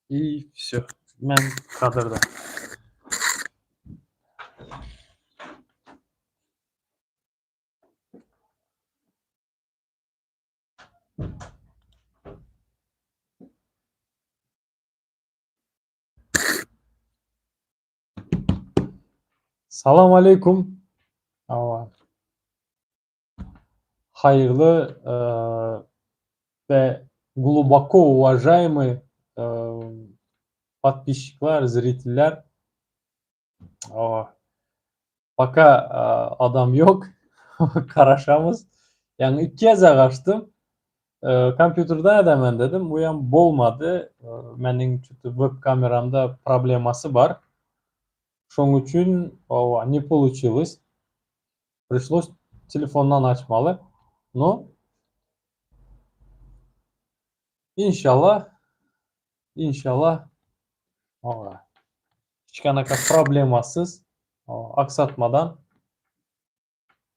I wsё. Men kadrda. Salam aleýkum. Hawa. Haýyrly we gluboko uwažaýmyý podpisçikler, zritiller. Hawa. Poka adam ýok. Garaşamyz. Ýagny iki gezek açdym. Kompýuterden edemen dedim. Bu hem bolmady. Meniň web kameramda problemasy bar. Şoň üçin hawa, ne получилось. Пришлось telefondan açmaly. No inşallah inşallah hawa hiç kanaka problemasyz aksatmadan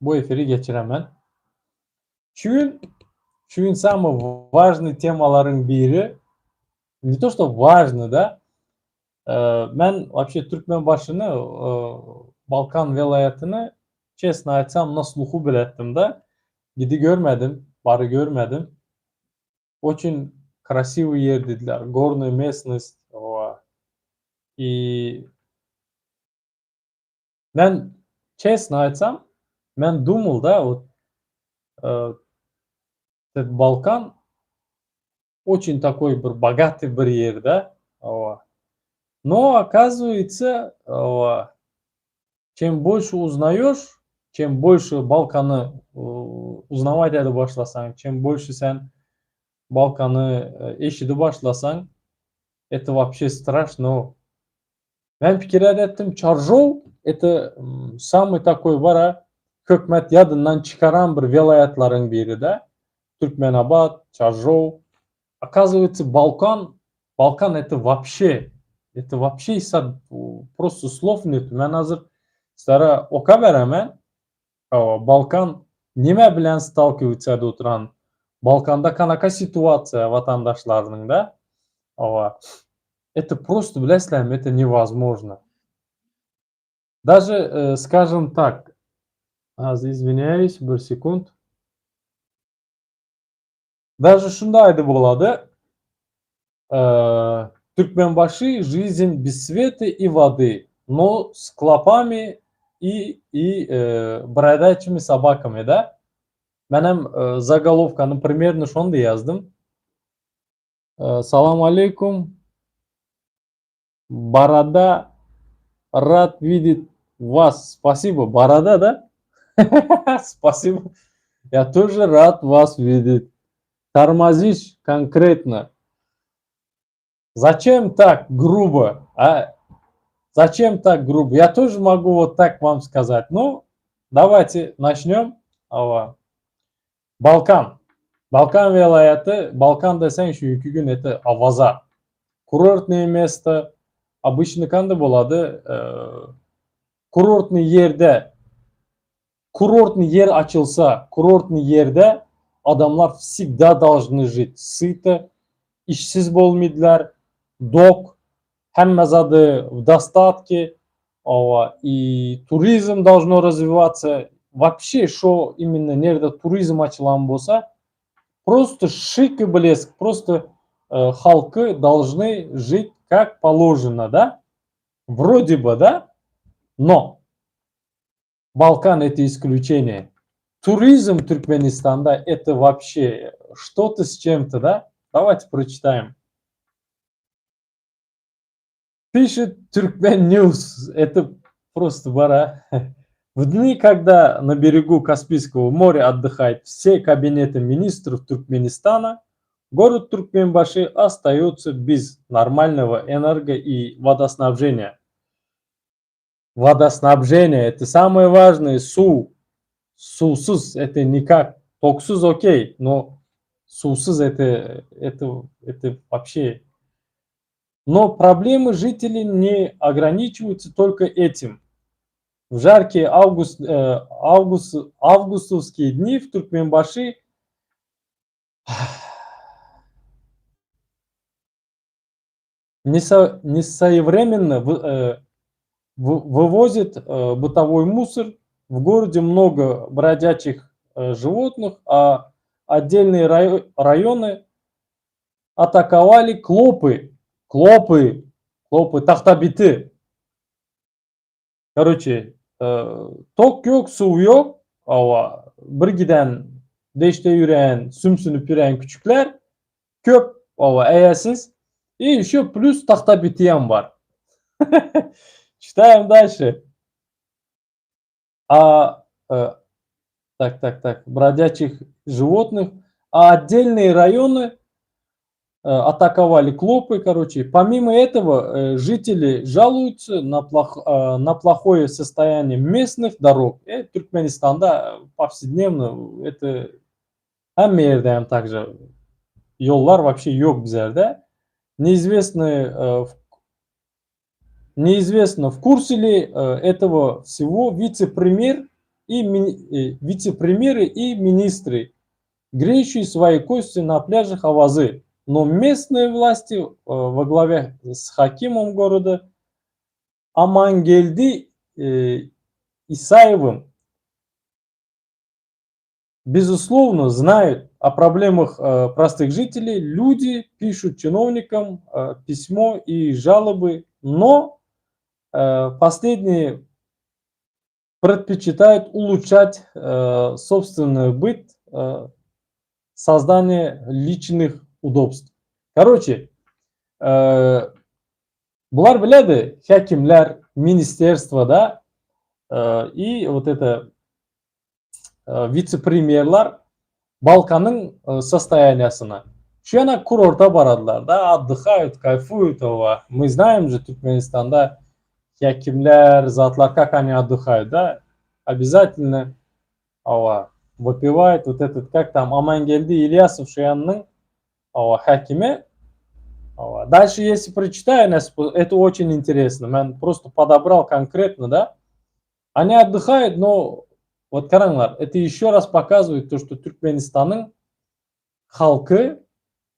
bu efiri geçiremen. Şu gün şu gün samый важный temalaryň biri ne to что важный da Men вообще Türkmenbaşyny Balkan welaýatyny çesno aýtsam na sluhu biletdim-de. Gidi görmedim, bary görmedim. Oçin krasiwyý ýer diýdiler, gornyý mesnost owa. I men çesno aýtsam, men dumul da wot Balkan oçin takoý bir bogatyý bir ýer-de, hawa. No, okazywaytsa, hawa, çem bolşe uznaýoş, çem bolşe Balkany uznawać edip başlasaň, çem bolşe sen Balkany eşidip başlasaň, eto wapşe straşno. Men pikir edetdim, Çarjow eto samyý takoý bar-a, hökümet ýadyndan çykaran bir welaýatlaryň biri-de. Türkmenabat, Çarjow. Okazywaytsa Balkan, Balkan eto wapşe, eto wapşe prosto slow net. Men hazir sizlere oka beremen. Hawa, Balkan nime bilen stalkiwatsa edip oturan? Balkanda kanaka situasiýa watandaşlarynyň da? Hawa. Eto prosto bilesizlermi, eto newozmojno. Daže, skažem tak, az izwinýaýus, bir sekund. Daže şunda aýdyp bolady, Türkmenbaşy жизнь без света и воды, no s klopami i i bradaçimi sobakami da. Menem zagolovkany primerno şonda ýazdym. Salam aleýkum. Barada rad vidit vas. Spasibo. Barada da? Spasibo. Ya тоже rad vas vidit. Tormoziş konkretno. Zaçem tak grubo, a? Zaçem tak grubo? Ya тоже mogu vot tak vam skazat. Nu, dawayte naçnöm. Hawa. Balkan. Balkan welaýaty, Balkan deseň şu iki gün eti Awaza. Kurortnyý mesto. Obyçny kandy bolady? Kurortnyý ýerde kurortnyý ýer açylsa, kurortnyý ýerde adamlar wsegda dolžny žit syto, işsiz bolmydylar, dok, hemme zady w dostatke, hawa, i turizm dolžno razwiwatsa, wapşe şo imenno nerde turizm açylan bolsa, prosto şik i blesk, prosto halky dolžny žit kak položeno, da, wrode by, da, no Balkan eto isklýuçeniýe. Turizm Türkmenistanda eto wapşe şto-to s çem-to, da, dawayte proçitaýem. Pişet Türkmen News, eto prosto bara. W dni, kogda na beregu Kaspiýskogo morýa otdyhaýt wse kabinety ministrów Türkmenistana, gorod Türkmenbaşy ostaýotsa bez normalnogo energo i wodosnabženiýa. Wodosnabženiýa, eto samoe wažnoe, suw, suwsuz eto nikak, toksuz okey, no suwsuz eto, eto, eto wapşe. No problemy žiteley ne ograniçiwayutsa tolko etim. W žarkiý awgust, awgust, awgustowskiý dni w Türkmenbaşy Несвоевременно вывозит бытовой мусор. В городе много бродячих животных, а отдельные районы атаковали клопы. Клопы, клопы, tagta biti. Короче, tok ýok, suw ýok, hawa, bir giden deşde ýören, sümsünip ýören küçükler köp, hawa, eýesiz. И еще плюс tagta bitiyem bar. Читаем дальше. А, так, так, так, бродячих животных, а отдельные районы атаковали клопы, короче. Помимо этого, жители жалуются на плохое состояние местных дорог. Türkmenistanda повседневно это hemme ýerde hem также ýollar вообще ýok bizlerde. Неизвестно, в курсе ли этого всего вице-премьеры и министры, греющие свои кости на пляжах Авазы. Но местные власти во главе с хакимом города Амангельди Исаевым, безусловно, знают о проблемах простых жителей. Люди пишут чиновникам письмо и жалобы, но последние предпочитают улучшать собственный быт, создание личных удобств. Короче, bular bilýärdi häkimler, министерство, и вот это wise-premýerler Balkanyň состояния syna. Şu ýana kurorta bararlar da, отдыхают, кайфуют. Мы знаем же, Türkmenistanda häkimler, zatlar, как они отдыхают, да? Обязательно, hawa, выпивают вот этот, как там, Амангельди Ильясов şu ýanyň, hawa, häkimi. Hawa. Дальше, если прочитаю, это очень интересно. Men просто подобрал конкретно, да? Они отдыхают, но вот garaňlar, это еще раз показывает то, что Türkmenistanyň halky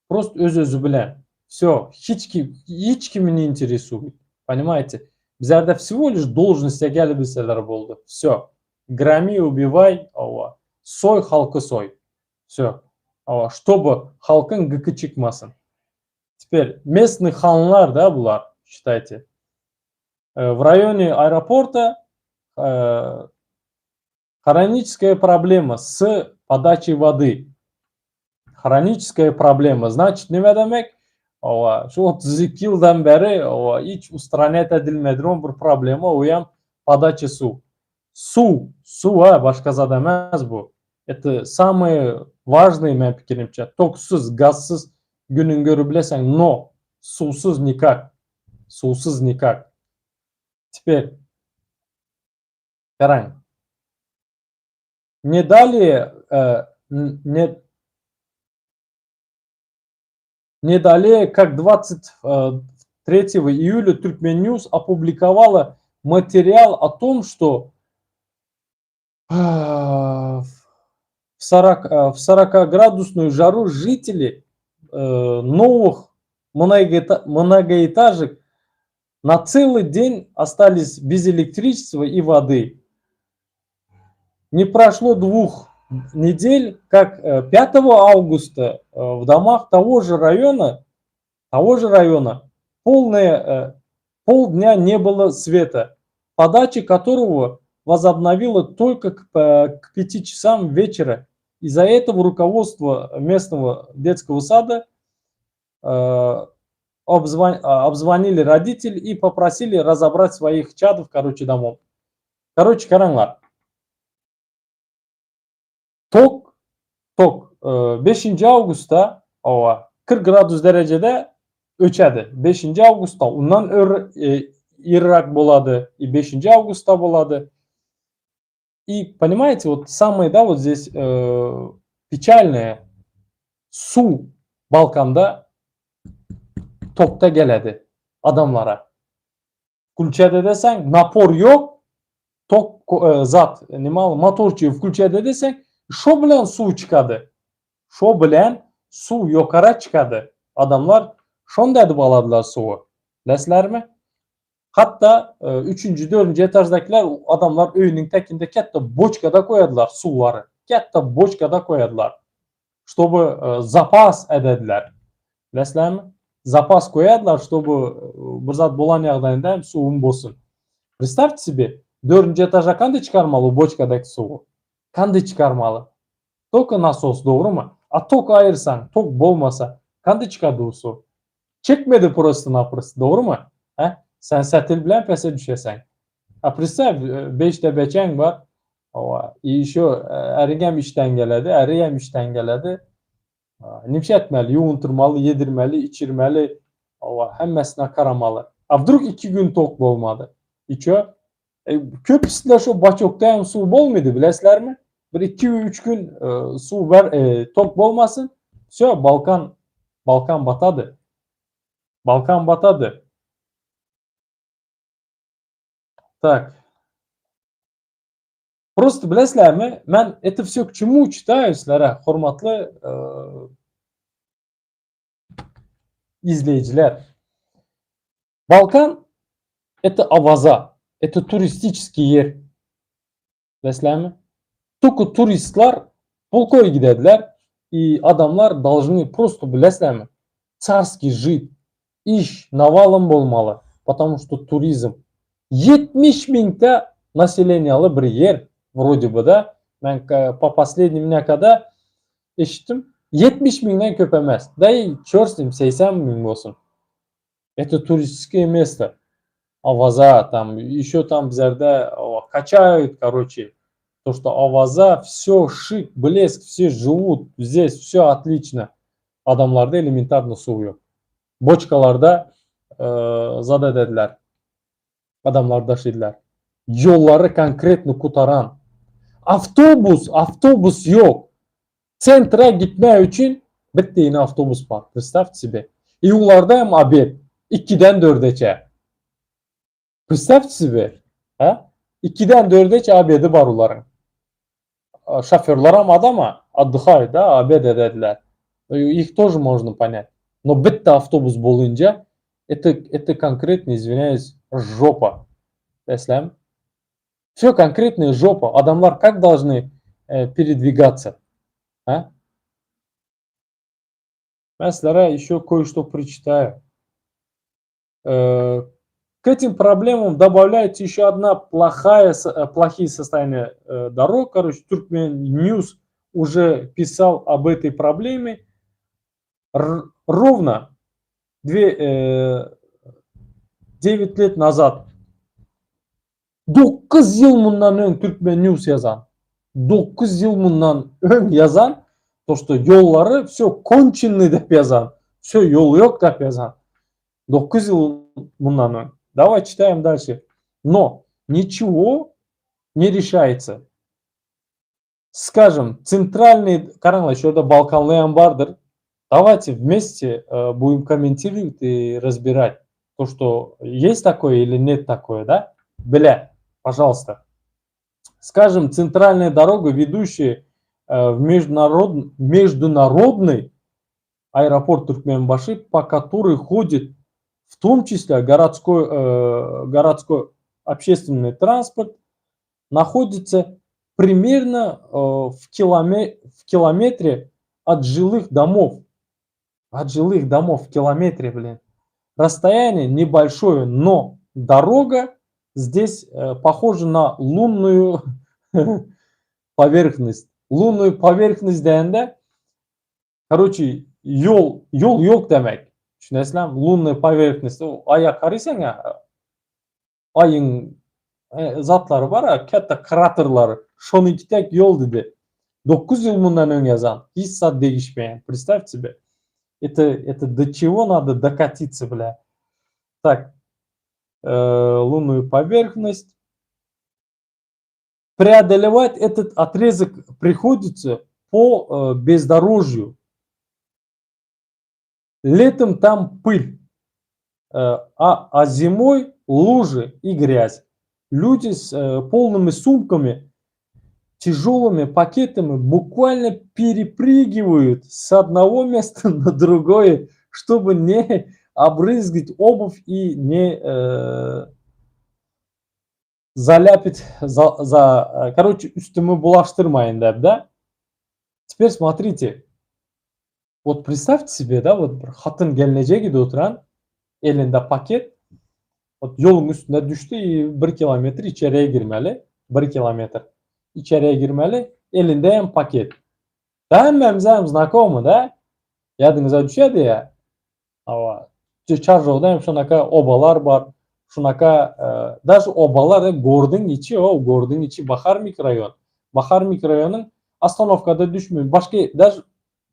просто öz-özi bilen. Все, hiç kim, hiç kimi не интересует. Понимаете? Bizlerde всего лишь должность gelip boldy. Все. Громи, убивай, hawa. Soý halky soý. Все. Hawa. Чтобы halkyň gyky çykmasyn. Теперь местный hanlar, да, bular, считайте. В районе аэропорта хроническая проблема с подачей воды. Хроническая проблема. Значит, näme diýmek? Hawa, şu 32 ýyldan bäri, hawa, hiç устранять edilmedi bir problema, o hem подача suw. Suw, suw ha, başga zat emas bu. Это самое важное meň pikirimçe. Toksuz, gazsyz günüň görüp bileseň, но suwsuz никак. Suwsuz никак. Теперь garaň. Не далее, не далее, как 23 июля Turkmen News опубликовала материал о том, что в 40-градусную жару жители новых многоэтажек на целый день остались без электричества и воды. Не прошло 2 недель, как 5 августа в домах того же района полдня не было света, подача которого возобновила только к 5 часам вечера. Из-за этого руководство местного детского сада обзвонили родителей и попросили разобрать своих чадов, короче, домов. Короче, garaňlar. Tok 5 awgustda, hawa, 40 gradus derejede öçýärdi. 5 awgustda ondan irräk bolady, и 5 awgustda bolady. И понимаете, вот самое, да, вот здесь печальное, suw Balkanda tokda gelýärdi adamlara. Включать diýseň, напор ýok, tok zat, näme motorçy включать diýseň, şo bilen suw çykady. Şo bilen suw ýokary çykady. Adamlar şonda edip aladylar suwy. Bilesizlermi? Hatda üçünji, dördünji etaždakiler adamlar öýüniň tekinde kätde boçkada goýadylar suwlary. Kätde boçkada goýadylar. Ştoby zapas edediler. Bilesizlermi? Zapas goýadylar, ştoby bir zat bolan ýagdaýynda hem suwum bolsun. Predstavte себе, dördünji etaža kanday çykarmaly o boçkadaky suwy? Kanday çykarmaly? Toka nasos, dogrymy? A tok aýyrsaň, tok bolmasa, kanday çykady o suw? Çekmedi prosto-naprosto, dogrymy? Hä? Sen sätil bilen pese düşeseň. A predstaw, beşde beçäň bar, hawa, i ýeşo äriňem işden geledi, äri hem işden geledi. Nimşe etmeli, ýuwundyrmaly, ýedirmeli, içirmeli, hawa, hemmesine garamaly. A wdrug iki gün tok bolmady? I ço? Köpüsinde şo baçokda hem suw bolmady, bilesizlermi? Bir iki-üç gün suw ber, tok bolmasyn, wsё, Balkan, Balkan batady. Balkan batady. Tak. Prosto bilesizlermi, men это все к чему читаю sizlere, hormatly izleýjiler. Balkan это Awaza, это turistiçeskiý ýer. Bilesizlermi? Только turistler pul koýup gidediler i adamlar должны prosto bilesizlermi? Carskiý žit, iş nawalom bolmaly, потому что turizm. 70 müňte naseleniýaly bir ýer wrode бы da. Men po poslednim nekada eşitdim. 70 müňden köp emes. Da i çört s nim 80 müň bolsun. Это туристическое место. Awaza там, еще там bizlerde качают, короче, то, что Awaza, все шик, блеск, все живут, здесь все отлично. Adamlarda elementarno suw ýok. Boçkalarda zat edediler. Adamlar daşydylar. Ýollary konkretno gutaran. Awtobus, awtobus ýok. Sentra gitmek üçin bitta ýene awtobus bar. Predstavte себе. I ularda hem obed. 2-den 4-eçe. Predstavte себе. Ha? 2-den 4-eçe obedi bar ularyň. Şoförler hem adama отдыхают, да, обед edediler. Их тоже можно понять. Но bitta awtobus bolunca это конкретно, извиняюсь, жопа. Eslem. Все конкретная жопа. Adamlar как должны передвигаться? А? Men sizlere еще кое-что прочитаю. К этим проблемам добавляется еще одна плохие состояния дорог. Короче, Turkmen News уже писал об этой проблеме. Ровно 9 лет назад. 9 ýyl mundan öň Turkmen News ýazan. 9 ýyl mundan öň ýazan, то что ýollary все конченый diýip ýazan. Все ýol ýok diýip ýazan. 9 ýyl mundan öň. Давай читаем дальше. Но ничего не решается. Скажем, центральный, garaňlar, şu ýerde Balkanlaýan bardyr. Давайте вместе будем комментировать и разбирать то, что есть такое или нет такое, да? Бля, пожалуйста. Скажем, центральная дорога, ведущая в международный аэропорт Туркменбаши, по которой ходит в том числе городской общественный транспорт, находится примерно в километре от жилых домов. От жилых домов в километре, блин. Расстояние небольшое, но дорога здесь похожа на лунную поверхность. Лунную поверхность diýende, короче, ýol, ýol ýok diýmek. Düşünýäsiňizmi? Лунная поверхность. Aýa garasaň Aýyň zatlary bar, kätte kraterlary. Şonuňky tek ýol diýdi. 9 ýyl mundan öň ýazan. Hiç zat değişmeýän. Представь себе. Это до чего надо докатиться, бля. Так. Лунную поверхность. Преодолевать этот отрезок приходится по бездорожью. Летом там пыль, а зимой лужи и грязь. Люди с полными сумками, тяжелыми пакетами буквально перепрыгивают с одного места на другое, чтобы не обрызгать обувь и не э, заляпить, за, за, короче, üstümi bulaşdyrmaýyn diýip, да? Теперь смотрите. Вот представьте себе, да, вот bir hatyn gelneje gidip oturan, elinde paket, вот ýoluň üstünde düşdi и 1 kilometr içeriye girmeli, 1 kilometr içeriye girmeli, elinde hem paket. Hemmämize hem znakomy, да? Ýadyňyza düşýärdi ýa? Hawa. Çarjowda hem şunaka obalar bar. Şunaka e, даже obalar gorduň içi, o gorduň içi Bahar mikroraýon. Bahar mikroraýonyň ostanovkada düşmüyor. Başga даже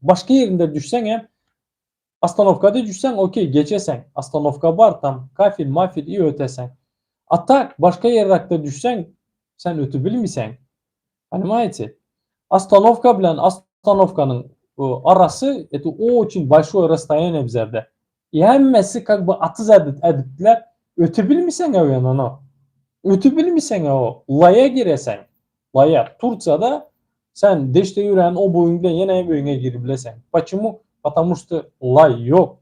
başga ýerinde düşseň hem ostanovkada düşseň okey geçeseň. Ostanovka bar tam kafel, mafel i öteseň. A tak başga ýerräkde düşseň sen ötüp bilmeýseň. Понимаете? Остановка bilen ostanovkanyň arasy это очень большое расстояние bizlerde. И hemmesi как бы atyz edipdiler. Ötüp bilmeýseň o ýanyna. Ötüp bilmeýseň o. Laýa gireseň. Laýa. Tursiýada sen deşde ýören o boýuň bilen ýene öýüňe girip bileseň. Почему? Потому что laý ýok.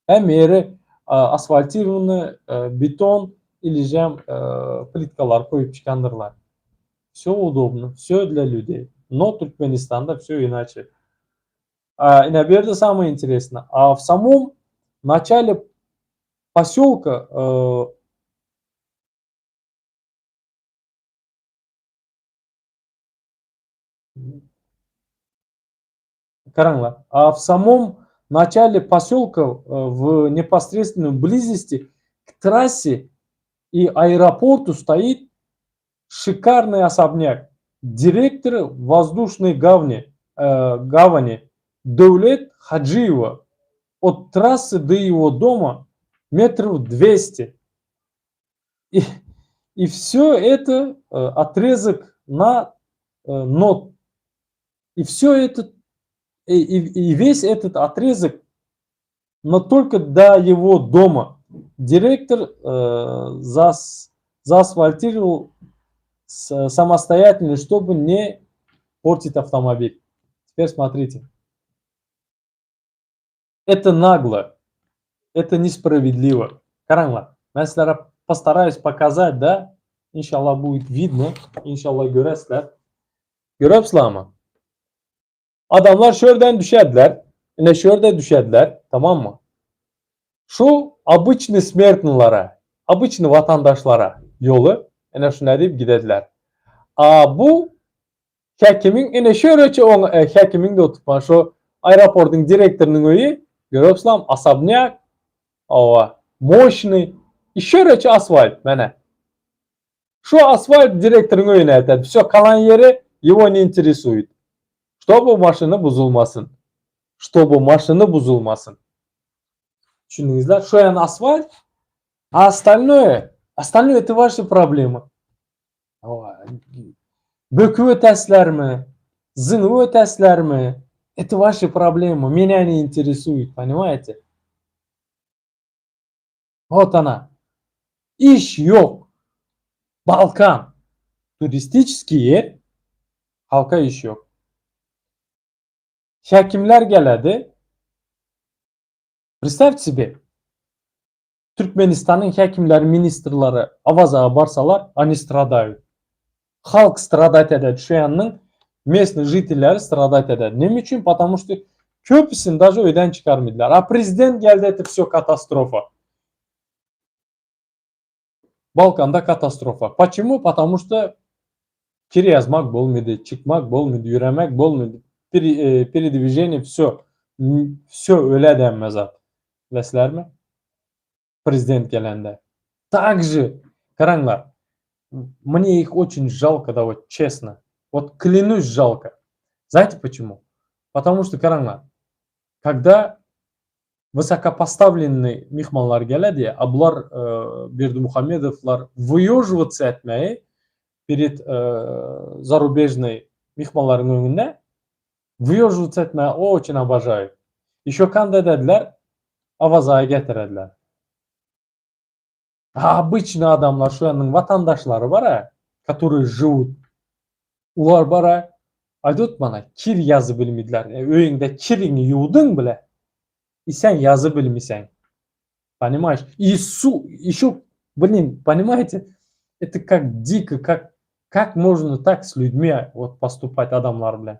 Hem ýeri asfaltirованный, beton или же plitkalar goýup çykandyrlar. Все удобно, все для людей. Но Туркменистанда все иначе. А, и, наверное, самое интересное, а в самом начале поселка Garaňlar. А в самом начале поселка, в непосредственной близости к трассе и аэропорту стоит шикарный особняк. Директор воздушной гавани Даулет Хаджиева. От трассы до его дома метров 200. И все это отрезок на нот. И все это, и весь этот отрезок, но только до его дома. Директор заасфальтировал самостоятельно, чтобы не портить автомобиль. Теперь смотрите. Это нагло. Это несправедливо. Garaňlar, men sizlere постараюсь показать, да? Inşallah будет видно. Inşallah göresiler. Görüpsizlermi? Adamlar şörden düşediler. Ine şörde düşediler. Tamam mı? Şu обычный смертныйlara, обычный vatandaşlara ýoly ine şuna diýip gidediler. A bu häkimiň ine şöreçe oň häkimiň de otupan şu aeroportyň direktorynyň öýi görüpsizlermi? Особняк, ова, мощный, и şöreçe asfalt mene. Şu asfalt direktoryň öýüne etedi. Все, kalan ýeri его не интересует. Чтобы maşyny bozulmasyn. Чтобы maşyny bozulmasyn. Düşündiňizler? Şu ýan asfalt, а остальное, остальное это ваши проблемы. Böküp ötäslermi? Zyňyp ötäslermi? Это ваши проблемы. Меня не интересует, понимаете? Вот она. Iş ýok. Balkan. Turistik ýer. Halka iş ýok. Häkimler geledi. Представьте себе. Türkmenistanyň häkimleri, ministrleri Awaza barsalar, они страдают. Halk страдать ededi. Şu ýanyň местный жительleri страдать ededi. Näme üçin? Потому что köpüsini даже öýden çykarmadylar. А prezident geldi, это все katastrofa. Balkanda katastrofa. Почему? Потому что kir ýazmak bolmady, çykmak bolmady, ýöremek bolmady. Передвижение все. Все öle denmez zat. Bilesilermi? Prezident gelende. Также, garaňlar, мне их очень жалко, да вот честно. Вот клянусь, жалко. Знаете почему? Потому что, garaňlar, когда высокопоставленный myhmanlar geledi, а bular Berdimuhamedowlar выеживаться etmeyi перед зарубежный myhmanlaryň öňünde выеживаться etmeyi очень обожают. Еще kanda edediler, Awaza getirediler. А обычный adamlar, şu ýanyň watandaşlary bar ha, которые живут. Ular bar ha, aýdyp bana kir ýazyp bilmediler. Öýüňde kiriňi ýuwduň bile. И sen ýazyp bilmeseň. Понимаешь? И су, еще, блин, понимаете, это как дико, как, как можно так с людьми вот поступать, adamlar bilen.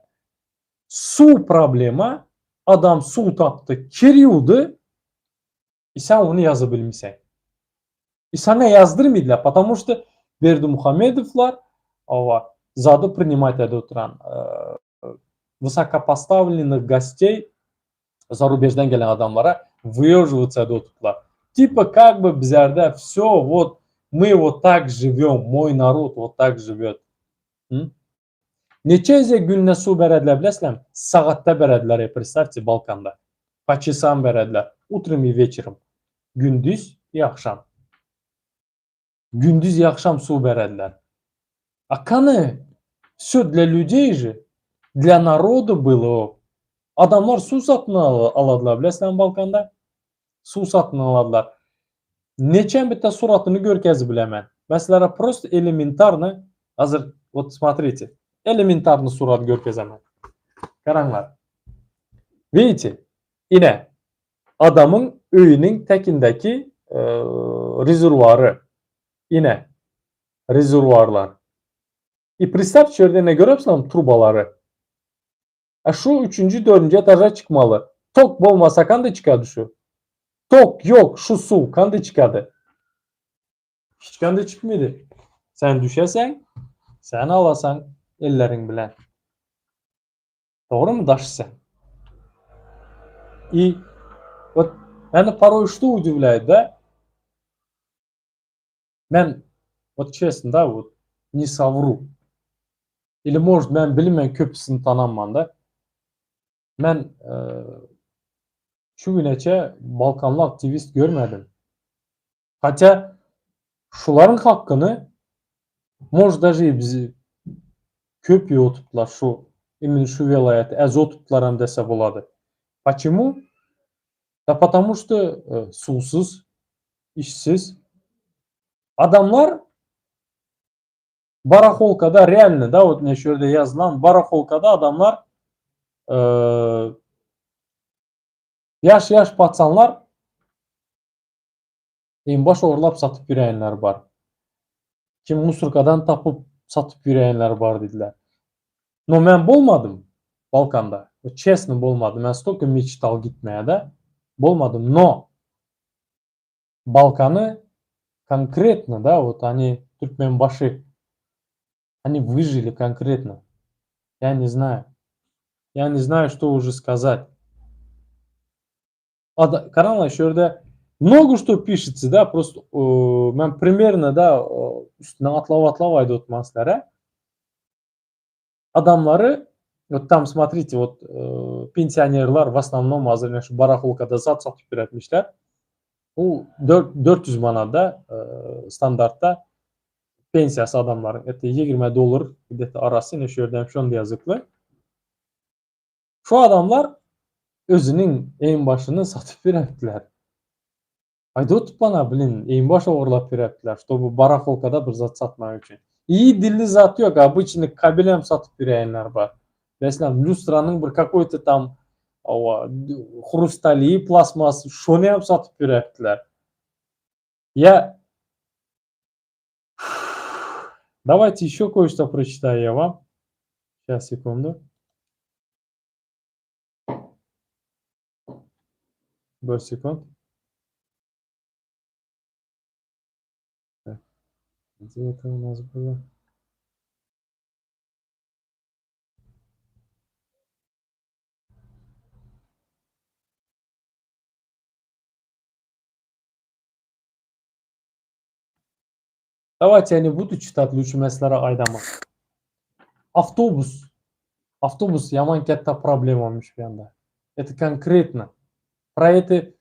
Suw problema, adam suw tapdy, kir ýuwdy, i sen ony ýaza bilmeseň. I saňa ýazdyrmaýdylar, потому что Berdimuhamedowlar, hawa, zady принимать edip oturan, высокопоставленных гостей zarubejden gelen adamlara выеживаться edip oturdylar. Типа как бы bizlerde все вот мы вот так живем, мой народ вот так живет. Neçe gezek günde suw berediler bilesizlermi? Sagatda berediler, представьте, Balkanda. По часам berediler. Утром и вечером. Gündiz i agşam. Gündiz i agşam suw berediler. A kany? Все для людей же. Для народа было o. Adamlar suw satyn aladylar bilesizlermi Balkanda? Suw satyn aladylar. Neçem bitte suratyny görkezip bilemen. Men sizlere prosto elementarny hazir вот смотрите. Elementarny surat görkezemen. Garaňlar. Видите? Ine adamyň öýüniň tekindäki rezerwuary. Ine rezerwuarlar. I predstavte şu ýerde ne görüpsiňizmi trubalary. A şu üçünji, dördünji etaža çykmaly. Tok bolmasa kanday çykady şu? Tok ýok, şu suw kanday çykady? Hiç kanday çykmady. Sen düşeseň, sen alasaň elleriň bilen. Dogrymy daşysa? I вот meni порой что удивляет, да? Men вот честно, да, вот не совру. Или может men bilmen köpüsini tanamman da. Men şu güneçe Balkanly aktiwist görmedim. Hatя şularyň hakkyny может даже i bizi köp ýotypdylar şu imенно şu welaýaty äzotupdylaram dese bolady. Почему? Da потому что suwsuz, işsiz. Adamlar baraholkada realno da вот ine şu ýerde ýazylan baraholkada adamlar ýaş-ýaş pacanlar Eýinbaş ogurlap satyp ýüräýenler bar. Kim musurkadan tapyp satyp ýüräýenler bar diýdiler. No men bolmadym Balkanda. Çesno bolmadym. Men stolko meçtal gitmäge da bolmadym. No Balkany konkretno da wot oni Türkmenbaşy oni wyžili konkretno. Ýa ne znaýu. Ýa ne znaýu što уже skazat. Garaňlar şu ýerde mnogo što pişetse da prosto men primerno da üstüne atlap atlap aýdyp otyrman sizlere. Adamlary вот tam smotrite вот pensionerler w osnovnom hazir ine şu baraholkada zat satyp ýöretmişler. Bu 400 manatda standartda pensiýasy adamlaryň это 20 dollar gde-to arasy ine şu ýerde hem şonda ýazykly. Şu adamlar özüniň eýinbaşyny satyp berepdiler. Aýdyp oturpman-a, blin, eýinbaş ogurlap berepdiler, ştoby baraholkada bir zat satmak üçin. Iyi dilli zat ýok, obyçnyý kabelem satyp beräýenler bar. Meselem, lýustranyň bir kakoý-to tam, hawa, hrustali, plastmas, şony hem satyp berepdiler. Ýa Давайте еще кое-что прочитаю я вам. Сейчас, секунду. Bir sekund. Так. Где это у нас было? Давайте я не буду читать, лучше men sizlere aýdaman. Awtobus. Awtobus ýaman kätde problemamyş bu ýanda. Это конкретно. Про это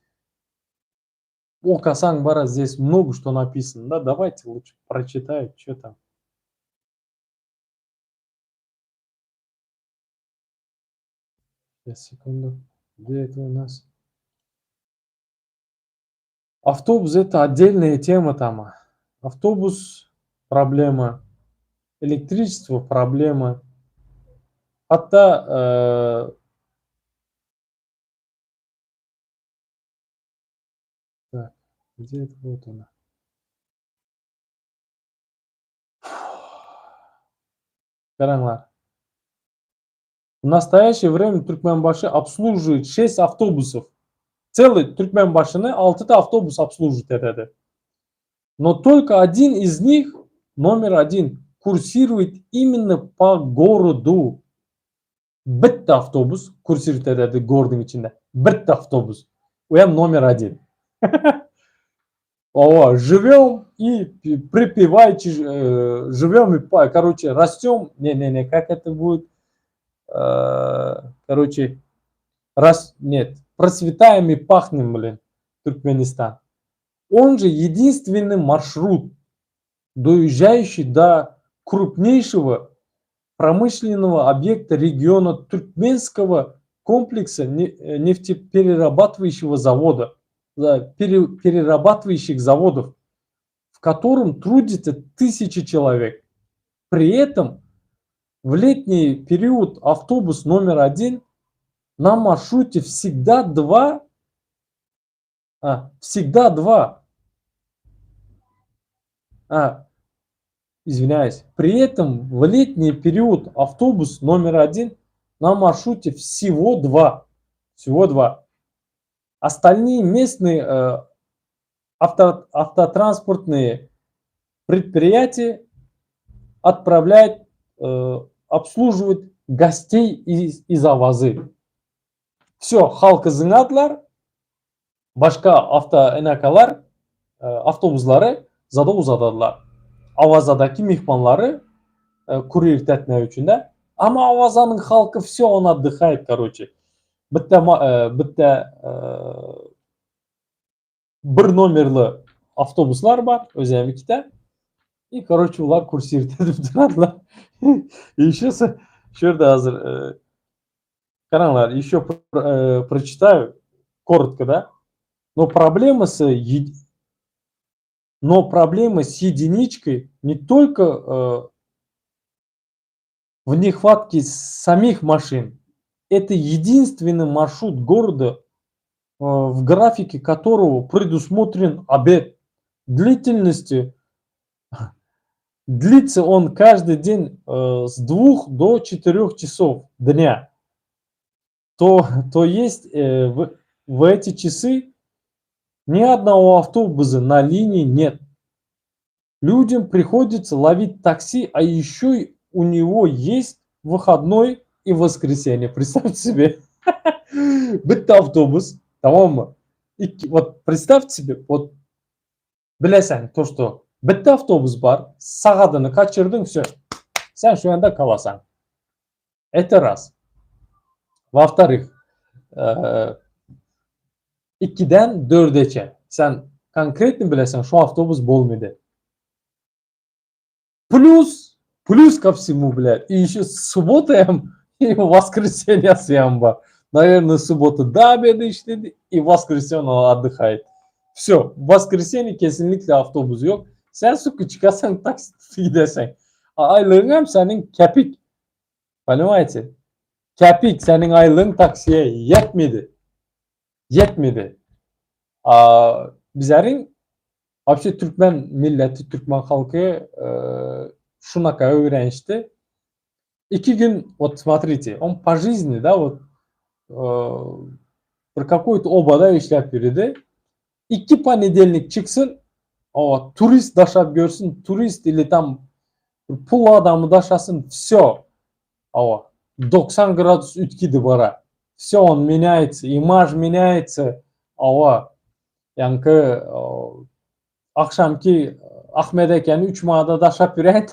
okasaň bara здесь много что написано, да? Давайте лучше прочитаю, что там. Сейчас, секунду. Где это у нас? Awtobus это отдельная тема там. Awtobus problema, elektriçestvo problema. Hatda tak. Где это? Вот она. Garaňlar. В настоящее время Türkmenbaşy обслуживает 6 автобусов. Целый Türkmenbaşyny altyta автобус обслуживает ededi. Но только один из них, номер один, курсирует именно по городу. Bitta автобус курсирует ededi город yň içinde. Bitta автобус. O hem номер один. О, живем и припеваючи, живем и, короче, растем. Не-не-не, как это будет? Короче, раз, нет, процветаем и пахнем, блин, Туркменистан. Он же единственный маршрут, доезжающий до крупнейшего промышленного объекта региона Туркменского комплекса нефтеперерабатывающего завода, да, перерабатывающих заводов, в котором трудится тысячи человек. При этом в летний период автобус номер один на маршруте всегда два, всегда два, извиняюсь, при этом в летний период автобус номер один на маршруте всего два, всего два. Остальные местные автотранспортные предприятия отправляют обслуживать гостей из Авазы. Все, halky zyňadylar, başga awto enakalar, awtobuslary zada uzadadylar. Awazadaky myhmanlary курировать etmek üçin de. Ama Awazanyň halky все, он отдыхает, короче. Bitta bir nomerli awtobuslar bar, özem ikide. И, короче, ular курсировать edip duradylar. И еще şu ýerde hazir garaňlar, еще прочитаю коротко, да? Но проблема с единичкой не только в нехватке самих машин. Это единственный маршрут города, в графике которого предусмотрен обед. Длительностью длится он каждый день с 2 до 4 часов дня. То есть в эти часы ни одного автобуса на линии нет. Людям приходится ловить такси, а еще и у него есть выходной и воскресенье. Представьте себе. Bitta автобус, tamammy? Вот представьте себе, вот bileseň, то, что bitta автобус bar, sagadyny kaçyrdyň, все. Sen şu ýerde galasaň. Это раз. Во-вторых, 2-den 4-eçe. Sen конкретно bileseň, şu автобус bolmady. Плюс ко всему, блядь, и еще суббота hem, и воскресенье hem bar. Наверное, суббота до обеда işledi, и воскресенье он отдыхает. Все, воскресенье kesinlikle автобус ýok. Sen suka çykasaň taksi gideseň. Aýlygyň hem seniň kepik. Понимаете? Kepik seniň aýlygyň taksiye ýetmedi. Ýetmedi. Bizleriň вообще türkmen milleti, türkmen halky şunaka öwrenişdi. 2 gün, вот смотрите, он по жизни, да, вот bir какой-то obada işläp ýöredi. 2 понедельник çyksyn, o turist daşap görsün, turist или там pul adamy daşasyn, все. О, 90 градус üýtgedi bara. Все, он меняется, имидж меняется. Ова, ýaňky agşamky Ahmet akany 3 manada daşap ýören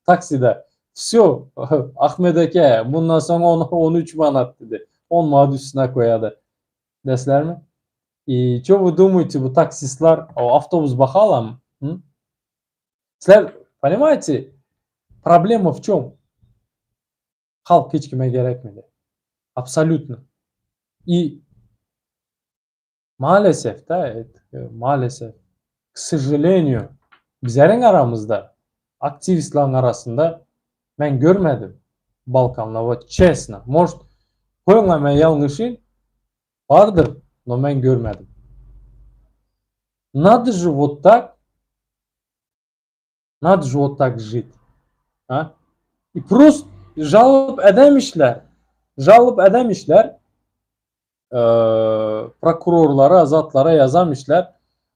takside. Все, Ahmet aka, mundan soň 13 manat diýdi. 10 manat üstüne goýady. Bilesiňizmi? И что вы думаете, bu taksistler o автобус bahalam? Sizler понимаете, проблема в чем? Halk hiç kime gerekmedi. Абсолютно. И maalesef da, evet, maalesef, к сожалению, bizleriň aramyzda, aktiwistleriň arasynda men görmedim Balkanla, вот честно. Может, goýuň men ýalňyşyn, bardyr, но men görmedim. Nado же вот tak, nado же вот tak žit. A? I prost žalob edemişler. Žalob edemişler. Prokurorlara, zatlara ýazamişler.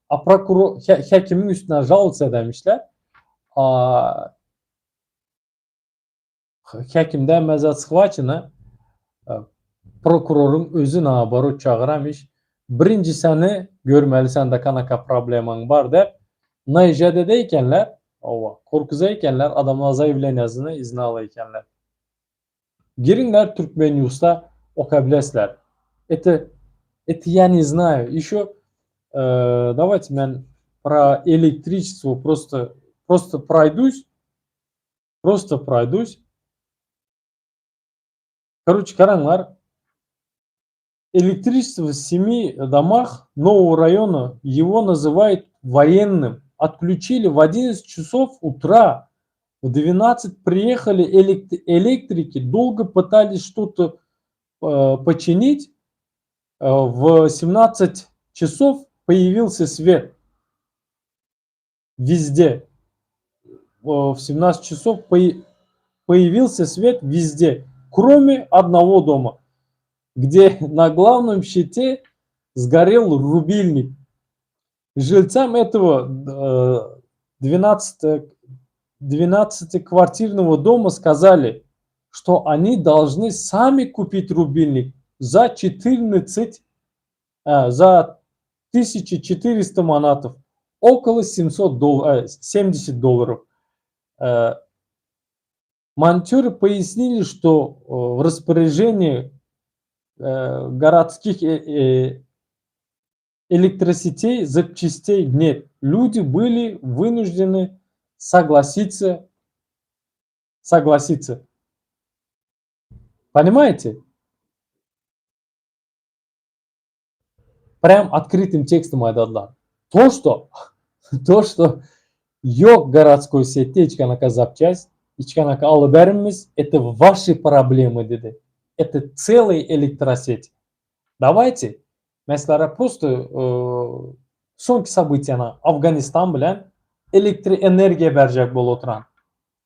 A prokuror häkimiň üstüne žalob edemişler. A Häkimde mezat skhvaçena, prokuroryň özi naoborot çagyramiş, birinji seni görmeli sende kanaka problemaň bar dep, naýjat ede ekenler, hawa, korkuza ekenler, adamlar zaýawleniýasyny yzyna ala ekenler. Giriňler Türkmennewsda oka bilesler. Это это я не знаю. Еще давайте men про электричество просто просто пройдусь. Prosto proýdus. Karoçe garaňlar. Elektriçestvo w semi domah nowogo raýona, ýego nazywaýut woýennym, otklýuçili w odinadtsat çasow utra, w dwenadtsat priýehali elektriki, dolgo pytalis şto-to poçinit, w semnadtsat çasow poýawilsýa swet. Wezde. W 17 çasov poýawilsýa swet wezde, krome odnogo doma, gde na glawnom şçite sgorel rubilnik. Žiltsam etogo dwenadtsatykwartirnogo doma skazali, çto oni dolžny sami kupit rubilnik za çetyrnadtsat za 1400 manatow, okolo 700 70 dollarov. Montýory poýasnili, çto w rasporýaženiýi gorodskih elektroseteý zapçasteý net. Lýudi byli wynuždeny soglasitsa soglasitsa. Ponimaýete? Prýam otkrytym tekstom aýdadylar. To što, to što ýok gorodskoý setde hiç kanaka zapçast, hiç kanaka alybermmiz, eto waşi problemy diýdi. Eto tselyý elektroset. Dawayte, men sizlere prosto soňky sobytiýany Afganistan bilen elektroenergiýa berjek bolup oturan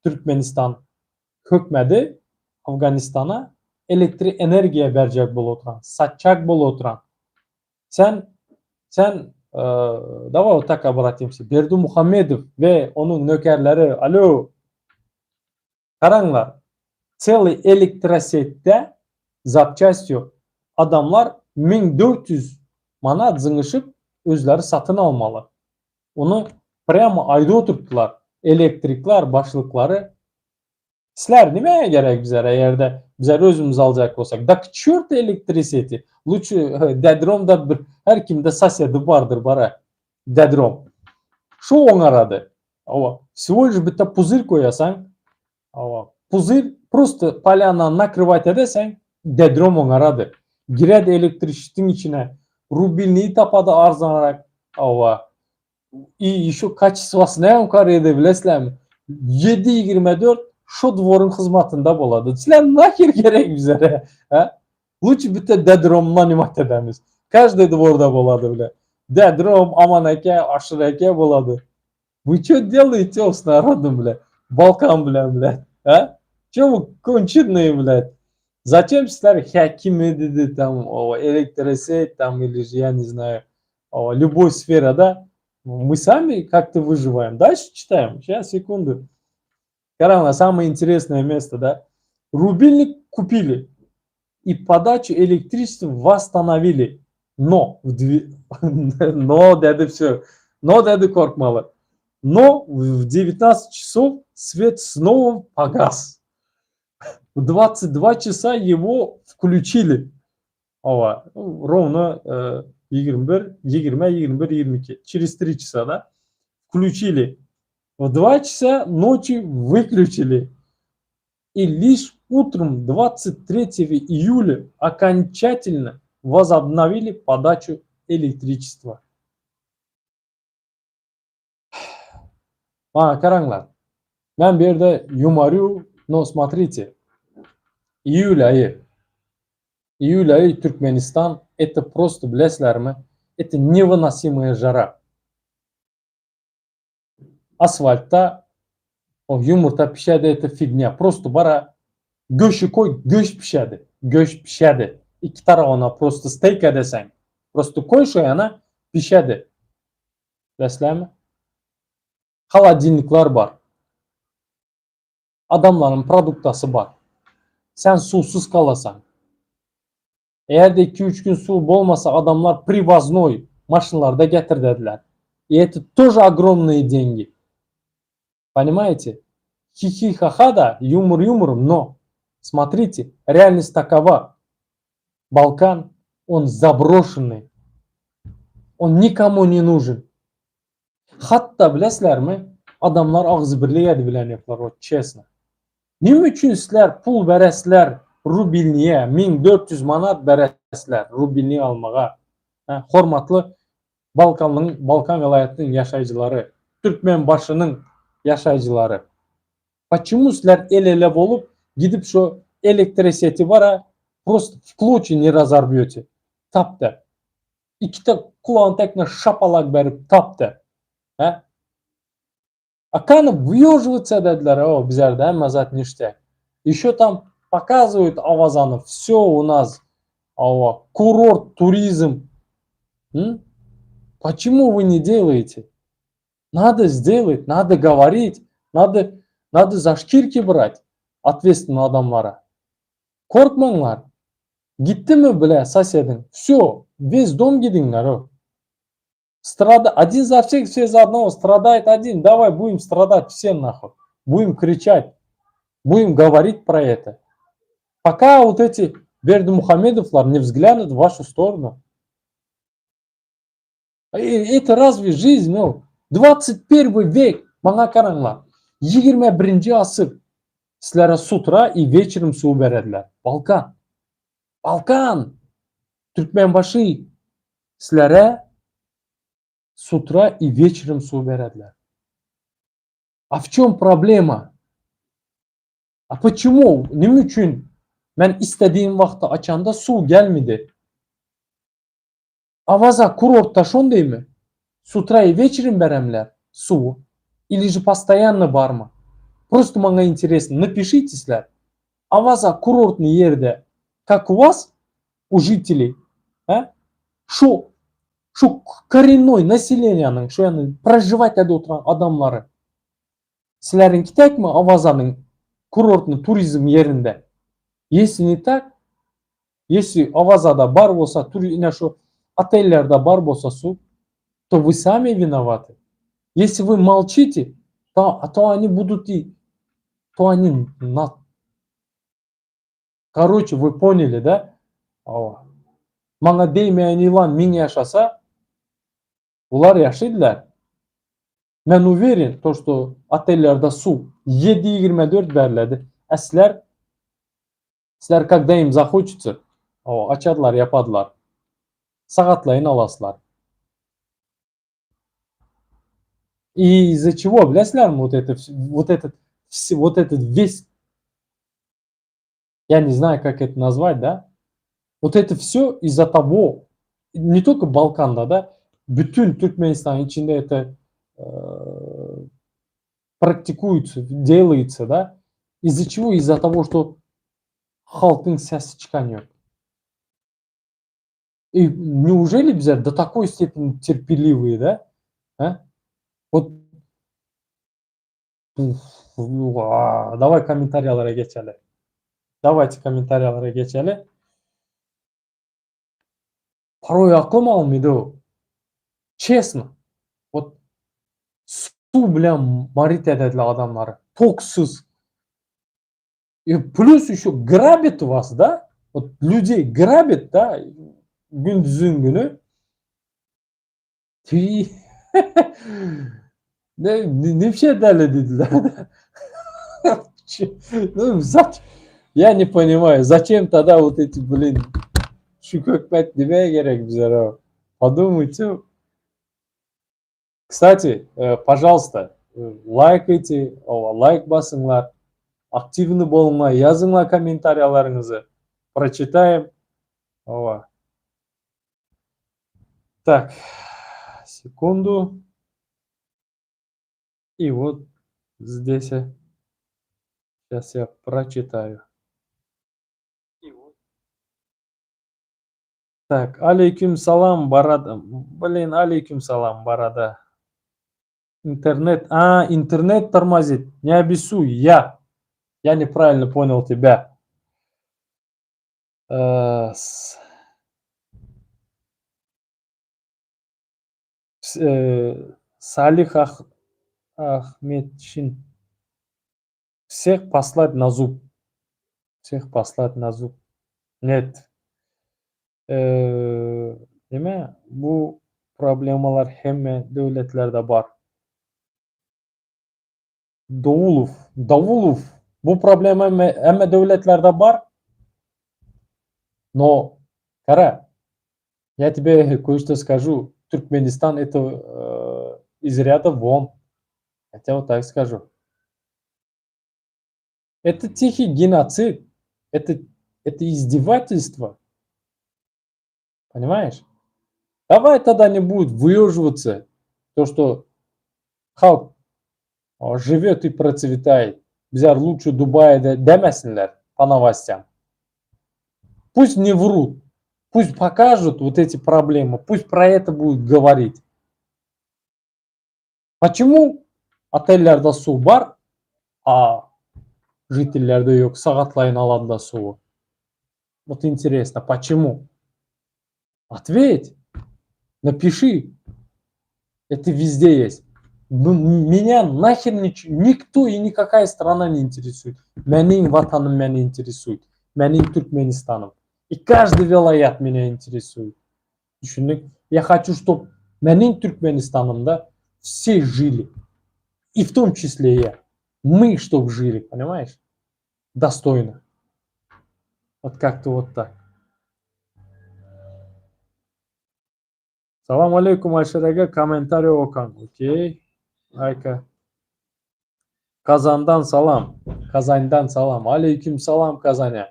Türkmenistan hökmedi Afganistana elektroenergiýa berjek bolup oturan, satjak bolup oturan. Sen, sen, daway wot tak obratimsýa, Berdimuhamedow we onuň nökerleri, alo, garaňlar, tselyý elektrosetde zapçast ýok. Adamlar 1400 manat zyňyşyp, özleri satyn almaly. Ony prýamo aýdyp oturypdylar, elektrikler, başlyklary. Sizler nimäge gerek bizler eger-de bizler özümiz aljak bolsak. Da k çörtu elektriseti. Luçi dädromda bir her kimde sosedi bardyr bara. Dädrom. Şu oňarady. Hawa, всего lişь bitta puzyr goýasaň, hawa, puzyr prosto polýanany nakrywać edeseň, dädrom oňarady. Giredi elektrişitiň içine, rubilniý tapady arzanrak, hawa, I ýeşo kaçestwasy näme Koreýada bilesizlermi? Ýedi 24 şo dworyň hyzmatynda bolady. Sizler naher gerek bizlere? Ha? Luçi bitte dedrom nanimat edemiz. Każdy dworda bolady bile. Dedrom, Aman eke, Aşyr eke bolady. Вы чё делаете с народом, блядь? Balkan bilen, блядь. Ha? Чё вы конченые, блядь? Зачем sizler häkimi dedi tam, o elektroset tam или же я не знаю, любой sferada мы sami как-то выживаем. Дальше читаем. Сейчас, секунду. Garaňlar, самое интересное место, да? Рубильник купили и подачу электричества восстановили. Но, в две... но, dedi все. Но, dedi korkmaly. Но в 19 часов свет снова погас. В 22 часа его включили. Hawa, ровно 21, 20, 21, 22. Через 3 часа, да? Включили. В 2 часа ночи выключили. И лишь утром 23 июля окончательно возобновили подачу электричества. Maňa garaňlar. Men bu ýerde ýumarýu, no смотрите. Iýul aýy. Iýul aýy Türkmenistan это просто bilesizlermi? Это невыносимая жара. Asfaltda o ýumurta pişedi это figня. Просто bara göşi koý göş pişedi. Göş pişedi. Iki taragyna просто steýk edeseň. Просто koý şo ýana pişedi. Bilesizlermi? Holodilnikler bar. Adamlaryň produktasy bar. Sen suwsuz galasaň. Eger-de iki-üç gün suw bolmasa adamlar priwoznoý maşynlarda getirdediler. I это тоже ogromные деньги. Понимаете? Хихи-ха-ха да, юмор юмором, но смотрите, реальность такова. Balkan, он заброшенный. Он никому не нужен. Hatda bilesizlermi, adamlar agzybirlik edip bilenoklar, вот честно. Nime üçin sizler pul beresizler rubilniýe, 1400 manat beresizler rubilniý almaga? Hä, hormatly Balkanlyň, Balkan welaýatynyň ýaşaýjylary, Türkmenbaşynyň ýaşaýjylary. Почему sizler el-ele bolup, gidip şo elektroseti bara prosto w klochy ne razorwýote? Tap-da. Ikide gulagyň tekine şapalak berip tapdy. Hä? A kany wyýožywatsa dediler, o bizlerde hemme zat niştýak. Ýeşo tam pokazywают Awazany, wsё u nas, hawa, kurort, turizm. Hm? Počemu вы ne delaýete? Nado sdelat, nado goworit, nado, nado za şkirki brat otvetstvennyý adamlara. Korkmaňlar. Gitdimi bile sosediň, wsё, wes dom gidiňler o. Strada, один за всех, все за одного, страдает один, давай будем страдать все нахуй. Будем кричать, будем говорить про это. Пока вот эти Бердымухамедовлар не взглянут в вашу сторону. Это разве жизнь, ну? 21 век, maňa garaňlar. 21-nji asyr. Sizlere с утра и вечером suw berediler. Balkan. Balkan! Türkmenbaşy sizlere с утра и вечером suw berediler. A в чем problema? A почему? Nime üçin men istedigim wagtda açanda suw gelmedi? Awaza kurortda şondaýmy? S утра и вечером beremler suwy или же постоянно barmy? Просто maňa интересно, напишите sizler. Awaza kurortny ýerde как у вас, у жителей, hä? Şu şu коренной населениýanyň şu ýany проживать edip oturan adamlary sizleriňki tekmi Awazanyň kurortny turizm ýerinde? Если не так, если Awazada bar bolsa, ine şu otellerde bar bolsa suw, то вы сами виноваты. Если вы молчите, то они будут и, то они на. Короче, вы поняли, да? Hawa. Maňa degmeýän ýylan 1000 ýaşasa, bular ýaşaýdylar. Men уверен, то что otellerde suw 7-24 beriledi. A sizler когда им захочется, hawa, açadylar, ýapadylar. Sagatlaýyn alaslar. И из-за чего, bilesizlermi, вот это, вот этот, вот этот весь, я не знаю, как это назвать, да? Вот это все из-за того, не только Balkanda, да, bütün Türkmenistan içinde это практикуется, делается, да? Из-за чего? Из-за того, что halkyň sesi çykan ýok. И неужели bizler до такой степени терпеливые, да? А? Вот давай kommentariýalara geçeli. Давайте kommentariýalara geçeli. Порой aklym almady. Честно. Вот suw bilen морить edediler adamlary. Toksuz. И плюс еще грабит вас, да? Вот людей грабит, да? Gündüziň güni. Tüý. Ne bir şey derler dediler. Ну, я не понимаю, зачем тогда вот эти, блин, şu hökümet näme gerek bizlere? Подумайте. Кстати, пожалуйста, лайкайте, лайк basyňlar, активный boluňlar, ýazyňlar kommentariýalaryňyzy. Прочитаем. Ова. Так, секунду. И вот здесь сейчас я прочитаю. Так, aleýkum salam barada. Блин, aleýkum salam barada. Интернет, а, интернет тормозит. Не обессуй, я. Я неправильно понял тебя. Салих Ахметшин. Всех послать на зуб. Всех послать на зуб. Нет. Näme bu problemalar hemme döwletlerde bar. Dowulow, Dawulow bu problema hemme döwletlerde bar. Но, gara, я тебе кое-что скажу. Туркменистан это из ряда вон. Я тебе вот так скажу. Это тихий геноцид. Это издевательство. Понимаешь? Давай тогда не будет выеживаться то, что halk живет и процветает. Bizler лучше Дубая diýmesinler по новостям. Пусть не врут, пусть покажут вот эти проблемы, пусть про это будут говорить. Почему otellerde suw bar, а жительlerde ýok, sagatlaýyn alanda suwy? Вот интересно, почему? Ответь, напиши. Это везде есть. Меня нахер никто и никакая страна не интересует. Meniň Watanym meni интересует. Meniň Türkmenistanym. И каждый welaýat меня интересует. Düşündiň? Я хочу, чтобы meniň Türkmenistanymda все жили. И в том числе я. Мы, чтобы жили, понимаешь? Достойно. Вот как-то вот так. Salam aleýkum Aýşer aga kommentariý okaň. Okey. Aýka. Kazandan salam. Kazandan salam. Aleýkum salam Kazana.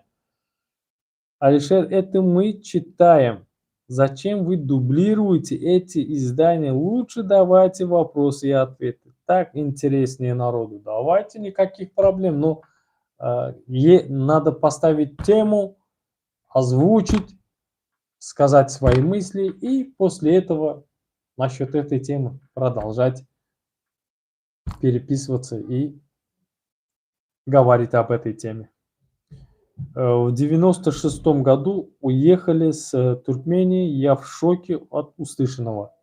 Алишер, это мы читаем. Зачем вы дублируете эти издания? Лучше давайте вопросы и ответы. Так интереснее народу. Давайте, никаких проблем. Но надо поставить тему, озвучить, сказать свои мысли и после этого насчет этой темы продолжать переписываться и говорить об этой теме. В 96 году уехали с Туркмении, я в шоке от услышанного.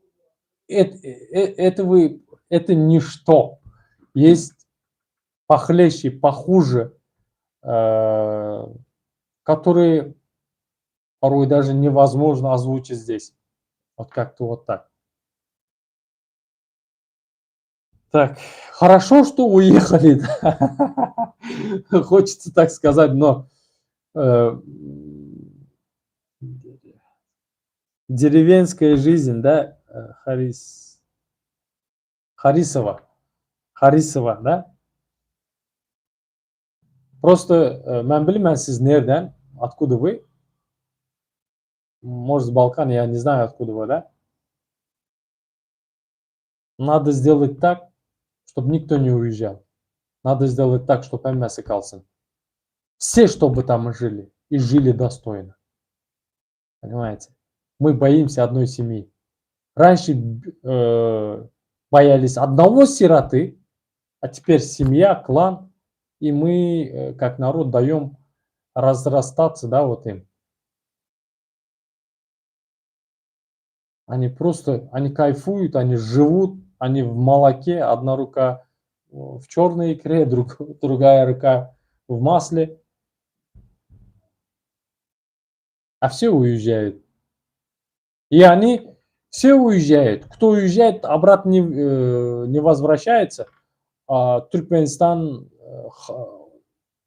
Это ничто. Есть похлеще, похуже, которые порой даже невозможно озвучить здесь. Вот как-то вот так. Так, хорошо, что уехали. Хочется так сказать, но деревенская жизнь, да, Харис, Харисова, Харисова, да? Просто men bilmen siz nireden, откуда вы? Может, с Балкан, я не знаю, откуда вы, да? Надо сделать так, чтобы никто не уезжал. Надо сделать так, чтобы hemmesi galsyn. Все, чтобы там жили, и жили достойно. Понимаете? Мы боимся одной семьи. Раньше боялись одного сироты, а теперь семья, клан, и мы, как народ, даем разрастаться, да, вот им. Они просто, они кайфуют, они живут, они в молоке, одна рука в черной икре, другая рука в масле. А все уезжают. И они все уезжают. Кто уезжает, обратно не возвращается. А Туркменистан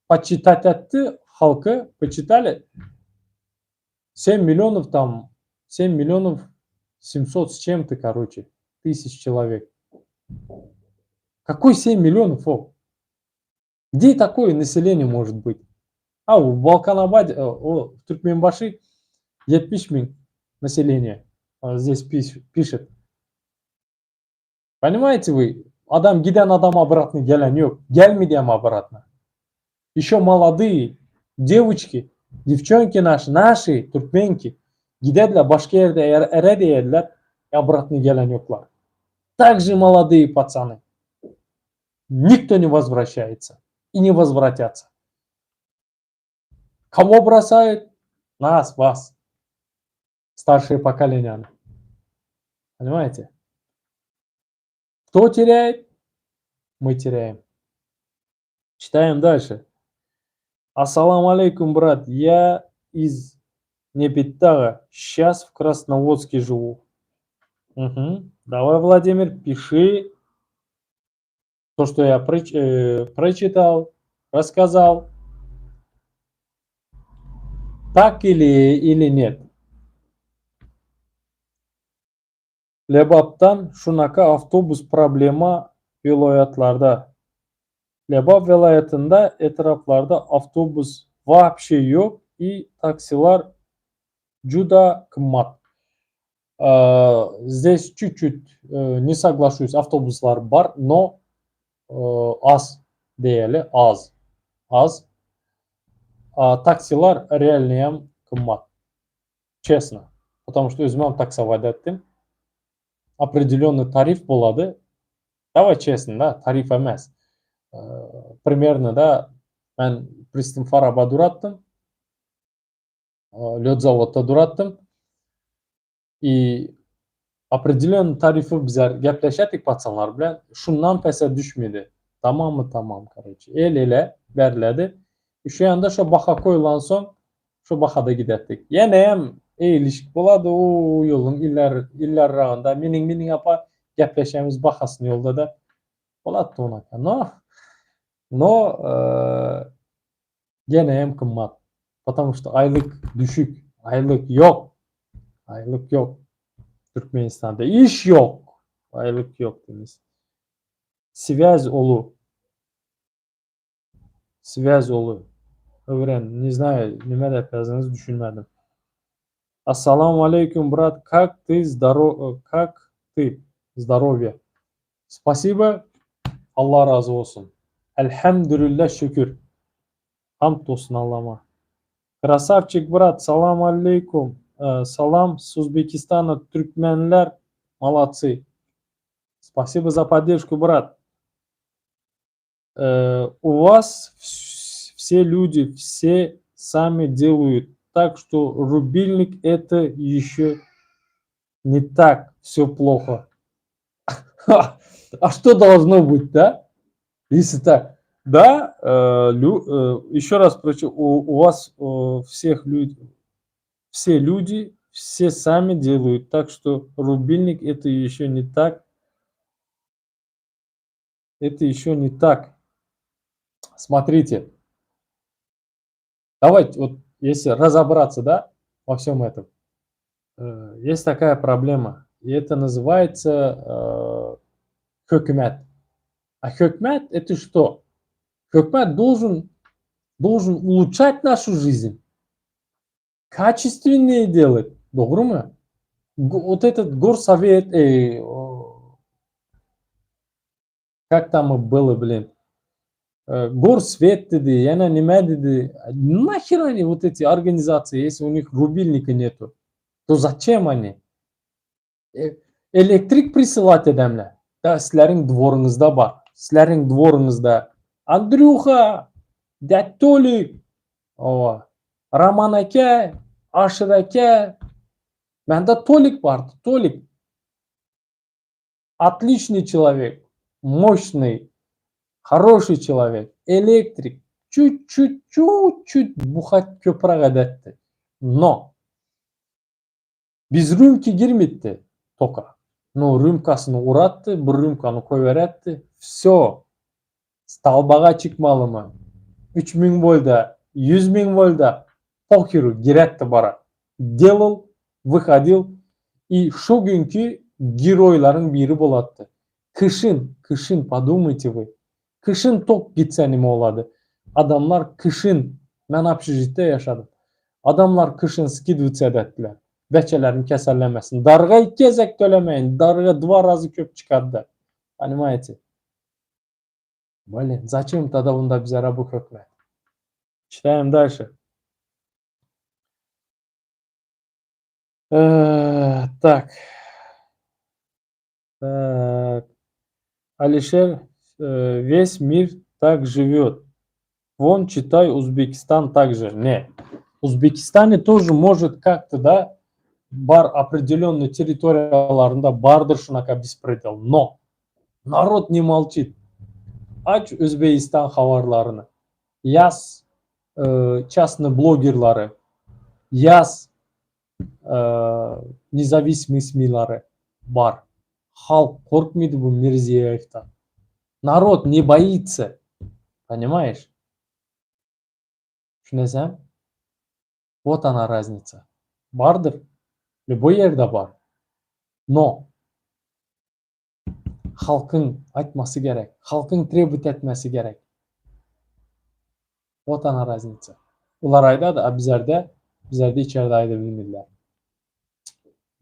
почитать etdi, halky почитали 7 миллионов там, 7 миллионов 700 с чем-то, короче, тысяч человек. Какой 7 миллионов? О? Где такое население может быть? А в Балканабаде, о, в Туркменбаши 70 müň население. Здесь пишет. Понимаете вы? Adam giden adam obratno gelen ýok. Gelmedi obratno. Еще молодые девочки, девчонки наши, наши türkmenki gidediler başga ýerde ere diýediler, obratno gelen ýoklar. Также молодые пацаны. Никто не возвращается и не возвратятся. Кого бросают? Нас, вас. Старшее поколение. Понимаете? Кто теряет? Мы теряем. Читаем дальше. Ассаламу алейкум, брат. Я из Небеттага. Сейчас в Красноводске живу. Угу. Давай, Владимир, пиши то, что я прочитал, рассказал. Так или нет? Lebapdan şunaka awtobus problema welaýatlarda. Lebap welaýatynda etraplarda awtobus вообще ýok и taksiler juda gymmat. Здесь чуть-чуть не соглашусь, awtobuslar bar, но az diýeli, az. Az. A taksiler реально gymmat. Честно. Потому что özüm таксовать etdim. Определенный тариф bolady. Давай честно, да, тариф emes. Примерно, да, men Pristin Faraba duratdym. Lýod zawodda duratdym. И определенный tarifi bizler gepleşedik paçanlar bilen. Şundan pese düşmedi. Tamam mı? Tamam, короче. El ele beriledi. Şu ýanda şu baha goýulan soň şu bahada gidetdik. Ýene hem eýlişik bolady o ýoluň iller illerragynda meniň apa gepleşemiz bahasyny ýolda da bolady ona. Но ýene hem gymmat. Потому что aýlyk düşük, aýlyk ýok. Aýlyk ýok. Türkmenistanda iş ýok. Aýlyk ýok diýmiz. Связь olu. Связь olu. Öwren, не знаю, näme diýip ýazdyňyz düşünmedim. Assalamu алейкум, брат. Как ты здоров, как ты? Здоровье. Спасибо. Allah razı olsun. Elhamdülillah şükür. Hamd olsun Allah'a. Красавчик, брат. Salam алейкум. Salam с Узбекистана. Türkmenler молодцы. Спасибо за поддержку, брат. У вас все люди, все сами делают. Так что рубильник это еще не так все плохо. А что должно быть, да? Если так. Да, еще раз прочу, у вас всех люд, все люди, все сами делают, так что рубильник это еще не так. Это еще не так. Смотрите. Давайте, вот если разобраться, да, во всем этом. Есть такая проблема, и это называется hökümet. А hökümet это что? Hökümet должен улучшать нашу жизнь, качественнее делать. Dogrumy? Вот этот горсовет, как там было, блин, горсвет diýdi, ýene näme diýdi. Нахер они, вот эти организации, если у них рубильника нету, то зачем они? Elektrik присылать edemler. Da sizleriň dworuňyzda bar. Sizleriň dworuňyzda Андрюха, дядь Толик, о, Роман aka, Aşyr aka. Mende Толик bar, Толик. Отличный человек, мощный, хороший человек, электрик. Чуть-чуть, чуть-чуть бухать köpräk edetdi. Но без рюмки girmedi toka. Но rýumkasyny uratdy, bir rýumkany goýberetdi. Все. Stolbaga çykmalymy? 3000 volta, 100 000 volta похеру giretdi bara. Делал, выходил и şu günki geroýlaryň biri bolatdy. Gyşyn, gyşyn, подумайте вы. Gyşyn tok gitse näme bolady? Adamlar gyşyn, men общежитие ýaşadym. Adamlar gyşyn скидываться etdiler. Beçelerim kesellemesin. Darga iki gezek tölemeyin. Darga два раза köp çykardy. Понимаете? Blin, zaçem tada unda bizara bu hökümet? Çitaýam dalşe. Tak. Tak. Alişer, весь мир так живет. Вон, читай, Узбекистан также. Не. Узбекистане тоже может как-то, да, bar определенный territoriýalarynda bardyr şunaka беспредел. Но народ не молчит. Aç Özbegistan habarlaryny. Ýaz частный blogerlary. Ýaz nezawisimiý SMI-lary bar. Halk gorkmady bu Mirziýoýewden. Narod ne boится. Понимаешь? Düşüneseň? Вот ona raznica. Bardyr. Lýuboý ýerde bar. No halkyň aýtmasy gerek. Halkyň trebut etmesi gerek. Вот ona raznica. Ular aýdady, a bizlerde bizlerde içerde aýda bilmediler.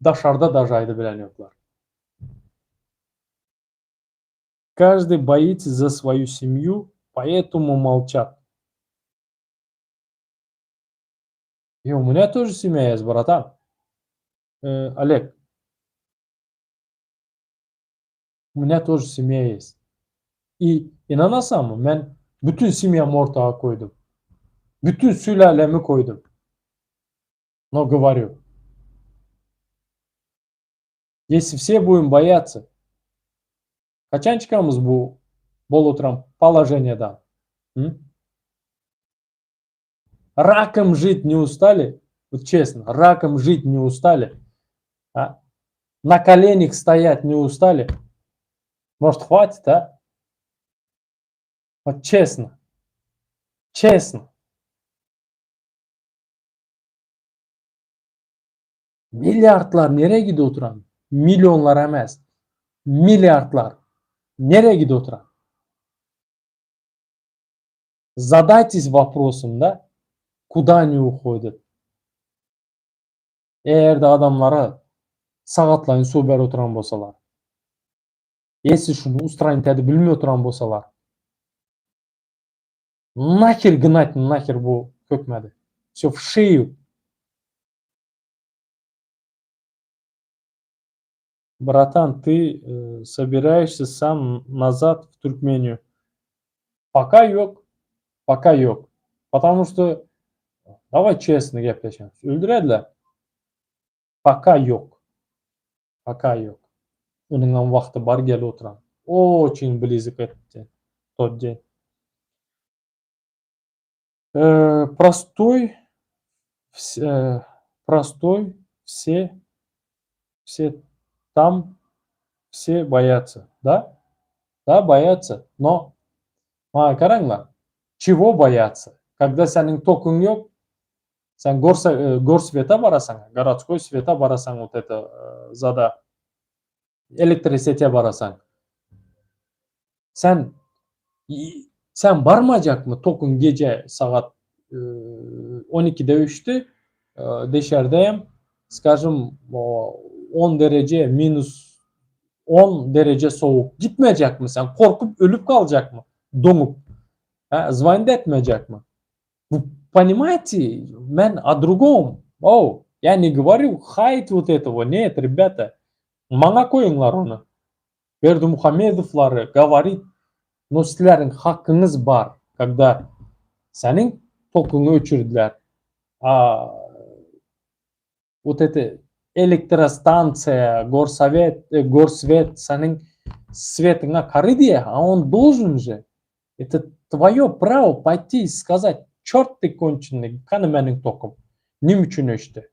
Daşarda daže aýda bilen ýoklar. Каждый боится за свою семью, поэтому молчат. И у меня тоже семья есть, братан. Олег. У меня тоже семья есть. И ynanasaňmy, men bütin semýamy ortaga goýdum. Bütin sülalemi goýdum. Но говорю, если все будем бояться, haçan çykamyz bu bolup oturan положениýadan? Hm? Раком жить не устали? Вот честно, раком жить не устали? А? На коленях стоять не устали? Может, хватит, а? Вот честно. Честно. Milliardlar nirä gidip oturan? Millionlar emes. Milliardlar. Nirä gidip oturan? Задайтесь вопросом, да? Куда они уходят? Eger-de adamlara sagatlaýyn suw berip oturan bolsalar. Если şuny ustranить edip bilmey oturan bolsalar. Нахер гнать нахер bu hökmedi. Все в шею. Братан, ты собираешься сам назад в Туркмению? Пока ýok. Пока ýok. Потому что, давай честно gepleşelim. Öldürediler. Пока ýok. Пока ýok. Onuňam wagty bar gelip oturan. Очень близок этот день. Тот день. Простой, простой, все, все там, все боятся, да? Да, боятся, но maňa garaňlar, чего бояться? Когда seniň tokuň ýok, sen gorsweta barasaň, городской sweta barasaň, вот это zada elektrosete barasaň. Sen sen barmajakmy tokuň gije sagat 12-de öçdi, deşerdeyem, скажем, 10 dereje, minus 10 dereje sowuk. Gitmejekmi sen? Korkup ölüp kaljakmy? Doňup. Ha, звонить etmejekmi? Вы понимаете, men о другом. Оу, я не говорю хайт вот этого. Нет, ребята. Maňa goýuňlar ony. Berdimuhamedowlary говорит, но sizleriň hakyňyz bar, когда seniň tokuňy öçürdiler. А вот это электростанция, горсовет, горсвет seniň svetiňe kary diýe, а он должен же. Это твое право пойти и сказать, черт ты конченый, kany meniň tokum. Näme üçin öçdi?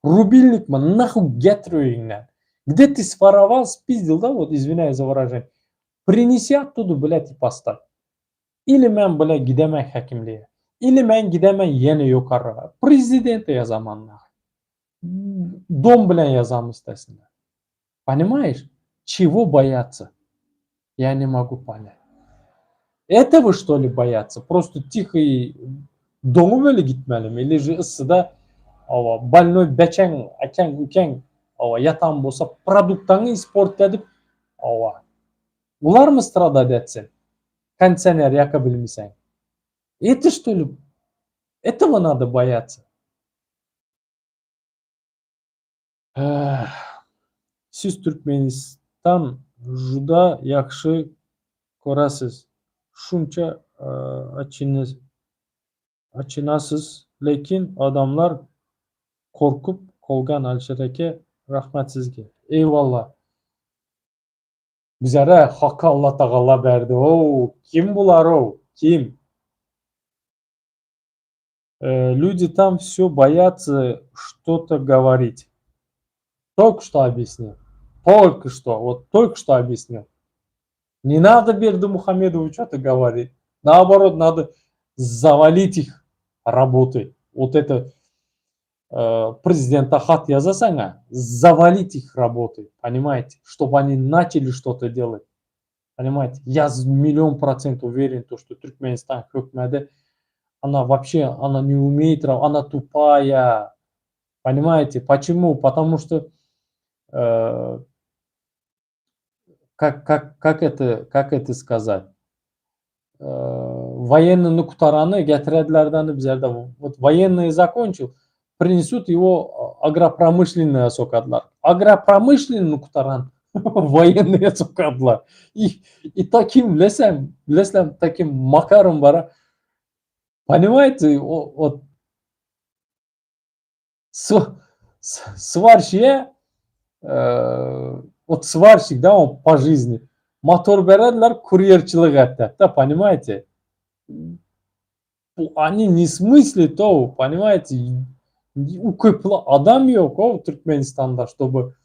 Рубильник mi нахуй getir öýüňden. Где ты своровал, спиздил, да, вот, извиняюсь за выражение. Принеси оттуда, блядь, и поставь. Или men, блядь, gidemen häkimlige. Или men gidemen ýene ýokaryga. Prezidente ýazaman нахуй. Dom bilen ýazam üstesine. Понимаешь? Чего бояться? Я не могу понять. Этого что ли бояться? Просто тихо и doňup öli gitmelimi? Или же yssyda hawa, больной beçeň, akeň, ükeň, hawa, ýatan bolsa produktaňy испортить edip, hawa, ularmy страдать etsin? Kondisioner ýaka bilmeseň. Это что ли? Этого надо бояться. Siz Türkmenistan juda ýahşy körasiz, şunça açynasyz, lekin adamlar qorqup qolğan Alişer eke, rahmet sizge. Eyvallah. Bizlere hakkı Alla Tagala berdi. O, kim bular o? Kim? Люди там все боятся что-то говорить. Только что объяснил. Только что. Вот только что объяснил. Не надо Бердымухамедову что-то говорить. Наоборот, надо завалить их работой. Вот это prezidente hat ýazasaň-a, завалить их работой, понимаете, чтобы они начали что-то делать. Понимаете, я миллион процентов уверен, то, что Türkmenistan hökümeti, она вообще, она не умеет, она тупая. Понимаете, почему? Потому что как это сказать? Военный gutarany getirediler bizlerde. Вот военный закончил, принесут его агропромышленный sokadylar. Агропромышленный gutaran военный sokadylar. И таким bilesem, таким макаром bara. Понимаете, вот сварщик, вот сварщик, да, он по жизни. Motor berediler, kurýerçilik etdi, да, понимаете? Они не смыслят того, понимаете? Ukyply adam ýok o Türkmenistanda, чтобы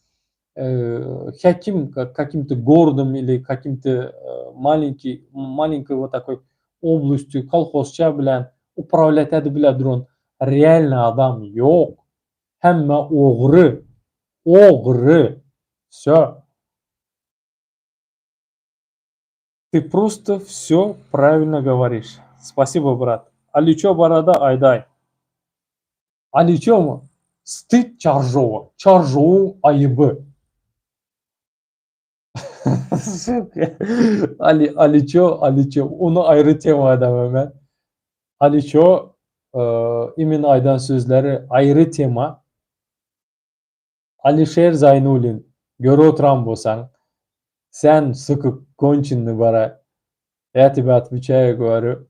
каким-то городом или каким-то маленькой вот такой областью, kolhozça bilen управлять edip bile duran реально adam ýok. Hemme ogry. Ogry. Все. Ты просто все правильно говоришь. Спасибо, брат. Aliço barada aýdaý. Aliço стыд Чаржова. Çarjowyň aýyby. Сука. Ali, Aliço, Aliço. Ony aýry tema edemem men. Aliço именно aýdan sözleri aýry tema. Alişer Zaýnulin, görüp oturan bolsaň, sen, сука, конченый bara. Я тебе отвечаю, говорю.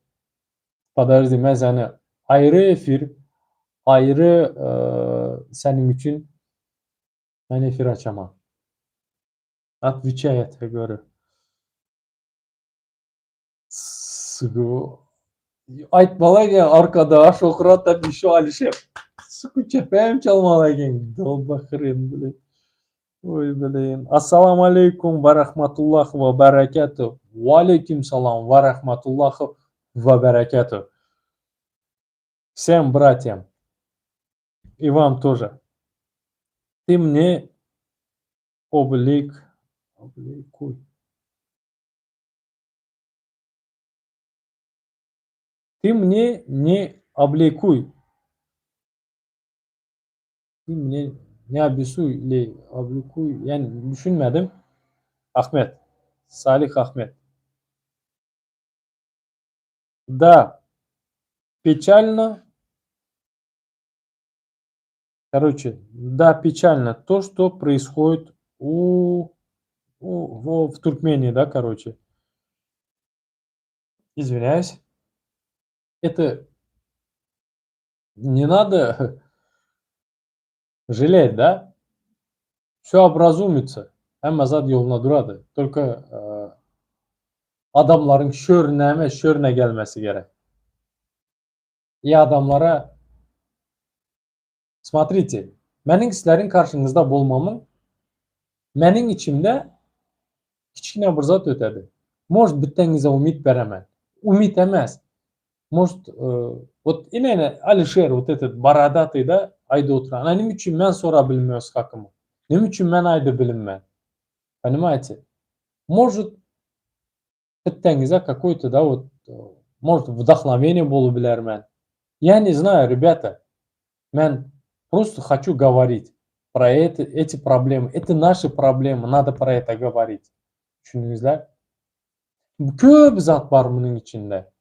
Подожди, men seni aýry efir, aýry seniň üçin men efir açamam. Отвечаю, я тебе говорю. Сука. Aýtmaly eken arkada aş oturat da еще Alişer. Сука, çepem çalmaly eken. Долбохрен, блин. Ой, блин. Assalamu aleýkum we rahmatullahi we berekatuh. We aleýkum salam we rahmatullahi we berekatuh. Всем братьям. И вам тоже. Ты мне облекуй. Ты мне не облекуй. Ты мне не обессуй или облекуй. Yani düşünmedim. Ahmet. Salih Ahmet. Да. Печально. Короче, да, печально то, что происходит в Туркмении, да, короче. Извиняюсь. Это не надо жалеть, да? Все образумится. Hemme zat ýoluna durady. Только adamlaryň şörüne şörüne gelmesi gerek. И adamlara смотрите, meniň sizleriň karşyňyzda bolmamyň meniň içimde kiçgine bir zat ötedi. Может, bitdeňize umyt beremen. Umyt emes. Может, вот ine Alişer, вот этот бородатый да, aýda oturan. Näme üçin men sora bilmiyoruz hakymy? Näme üçin men aýda bilinmen? Понимаете? Может, bitdeňize какой-то, да, вот, может, вдохновение bolup bilermen. Я не знаю, ребята. Men просто хочу говорить про это, эти проблемы. Это наши проблемы, надо про это говорить. Düşündiňizler? Köp zat bar munuň içinde.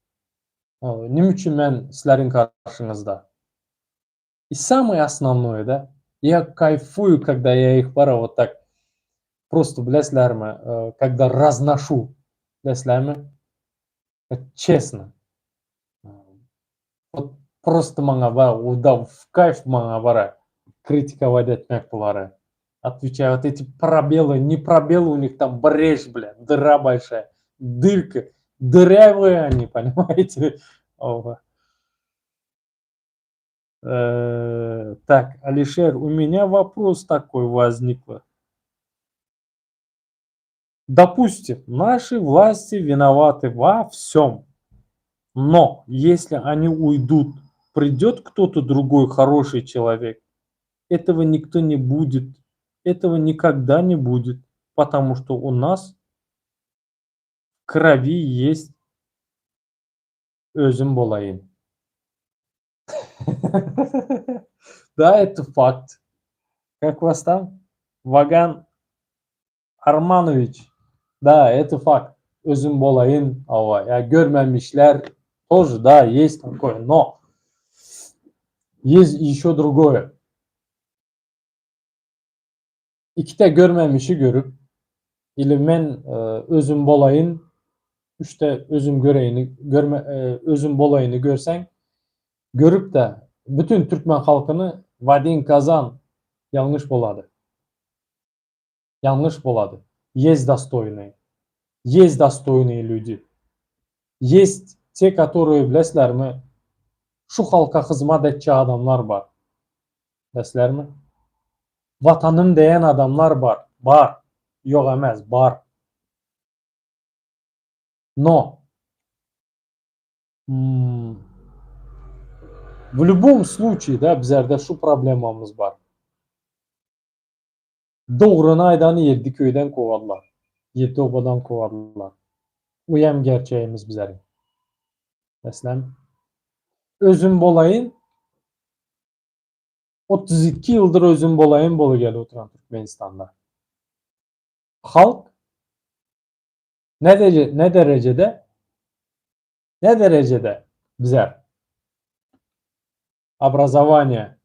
Nime üçin men sizleriň garşyňyzda? И самое основное, да, я кайфую, когда я их пора вот так просто bilesizlermi, когда разношу, bilesizlermi? Честно. Вот просто maňa bar, в кайф maňa bar критиковать etmek bulary. Отвечаю, вот эти пробелы, не пробелы у них там брешь, бля, дыра большая, дырка, дырявые они, понимаете? Ова. Так, Алишер, у меня вопрос такой возникло. Допустим, наши власти виноваты во всем. Но если они уйдут, придет кто-то другой хороший человек, этого никто не будет, этого никогда не будет, потому что у нас в крови есть özüm bolaýyn. Да, это факт. Как вас там? Ваган Арманович. Да, это факт. Özüm bolaýyn. Hawa, ýa görmemişler тоже, да, есть такое, но есть еще другое. Ikide görmemişi görüp, ili men özüm bolaýyn, üçde özüm göreýini, görme, özüm bolaýyny görseň, görüp-de bütün türkmen halkyny w один kazan ýalňyş bolady. Ýalňyş bolady. Есть достойные. Есть достойные люди. Есть те, которые, bilesizlermi, şu halka hyzmat etjek adamlar bar. Bilesizlermi? Watanym diýen adamlar bar. Bar. Ýok emes, bar. Но в любом случае, да, bizlerde şu problemamyz bar. Dogryny aýdany ýedi köýden kowadylar. Ýedi obadan kowadylar. Bu hem gerçeğimiz bizleriň. Meselem, özüm bolaýyn 32 ýyldyr özüm bolaýyn bolup gelip oturan Türkmenistanda. Halk ne, derece, ne derecede ne derecede bizler образование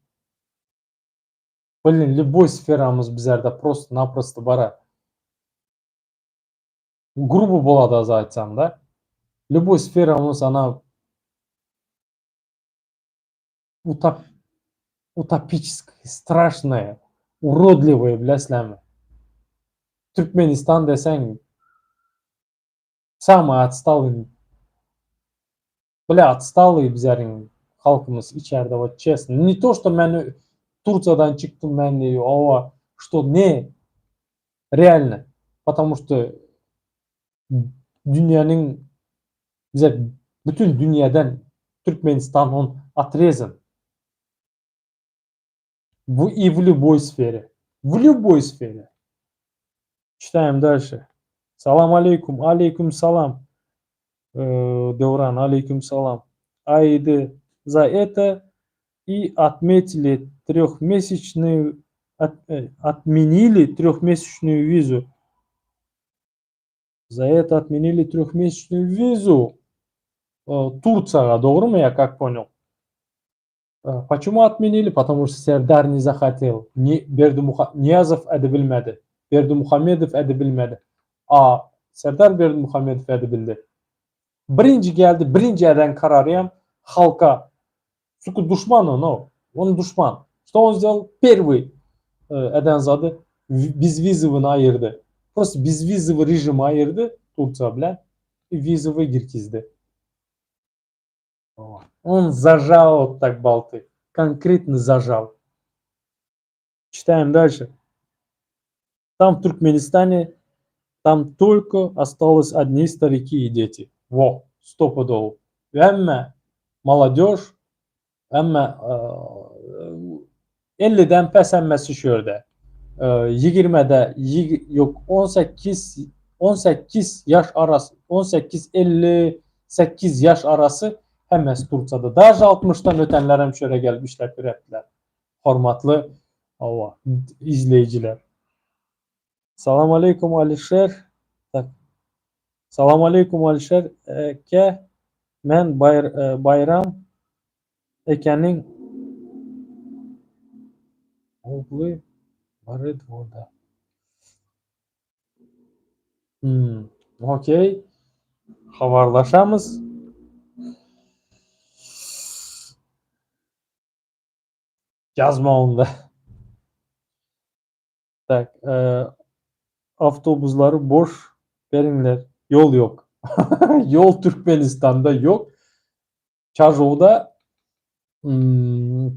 блин, любой sferamyz bizlerde просто-напросто bara грубо bolady az aýtsam da. Любой sferamyz она утопическая, страшная, уродливая, bilesizlermi? Türkmenistan deseň самый отсталый, бля, отсталый bizleriň halkymyz içerde, вот честно. Не то, что men Турциядан çykdym men, ова, что не, реально. Потому что dünýäniň bize bütün dünýäden Türkmenistan он отрезан. И в любой сфере. В любой сфере. Читаем дальше. Salam aleýkum, aleýkum salam. Döwran, aleýkum salam. Аиды за это и отметили трехмесячную, отменили трехмесячную визу. За это отменили трехмесячную визу. Турция, dogrumy, я как понял? Почему отменили? Потому что Сердар не захотел. Не, Бердымуха... Ниязов edibilmedi. Berdimuhamedow edibilmedi. A Serdar Berdimuhamedow edibildi. Birinji geldi, birinji eden karary hem halka. Çünki duşman он, o. Он duşman. Что он сделал? Первый eden zady bezwizowyny aýyrdy. Просто bezwizowy rejim aýyrdy Турция bilen и wizowy girgizdi. Он зажал вот так болты. Конкретно зажал. Читаем дальше. Там в Туркменистане, там только осталось одни старики и дети. Во, стопудово. Hemme молодежь, hemme 50-den pes hemmesi şu ýerde. 20-de, ýok 18 ýaş arasy, 18-58 ýaş arasy hemmesi Turkiýada. Даже 60-dan ötenler hem şöyle gelip işläp üretdiler. Hormatly hawa, izleýjiler. Salam aleýkum Alişer. Так. Salam aleýkum Alişer eke men Baýram ekeniň ogly bar dworda. Hmm, okey. Habarlaşamyz. Ýazma onda. Tak, awtobuslary boş beriňler, ýol ýok. Ýol Türkmenistanda ýok. Çarjowda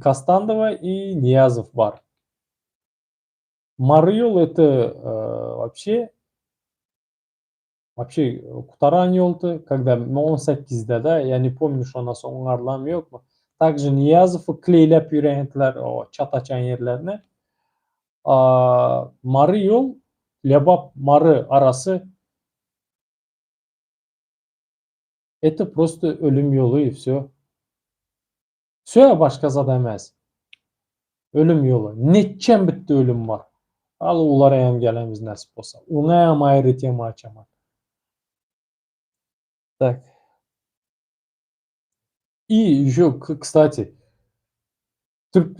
Kastandowa i Nyýazow bar. Mary ýol это вообще вообще gutaran ýoldy, когда on sekizde da, ýa ne pomnю şondan soň oňarlamy ýokmy. Также Nyýazowy kleýläp ýörendiler o çat açan ýerlerine. Mary ýol Lebap Mary arasy это просто ölüm ýoly i wsё. Wsё başga zat emes. Ölüm ýoly. Neçem bitdi ölüm bar. Al olara hem gelemiz nesip bolsa. Oňa hem aýry tema açaman. Tak. I ýo kstati. Türk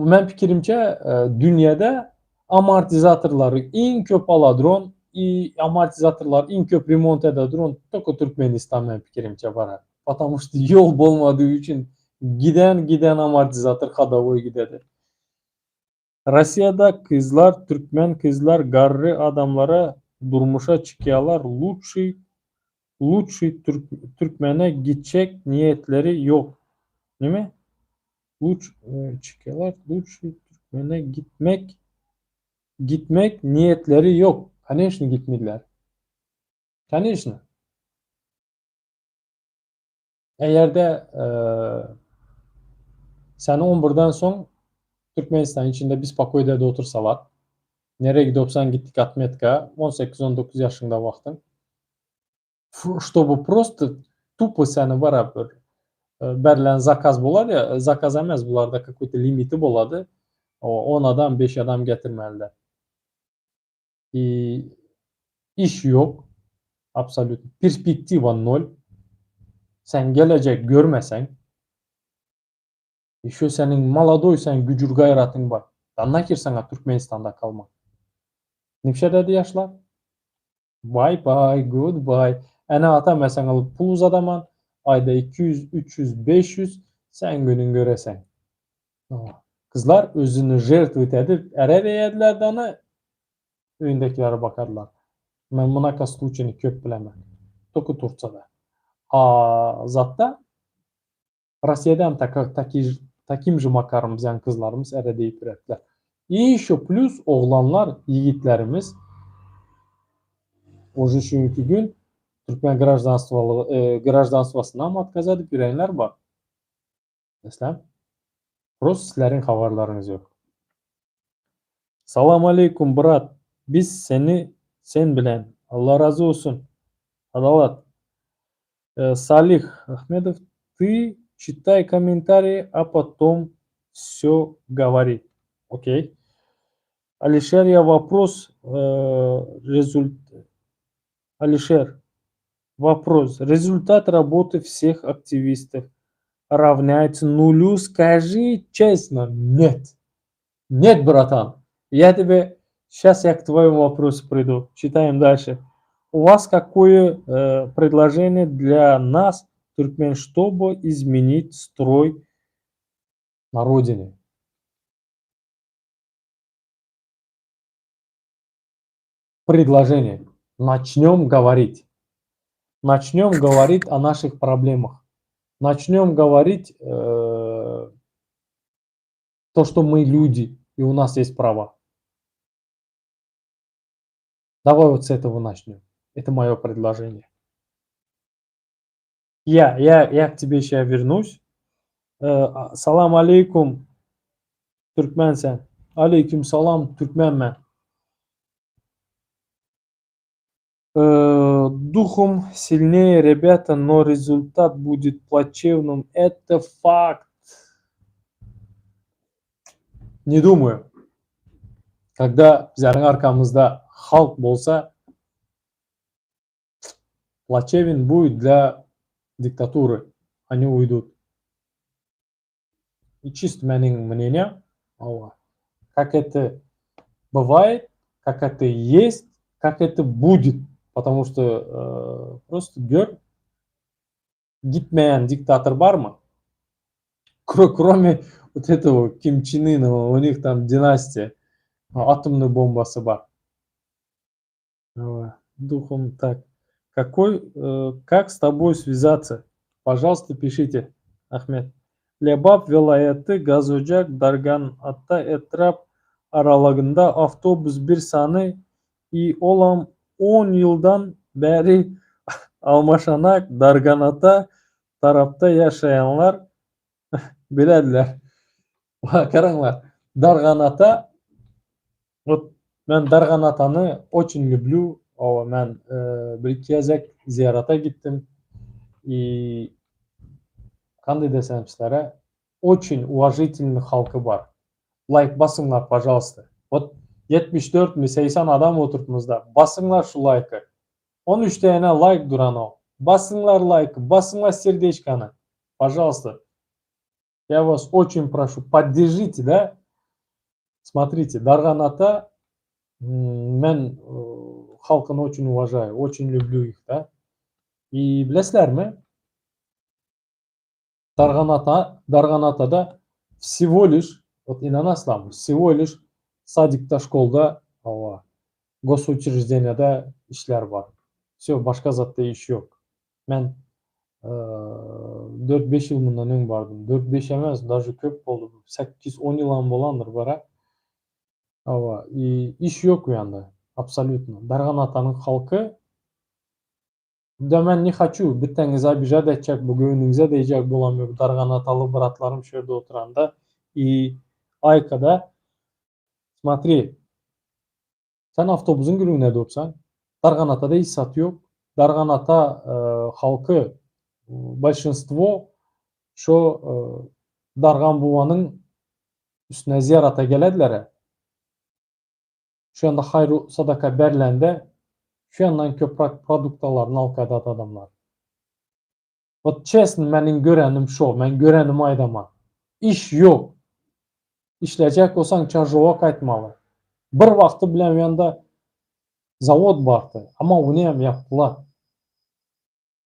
men pikirimçe dünýäde amortizatorlary iň köp aladron i amortizatorlary iň köp remont ededron toko Türkmenistan men pikirimçe bara. Потому что ýol bolmadygy üçin giden giden amortizator hadowoý gidedi. Rossiýada kyzlar türkmen kyzlar garry adamlara durmuşa çykýalar lutşy lutşy türkmene gitjek niýetleri ýok nime luç çykýalar lutşy türkmene gitmek gitmek niýetleri ýok koneşno gitmediler koneşno. Eger-de seni on birden soň Türkmenistanyň içinde bespokoýda otursalar, nereye gidopsan gitdik otmetka, 18-19 ýaşyňda wagtyň, чтобы просто tupo seni bara bir berlen zakaz bolar ýa, zakaz emes bularda какой-то limiti bolady, on adam, beş adam getirmeliler. I iş ýok, absolýutno, perspektiwa nol. Sen gelejek görmeseň, ýeşo seniň molodoý sen güjür gaýratyň bar. Da naher saňa Türkmenistanda kalmak. Nipşededi ýaşlar? Baý baý, good baý. Ene-ata men saňa pul uzadaman, aýda 200, 300, 500, sen günüň göreseň. Gyzlar özüni žertwit edip äre beýediler dana öýündekilere bakarlar. Men munaka sluçini köp bilemen. Toki Tursiýada. A zatda Rossiýada hem taka taki takim же makarom bizäň gyzlarymyz äre diýip ýörediler. I ýeşo plýus oglanlar ýigitlerimiz uje şu günki gün türkmen graždanstwaly graždanstwasynam otkaz edip ýörenler bar. Islam. Prosto sizleriň habarlaryňyz ýok. Salam aleýkum brat biz seni sen bilen Allah razy bolsun Adalat Salih Ahmedov ty çitaj komentariý a potom vsё govori okey Alişer ya vopros rezult Alişer Вопрос. Результат работы всех активистов равняется нулю? Скажи честно, нет. Нет, братан. Я тебе... Сейчас я к твоему вопросу приду. Читаем дальше. У вас какое предложение для нас, туркмен, чтобы изменить строй на родине? Предложение. Начнем говорить. Начнем говорить о наших проблемах. Начнем говорить то, что мы люди и у нас есть права. Давай вот с этого начнем. Это мое предложение. Я, я, я к тебе сейчас вернусь. Salam aleýkum, türkmen sen. Aleýkum salam, türkmen men. Духом сильнее, ребята, но результат будет плачевным. Это факт. Не думаю. Когда bizleriň arkamyzda halk bolsa. Plaçewin будет для diktatury. Они uýdut. И чисто meniň мнениям, hawa. Как это бывает, как это есть, как это будет. Потому что просто gör, gitmeýän diktator barmy? Кроме вот этого Ким Чен Ына, у них там династия, атомный bombasy bar. Духом так. Какой, как с тобой связаться? Пожалуйста, пишите, Ахмед. Lebap welaýaty Gazojak Darganata etrap aralygynda awtobus bir sany i olam on ýyldan bäri almaşanak Darganata tarapda ýaşaýanlar bilediler. Garaňlar, Darganata вот men Darganatany oçin lüblü, hawa men bir iki gezek zyýarata gitdim i kanday desem sizlere oçin uwažitelnyý halky bar. Laýk basyňlar pažalsta. Vot 74 mi 80 adam oturtmyzda. Basyňlar şu laýky. 13 däne laýk duranok. Basyňlar laýky, basyňlar serdeçkany. Pažalsta. Я вас очень прошу, поддержите, да? Смотрите, Darganata men halkyny очень уважаю, очень люблю их, да? И bilesizlermi? Darganata, Darganatada всего лишь, вот ynanasizlarmy, всего лишь садикde, şkolda, hawa, госучреждениеде işler bar. Всё, başga zatda iş ýok. Men dört-beş ýyl mundan öň bardym. Dört-beş emes, daže köp boldy. Sekiz-on ýylam bolandyr bara. Hawa, i iş ýok u ýanda, absolýutno. Darganatanyň halky Da men ne haçu bitdeňizi obijat etjek bu göwnüňize degjek bolam ýok Darganataly bratlarym şu ýerde oturanda i Aýkada smotri sen awtobusyň gürrüňine dursaň Darganatada hiç zat ýok Darganata halky bolşinstwo şo Dargan bubanyň üstüne zyýarata geledilerä Şu ýanda haýru sadaka berlende şu ýandan köprak produktalaryny alyp gaýdady adamlar. Wot çesno meniň görenim şo, men görenimi aýdaman. Iş ýok. Işlejek bolsaň Çarjowa gaýtmaly. Bir wagty bilen u ýanda zawod bardy, amma ony hem ýapdylar.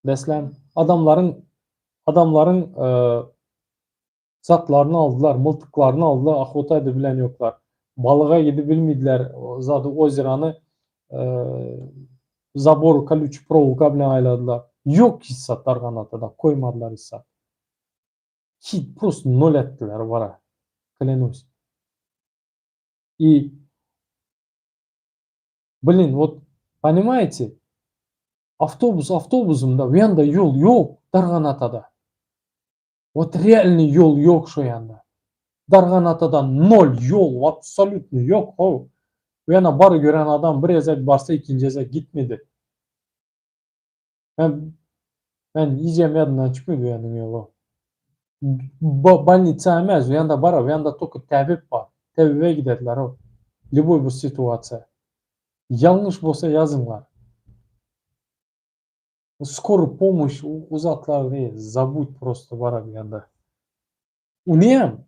Meselem, adamlaryň adamlaryň Zatlaryny aldylar, myltyklaryny aldylar, ahota edibilen ýoklar. Balyga gidibilmediler, zady ozerany zabor kolýuçi prowolka bilen aýladylar. Ýok hiç zat Darganatada, koýmadylar hiç zat. Hiç prosto nol etdiler wara, klýanuсь. I blin, wot ponimaýete, awtobus awtobusymda, u ýanda ýol ýok Darganatada. Wot realnyý ýol ýok şo ýanda. Darganatadan nol ýol absolýutno ýok how. Bu ýana bar gören adam bir gezek barsa ikinji gezek gitmedi. Men men hijem ýadymdan çykmady bu ýanyň ýoly. Bolnitsa emes bu ýanda bar bu ýanda tolko täbip bar. Täbibe gidediler how. Lýuboý bir situasiýa. Ýalňyş bolsa ýazyňlar. Skory pomoş o zatlar zabud prosto bara bu ýanda. Unýam.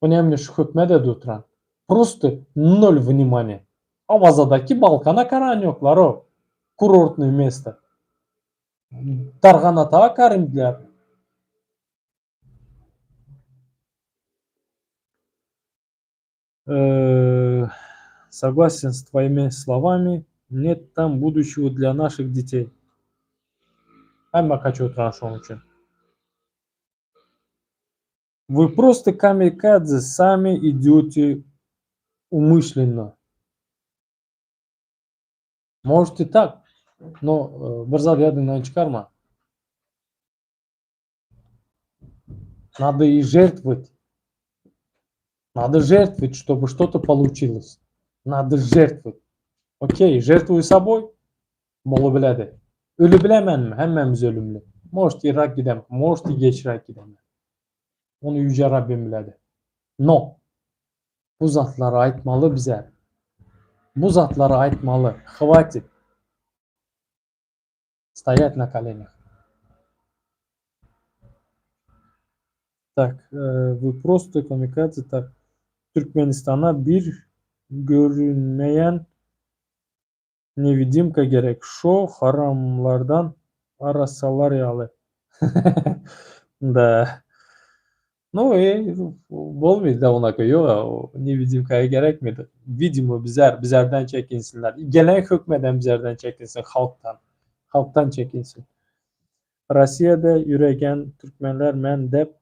Unýam şu hökmede duturan. Prosto nol vnimaniya. Awazadaky Balkana karan ýoklar o. Kurortnyý mesto. Darganata karymdylar. Согласен с твоими словами. Нет там будущего для наших детей. Hemme gaçyp oturan şonuň üçin. Вы просто камикадзе, сами идете умышленно. Может и так, но bir zat ýadyňdan çykarma. Надо и жертвовать. Надо жертвовать, чтобы что-то получилось. Надо жертвовать. Okey, žertwuý soboý, bolubiledi. Ölübilemenmi? Hemmämiz ölümli. Может irräk gidem, может i geçräk gidem. Ony Ýüje Rabbim biledi. No, bu zatlary aýtmaly bize. Bu zatlary aýtmaly. Hwatit. Стоять на коленях. Так, вы просто kamikaze tak. Türkmenistana bir görünmeýän Newidimka gerek şo haramlardan arassalar ýaly. Da. Nu i bolmady onaka ýoga newidimka gerekmedi. Widimo bizler bizlerden çekinsinler. Gelen hökmedem bizlerden çekinsin halkdan. Halkdan çekinsin. Rossiýada ýüregen türkmenler men dep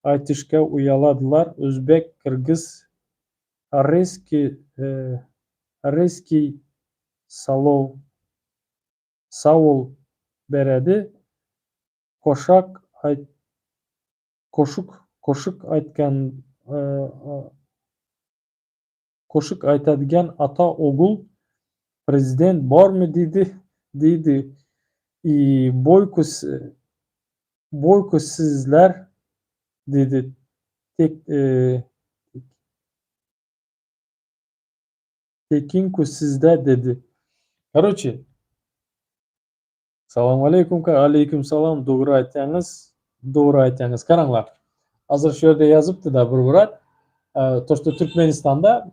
aýtyşka uýaladylar özbek kyrgyz Reski reskiý salow sawol beredi koşak aýt koşuk koşuk aýtgan koşuk aýtadigan ata ogul prezident bormy diýdi diýdi i boýko boýko sizler diýdi tek Tekinku sizde dedi. Karoçe. Salam aleýkum aleýkum salam dogry aýtýaňyz dogry aýtýaňyz garaňlar hazir şu ýerde ýazypdy da bir brat to что Türkmenistanda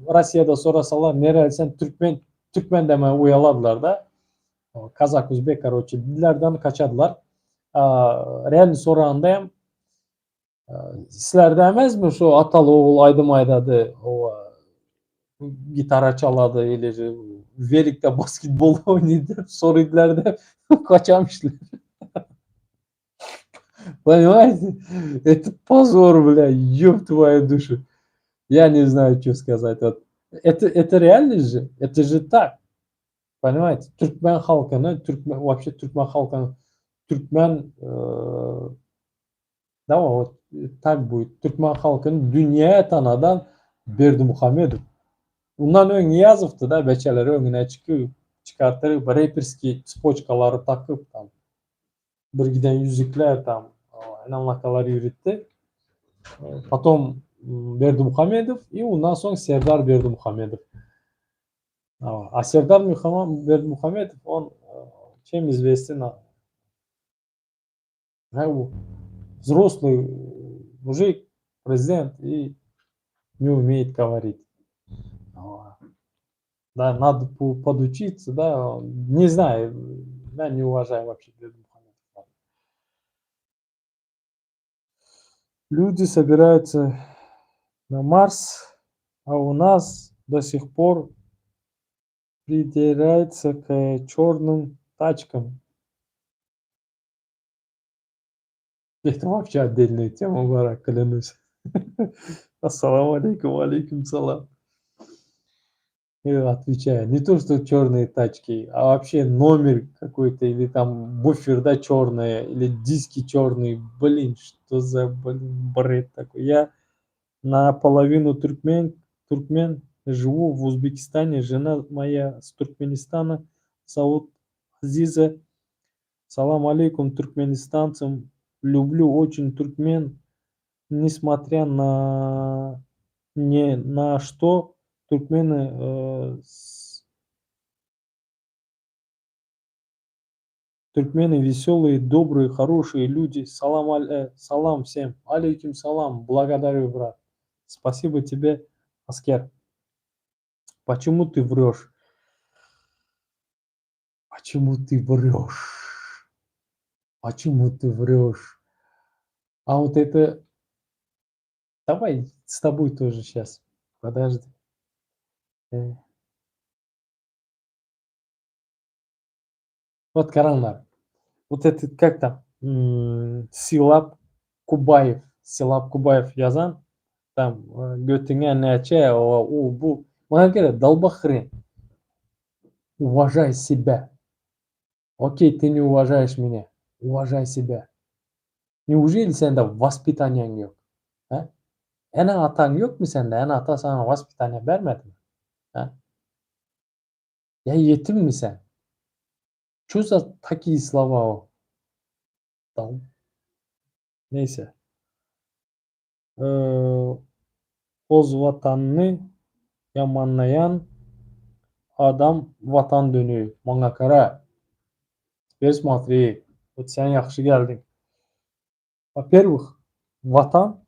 Rossiýada sorasalar nereli sen türkmen türkmen deme uýaladylar da kazak uzbek karoçe dillerden kaçadylar realny soranda hem Sizlerde emesmi şu ataly ogul aýdym aýdady, owa gitara çalady ili welikde basketbol oýnaýdy dep soraýdylar dep kaçamyşlar. Понимаете? Это позор, бля, ёб твою душу. Я не знаю, что сказать. Вот. Это, это реальность же, это же так. Понимаете? Türkmen halkyny, türkmen, вообще türkmen halkyny, türkmen e, Da вот tak будет. Türkmen halkyny dünýä tanadan Berdimuhamedow. Undan öň Nyýazowdy da beçeleri öňüne çykyp, çykartdyryp, reperskiý tspoçkalary takyp tam bir giden ýüzükler tam ynanlakalar ýüritdi. Potom Berdimuhamedow i undan soň Serdar Berdimuhamedow. A Serdar Berdimuhamedow on чем известен? Взрослый мужик, prezident и не умеет говорить. Да, надо подучиться, да, не знаю, я не уважаю вообще Бердымухамедова. Люди собираются на Марс, а у нас до сих пор придираются к черным тачкам. Это вообще отдельная тема, Бара, клянусь. Ассаламу алейкум, алейкум салам. Я отвечаю, не то что черные тачки, а вообще номер какой-то или там буфер, да, черные, или диски черные. Блин, что за, блин, бред такой. Я наполовину туркмен, туркмен, живу в Узбекистане, жена моя с Туркменистана, зовут Азиза. Салам алейкум туркменистанцам. Люблю очень туркмен, несмотря на не на что туркмены э, с... Туркмены веселые, добрые, хорошие люди. Салам, аль, салам всем. Алейкум салам. Благодарю, брат. Спасибо тебе, Аскер. Почему ты врешь? Почему ты врешь? Почему ты врешь? А вот это... Давай с тобой тоже сейчас. Подожди. Вот garaňlar. Вот это как там? Sylap Kubaýew. Sylap Kubaýew ýazan. Tam götüňe näçe o bu. Maňa gerek dalba hren. Уважай себя. Okey, ты не уважаешь меня. Уважай себя. Неужели sende waspitaniýaň ýok? Hä? Ene-ataň ýokmy sende? Ene-ata saňa waspitaniýa bermedimi? Hä? Ýa ýetimmi sen? Ço za takiýe slowa o? Dal. Neýse. Oz watanyny ýamanlaýan adam watan dönügi. Maňa gara. Теперь смотри, вот sen ýagşy geldiň. Во-первых, Watan,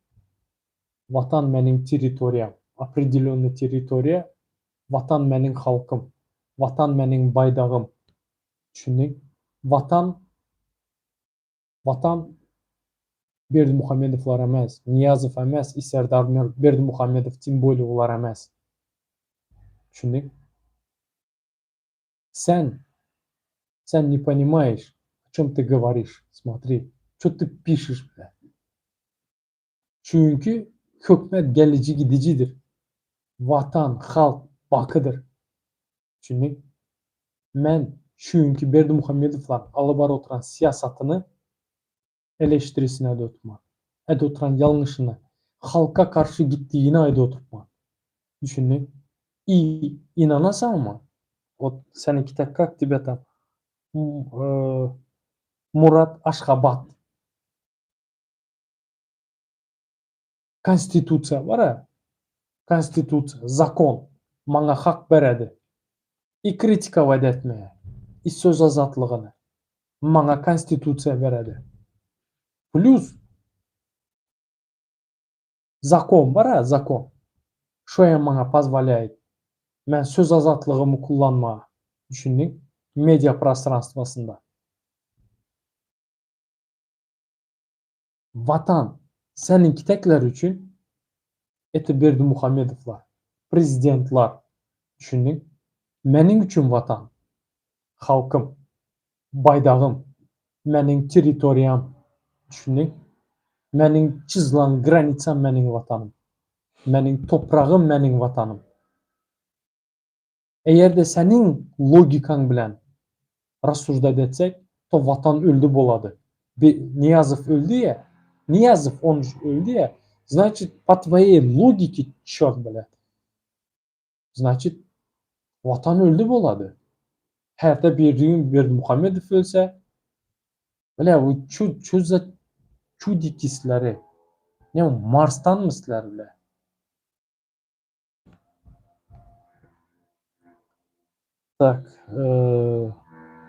Watan meniň territoriýam, opredelýonnyý territoriýa, Watan meniň halkym, Watan meniň baýdagym. Düşündiň? Watan, Watan Berdimuhamedowlar emes, Nyýazow emes i Serdar Berdimuhamedow tim bolее olar emes. Düşündiň? Sen, sen не понимаешь, о чем ты говоришь, смотри, что ты пишешь, бля. Çünki hökümet geliji gidijidir. Watan, halk bakydyr. Düşündiň? Men çünki Berdimuhamedowlaryň alyp baryp oturan syýasatyny eleştirisini aýdyp oturman. Aýdyp oturan ýalňyşyny, halka garşy gitdigini aýdyp oturman. Düşündiň? I ynanasaňmy? Ot seniňki tak kak тебя tam Murat Aşgabat. Konstitusiýa bar-a. Konstitusiýa, zakon maňa hak beredi. I kritikować etmäge, i söz azatlygyny maňa konstitusiýa beredi. Plýus zakon bar-a, zakon. Şo hem maňa pozwolýaýt. Men söz azatlygymy kullanmaga. Düşündiň? Media prostranstwosynda. Watan seniňkitekler üçin eti Berdimuhamedowlar, prezidentlar düşündiň. Meniň üçin Watan, halkym, baýdagym, meniň territoriýam düşündiň. Meniň çyzylan granitsam meniň Watanym. Meniň topragym meniň Watanym. Eger-de seniň logikaň bilen rassujdat etsek, to Watan öldi bolady. Bi Nyýazow öldi ýa, Nyýazow on öldi ýa, znaçit po tvoýey logike çort blät. Znaçit Watan öldi bolady. Herde bir gün Berdimuhamedow ölse, blä bu ço ço za çudiki sizler-eý. Näme Marsdanmy sizler blä? Tak,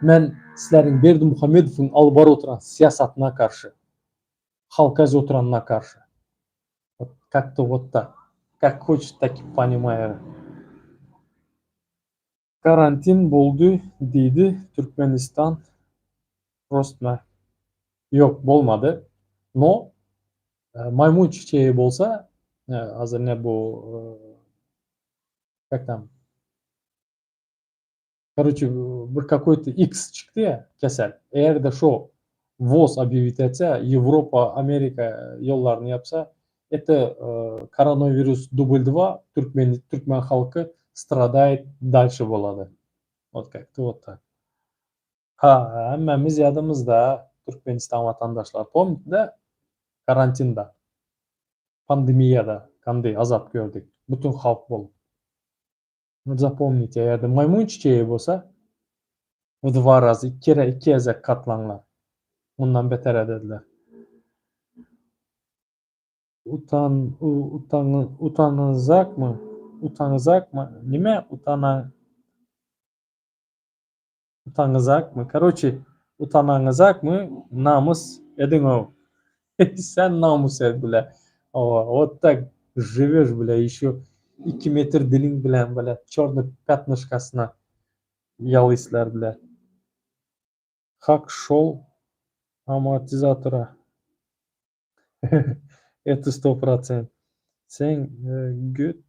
men sizleriň Berdimuhamedowyň alyp baryp oturan syýasatyna garşy, halka ezip oturanyna garşy. Wot как-то wot tak. Kak hoçeş tak i ponimaý. Karantin boldy diýdi Türkmenistan rostmy? Ýok bolmady. No maýmyn çiçegi bolsa hazir ne bu kak tam Karoçe bir kakoý-to X çykdy ýa kesel. Eger-de şo WOZ obýewit etse, Ýewropa, Amerika ýollaryny ýapsa, это koronawirus dubl dva türkmen türkmen halky stradaýt dalşe bolady. Wot kak-to wot tak. Ha, hemmämiz ýadymyzda Türkmenistan watandaşlar pomnite da karantinda, pandemiýada kandy azap gördük bütün halk bolup. Zapomnite, eger-de maýmyn çiçegi bolsa, w dva raza, iki kere, iki gezek katlaňlar. Mundan beter edediler. Utan, utan, utanyzakmy? Utanyzakmy? Nime utana Utanyzakmy? Karoçi, utanaňyzakmy? Namys ediň-ow. Sen namys et, bile. Hawa, wot tak žiweş, bile, ýeşo iki metr diliň bilen, bile, çorny pýatnyşkasyna ýalyslar, bile. Hak şol amortizatora. Это sto prosent. Sen göt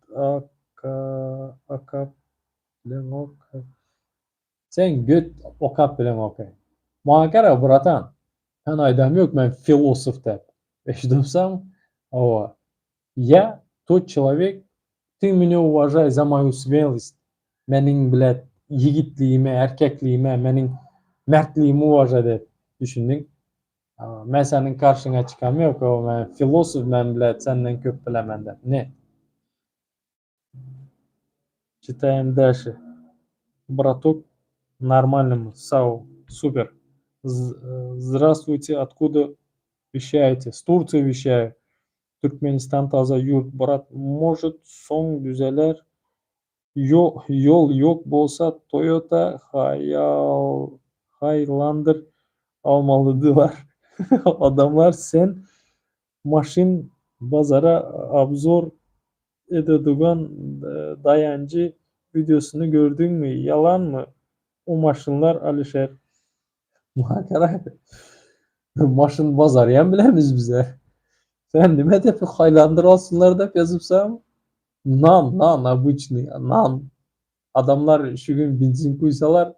akap bileňok. Sen göt okap bileňok. Maňa gara bratan. Men aýdam ýok men filosof dep. Eşidipsiňmi? Hawa. Я тот человек, ты меня уважай за мою смелость. Meniň bilet ýigitligime, erkekligime, meniň mertligimi uwažat et. Düşündiň? Men seniň garşyňa çykam ýok, o men filosof men bilet senden köp bilemen dep. Ne? Çitaýym daşy. Bratok normalnymy? Sag Super. Здравствуйте, откуда вещаете? С Турции вещаю. Türkmenistan taza ýurt, brat. Может, soň düzeler. Ýol ýok bolsa Toyota haýal. Highlander almalydylar. Adamlar sen maşyn bazara obzor ededugan Daýanjy wideosyny gördüňmi? Ýalanmy o maşynlar Alişer? Maňa garaý. Maşyn bazaryam bilemiz bize. Sen nime dep Highlander alsynlar dep ýazypsaň? Nan, nan obyçnyý nan. Adamlar şu gün benzin guýsalar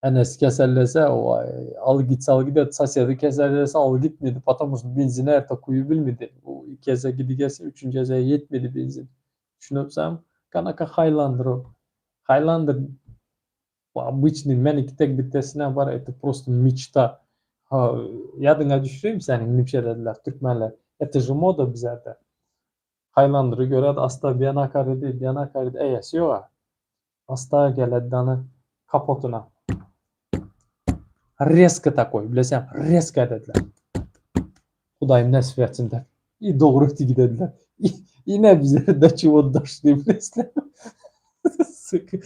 Enesi kesellese, waý, al gitse al gider, sosedi kesellese al gitmedi, потому что benzin erte guýup bilmedi. Bu iki ese gidi gelse, üçünji ese ýetmedi benzin. Düşünipsem, kanaka Highlander o. Highlander обычный meniki tek bittesine bar, это просто мечта. Ha, ýadyňa düşüreyim seniň nipşelediler türkmenler. Это же moda bizlerde. Highlandery göredi, asta bir ýana karady, bir ýana karady, eýesi ýok-a. Asta geledi dany kapotyna. Rezko takoý, bileseň, rezko edediler. Hudaýym nesip etsin dep. I dogry öti gidediler. Ine bize do çego doşli bilesizler. Suka,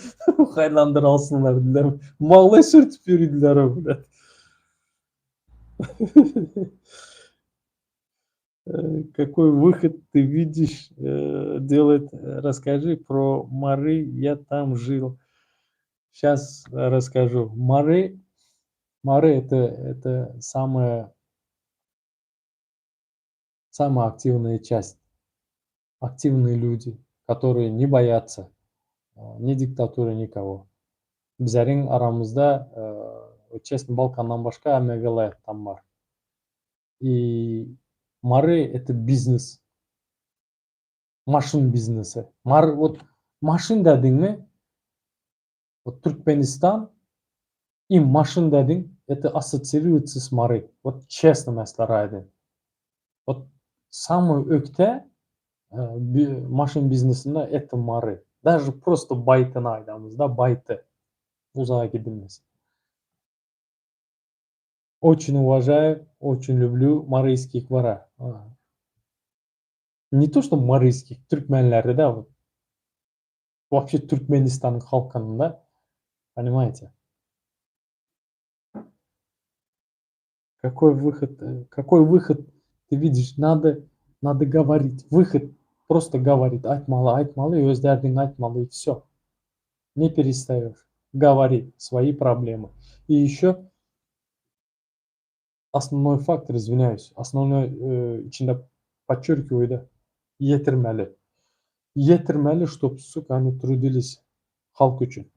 Highlander alsynlar diýdiler. Maňlaý sürtüp ýöridiler o bilen. Какой выход ты видишь делать? Расскажи про Мары, я там жил. Сейчас расскажу. Мары, Мары это самая, самая активная часть. Активные люди, которые не боятся ни диктатуры, никого. Bizleriň aramyzda, честно, Balkandan başga hemme welaýatdan bar. И Mary это бизнес. Maşyn biznesi. Mary вот maşyn dediňmi? Вот Türkmenistan и maşyn dediň это ассоциируется с Mary. Вот честно men sizlere aýdaýyn. Вот самый ökde maşyn biznesinde это Mary. Даже просто baýtyny aýdamyzda baýty. Uzaga gidilmez. Очень уважаю, очень люблю марийских вора. Не то, что марийских, türkmenleri да, вот. Вообще Türkmenistanyň halkyny да, понимаете? Какой выход ты видишь? Надо говорить. Выход просто говорить. Aýtmaly, aýtmaly, öz derdiňi aýtmaly, и все. Не перестаешь говорить свои проблемы. И еще основной фактор, извиняюсь, основной içinde подчеркиваю, да, ýetirmeli. Ýetirmeli, чтоб, сука, они трудились halk üçin.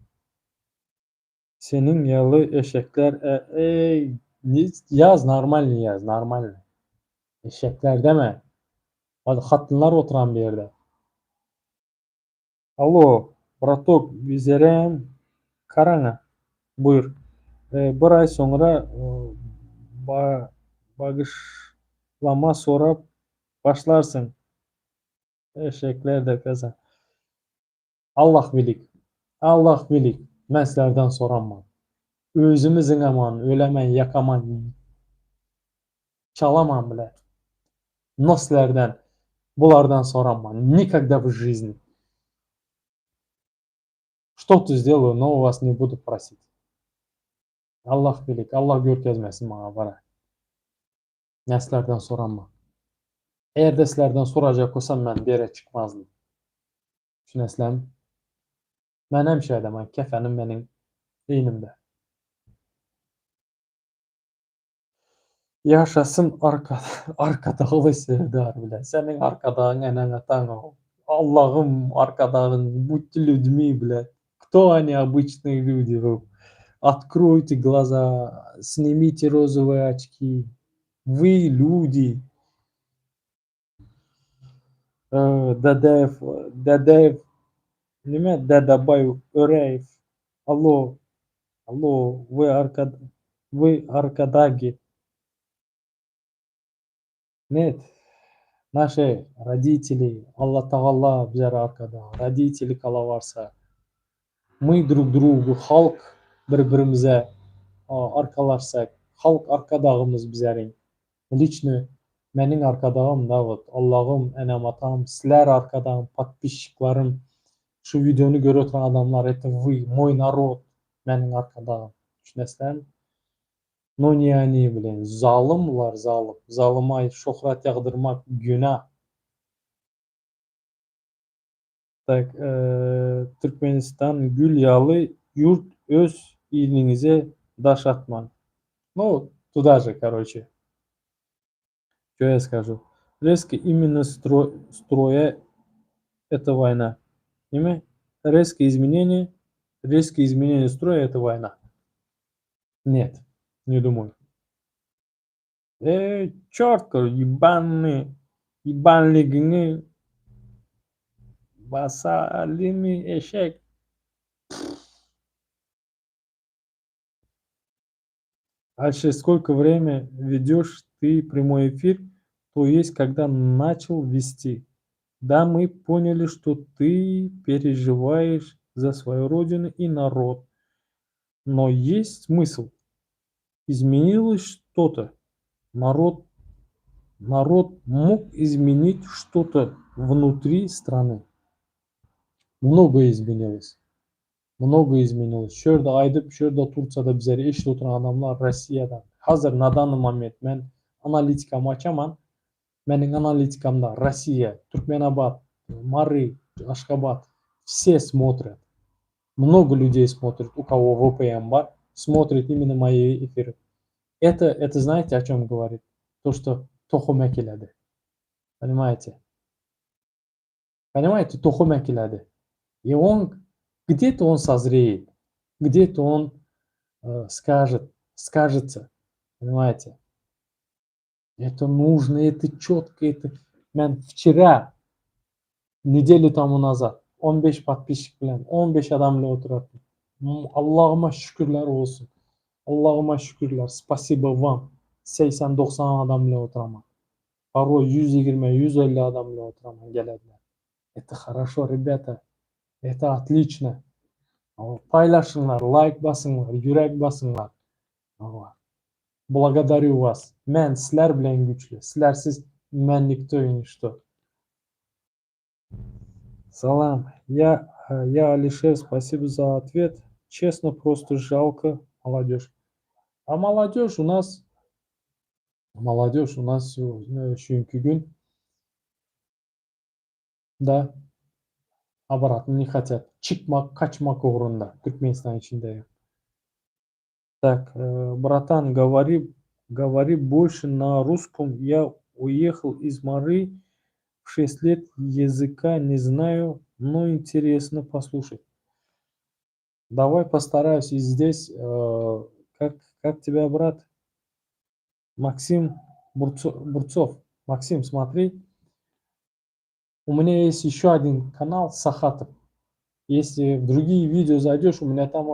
Seniň ýaly eşekler, eý, ýaz нормальный ýaz, нормальный. Eşekler deme. Hatynlar oturan bir ýerde. Allo, браток, bizerem garaňa. Buýur. Bir aý soňra bagyşlama sorap başlarsyň. Eşekler dep ýazan. Allah bilik. Allah bilik. Men sizlerden soranman. Özümi zyňaman, ölemen, ýakaman, çalaman bile. No sizlerden, bulardan soranman. Никогда в жизни. Что-то сделаю, но у вас не буду просить. Allah bilik, Allah görkezmesin maňa bara. Men sizlerden soranman. Eger-de sizlerden sorajak bolsam men bu ýere çykmazdym. Düşünesizlermi? Men hemişe aýdaman, kefenim meniň egnimde. Ýaşasyn Arkadagly Serdar bilen. Seniň Arkadagyň eneň ataň Allahym Arkadagyň будьте людьми, блядь. Кто они, обычные люди? Откройте глаза, снимите розовые очки. Вы люди. Dadaýew, Dadaýew, nime Dadabaý Öräýew. Allo, allo, вы Arkadagi. Нет, наши родители, Alla Tagala bizlere arkadag, родители kalabarsa, мы друг другу, halk bir-birimize arkalaşsak, halk arkadagymyz bizleriň. Лично meniň arkadagym da вот Allahym, enem atam, sizler arkadagym, подписчикlarym, şu videony görüp oturan adamlar, это вы, мой народ, meniň arkadagym. Düşünesizlermi? No ne oni, blin, zalymlar, zalym. Zalyma şöhrat ýagdyrmak günä. Tak, Türkmenistan gül ýaly ýurt öz iliňize daş atmaň. Ну, туда же, короче. Что я скажу? Резко именно строя это война. Nime? Резкое изменение строя это война. Нет, не думаю. Ey, чёрт, ебаный, ебанligiňi basalymy eşek. Дальше сколько время ведешь ты прямой эфир, то есть когда начал вести? Да, мы поняли, что ты переживаешь за свою родину и народ. Но есть смысл. Изменилось что-то. Народ мог изменить что-то внутри страны. Многое изменилось. Много изменилось. Şu ýerde aýdyp, şu ýerde Tursiýada bizleri eşidip oturan adamlar Rossiýadan. Häzir на данный момент men analitikamy açaman. Meniň analitikamda Россия, Türkmenabat, Mary, Aşgabat все смотрят. Много людей смотрит, у кого VPN bar, смотрит именно мои эфиры. Это знаете, о чем говорит? То, что tohum ekiledi. Понимаете? Понимаете, tohum ekiledi. И он, где-то он созреет, где-то он скажет, скажется, понимаете? Это нужно, это четко, это. Men вчера, неделю тому назад, 15 подписчик bilen, 15 adam bilen oturatdym. Allahyma şükürler bolsun. Allahyma şükürler. Спасибо вам. 80-90 adam bilen oturaman. Порой 120-150 adam bilen oturaman gelediler. Это хорошо, ребята. Это отлично. Paýlaşyňlar, like basyňlar, ýürek basyňlar. Благодарю вас. Men sizler bilen güýçli. Sizlersiz men никто и ничто. Salam. Я Алишер, спасибо за ответ. Честно, просто жалко молодежь. А молодежь у нас şu gün да обратно не хотят. Çykmak, gaçmak ugrunda Türkmenistan içinde. Так, братан, говори, говори больше на русском. Я уехал из Мары в 6 лет, языка не знаю, но интересно послушать. Давай постараюсь и здесь, как тебя, брат? Максим Бурцов. Максим, смотри. У меня есть еще один канал Сахатов. Если в другие видео зайдешь, у меня там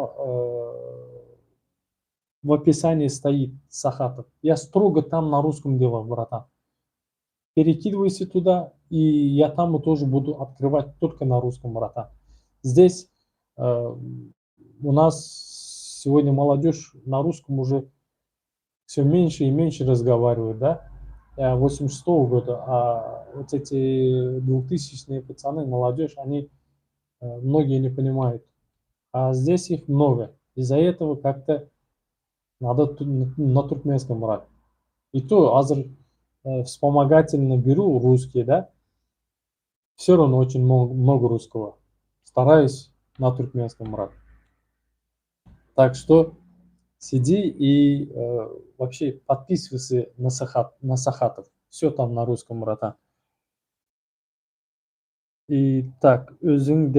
в описании стоит Сахатов. Я строго там на русском делаю, братан. Перекидывайся туда, и я там тоже буду открывать только на русском, братан. Здесь у нас сегодня молодежь на русском уже все меньше и меньше разговаривает, да? Я 86-го года, а вот эти 2000-е пацаны, молодежь, они многие не понимают. А здесь их много. Из-за этого как-то надо на туркменском брать. И то häzir вспомогательно беру русский, да, все равно очень много, много русского. Стараюсь на туркменском брать. Так что сиди и вообще подписывайся на Сахатов. Все там на русском, братан. И так, özüň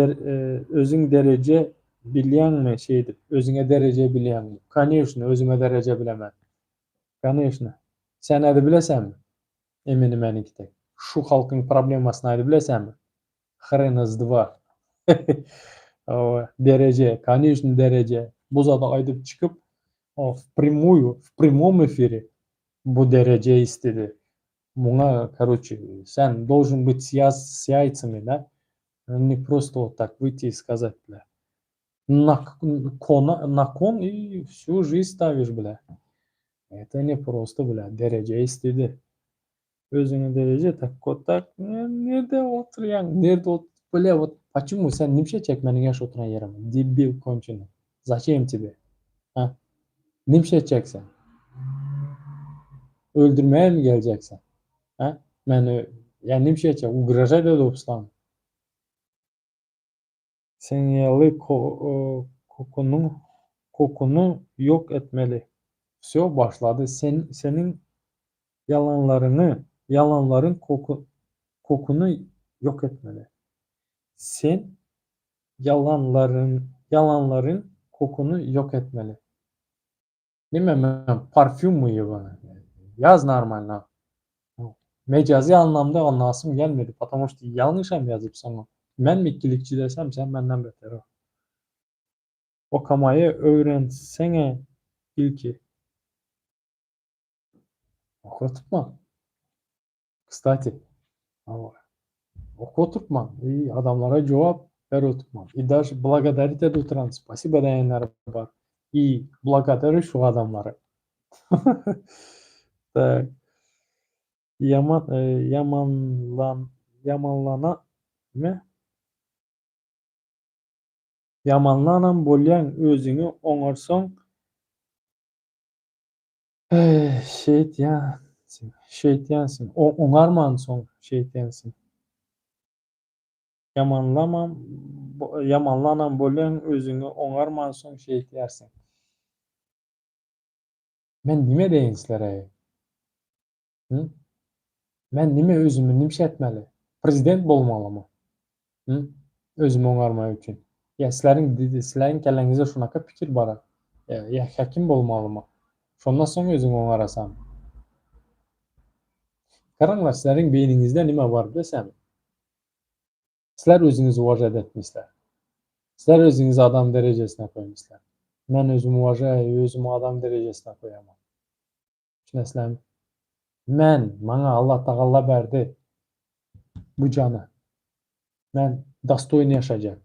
dereje bilýäňmi şeýdip, özüňe dereje bilýäňmi? Конечно, özüme dereje bilemen. Конечно. Sen näde bilesenmi? Emini meniki Şu halkyň problemasyny aýdyp bilesenmi? Хрена с два. Dereje, конечно, dereje. Bu zady aýdyp çykyp, впрямую, в прямом эфире bu dereje istedi. Muňa, короче, sen должен быть с яйцами, да? Не просто вот так выйти и сказать, бля. На кон и всю жизнь ставишь, бля. Это не просто, бля, dereje istedi. Özüňe dereje так вот так nirde oturýaň, nirde ot бля, вот почему sen näme üçin meniň ýaşap oturan ýerim? Дебил конченый. Зачем тебе? А? Nimşe etjek sen? Öldürmäge mi geljek sen? Hä? Meni ýa nimşe etjek? Ugražat edipsiň. Seň ýaly kokunyň kokuny ýok etmeli. Wsýo başlady sen seniň ýalanlaryňy ýalanlaryň kokuny ýok etmeli. Sen ýalanlaryň ýalanlaryň kokuny ýok etmeli. Nime men parfýummy ýybany? Ýaz normalno. Mejazy anlamda anlasym gelmedi, потому что ýalňyşam ýazypsyň. Men ikilikçi desem sen menden beter. Okamaýy öwrenseňe ilki. Okatma. Kstati. Oka oturtman. I adamlara jogap ber oturtman. I daže благодарить edip oturan spasibo diýenler bar. I благодарю şu adamlary. Tak. Ýaman ýamanlan ýamanlana nime? Ýamanlanam bolýaň özüňi oňarsaň şeýtýänsiň şeýtýänsiň oňarmansoň şeýtýänsiň. Ýamanlamam ýamanlanam bolýaň özüňi oňarmansoň şeýtýärsiň. Men nime deýin sizlere? Hı? Men nime özümi nimşe etmeli? Prezident bolmalymy? Hı? Özümi oňarmak üçin. Ýa sizleriň sizleriň kelläňizde şunaka pikir bara. Ýa häkim bolmalymy? Şondan soň özüňi oňarasan. Garaňlar sizleriň beýniňizde nime bar bilesemi? Sizler özüňizi uwažat etmişler. Sizler özüňizi adam derejesine goýmuşlar. Men özümi uwažaýa, özümi adam derejesine goýaman. Düşünesizlermi? Men, maňa Allah Tagalla berdi bu jany. Men dostoýny ýaşajak.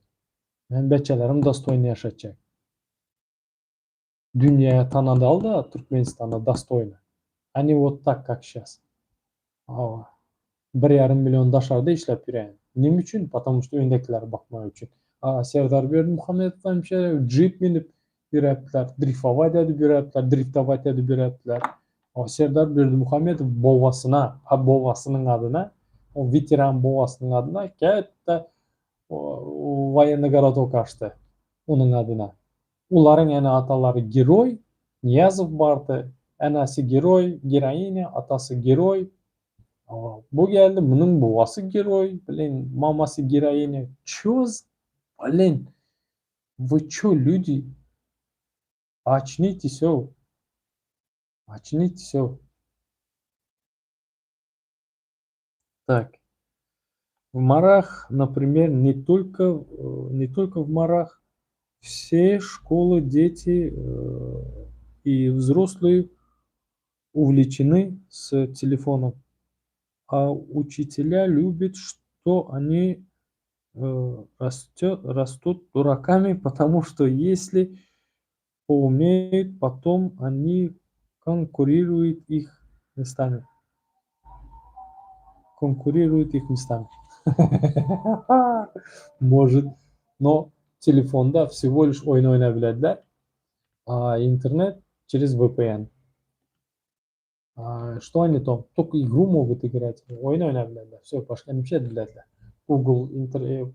Men beçelerim dostoýny ýaşatjak. Dünýäge tanadal-da Türkmenistanda dostoýny. A ne wot tak kak şas. Hawa. Bir ýarym million daşarda işläp ýöräýin. Neme üçin? Потому что öýündäkileri bakmak üçin. A Serdar Berdimuhamedow hem şeýle jip minip ýöräpdiler, drifowat edip ýöräpdiler, driftowat edip ýöräpdiler. O Serdar Berdimuhamedow bobasyna, ha bobasynyň adyna, o weteran bobasynyň adyna kätde woýennyý gorodok açdy onuň adyna. Olaryň ene-atalary geroý, Nyýazow bardy, enesi geroý, geroinýa, atasy geroý. Bu geldi, munuň bobasy geroý, blin, mamasy geroinýa. Ço z, blin, вы ço, люди? Очнитесь, ow. Очнитесь, ow. Так. В Марах, например, не только, не только в Марах, все школы, дети и взрослые увлечены с телефоном. А учителя любят, что они растут дураками, потому что если поумеют, потом они конкурируют их местами. Конкурируют их местами. Может, но telefonda всего лишь oýun oýnap bilediler. А интернет через VPN. А, что они там? Только игру могут играть. Oýun oýnap bilediler. Все, başga näme şey bilediler. Google,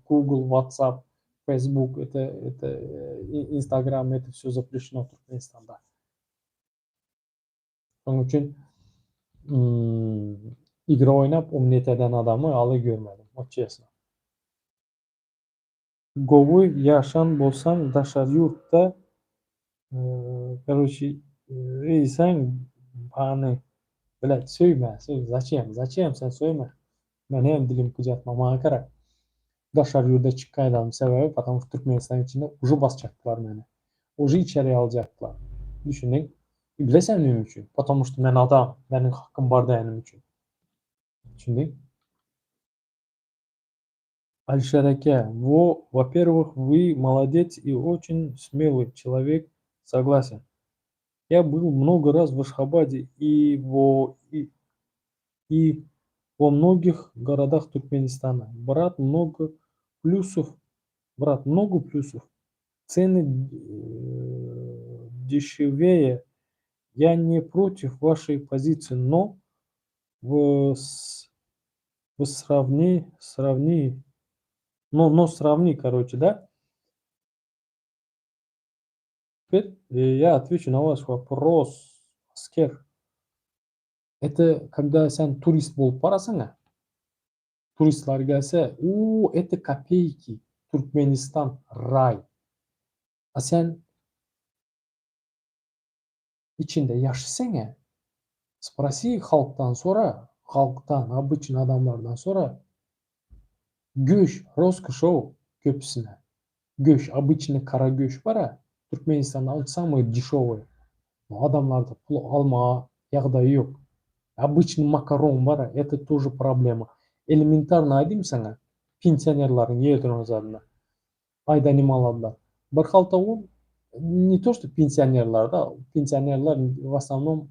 Google, WhatsApp, Facebook, это Instagram, это все запрещено в Türkmenistanda. Şonuň üçin игра oýnap umnet eden adamy aly görmedim. Вот честно. Gowy ýaşan bolsaň daşary ýurtda короче eýseň bany блядь söýme söý зачем зачем sen söýme men hem dilim gyjatma maňa gerek daşary ýurda çykaýdam sebäbi потому что Türkmenistanyň içinde уже basjaklar meni уже içeri aljaklar düşündiň bilesem näme üçin потому что men adam meniň hakym bar diýenim üçin düşündiň Alisher aka, во, во-первых, вы молодец и очень смелый человек, согласен. Я был много раз в Ашхабаде и во многих городах Туркменистана. Брат, много плюсов, брат, много плюсов. Цены дешевее. Я не против вашей позиции, но в в сравни сравни но но сравни короче да. Теперь я отвечу на ваш вопрос, Asker. Это когда sen turist bolup barasyň-a. Turistler gelse, o это kopeyki, Türkmenistan raý. A sen içinde ýaşasaň-a, sprosi halkdan sora, halkdan, obычный adamlardan sora, göş roskoş-ow köpüsine. Göş, obычный gara göş bar-a, Türkmenistanda ol samyý deşowyý. Adamlarda pul almaga ýagdaýy ýok. Obычный makaron bar-a, это тоже problema. Elementarno aýdayym saňa, pensionerleriň ýer duran zadyna. Aýda nime aladylar? Bir halta un, ne to что pensionerler da, pensionerler w osnovnom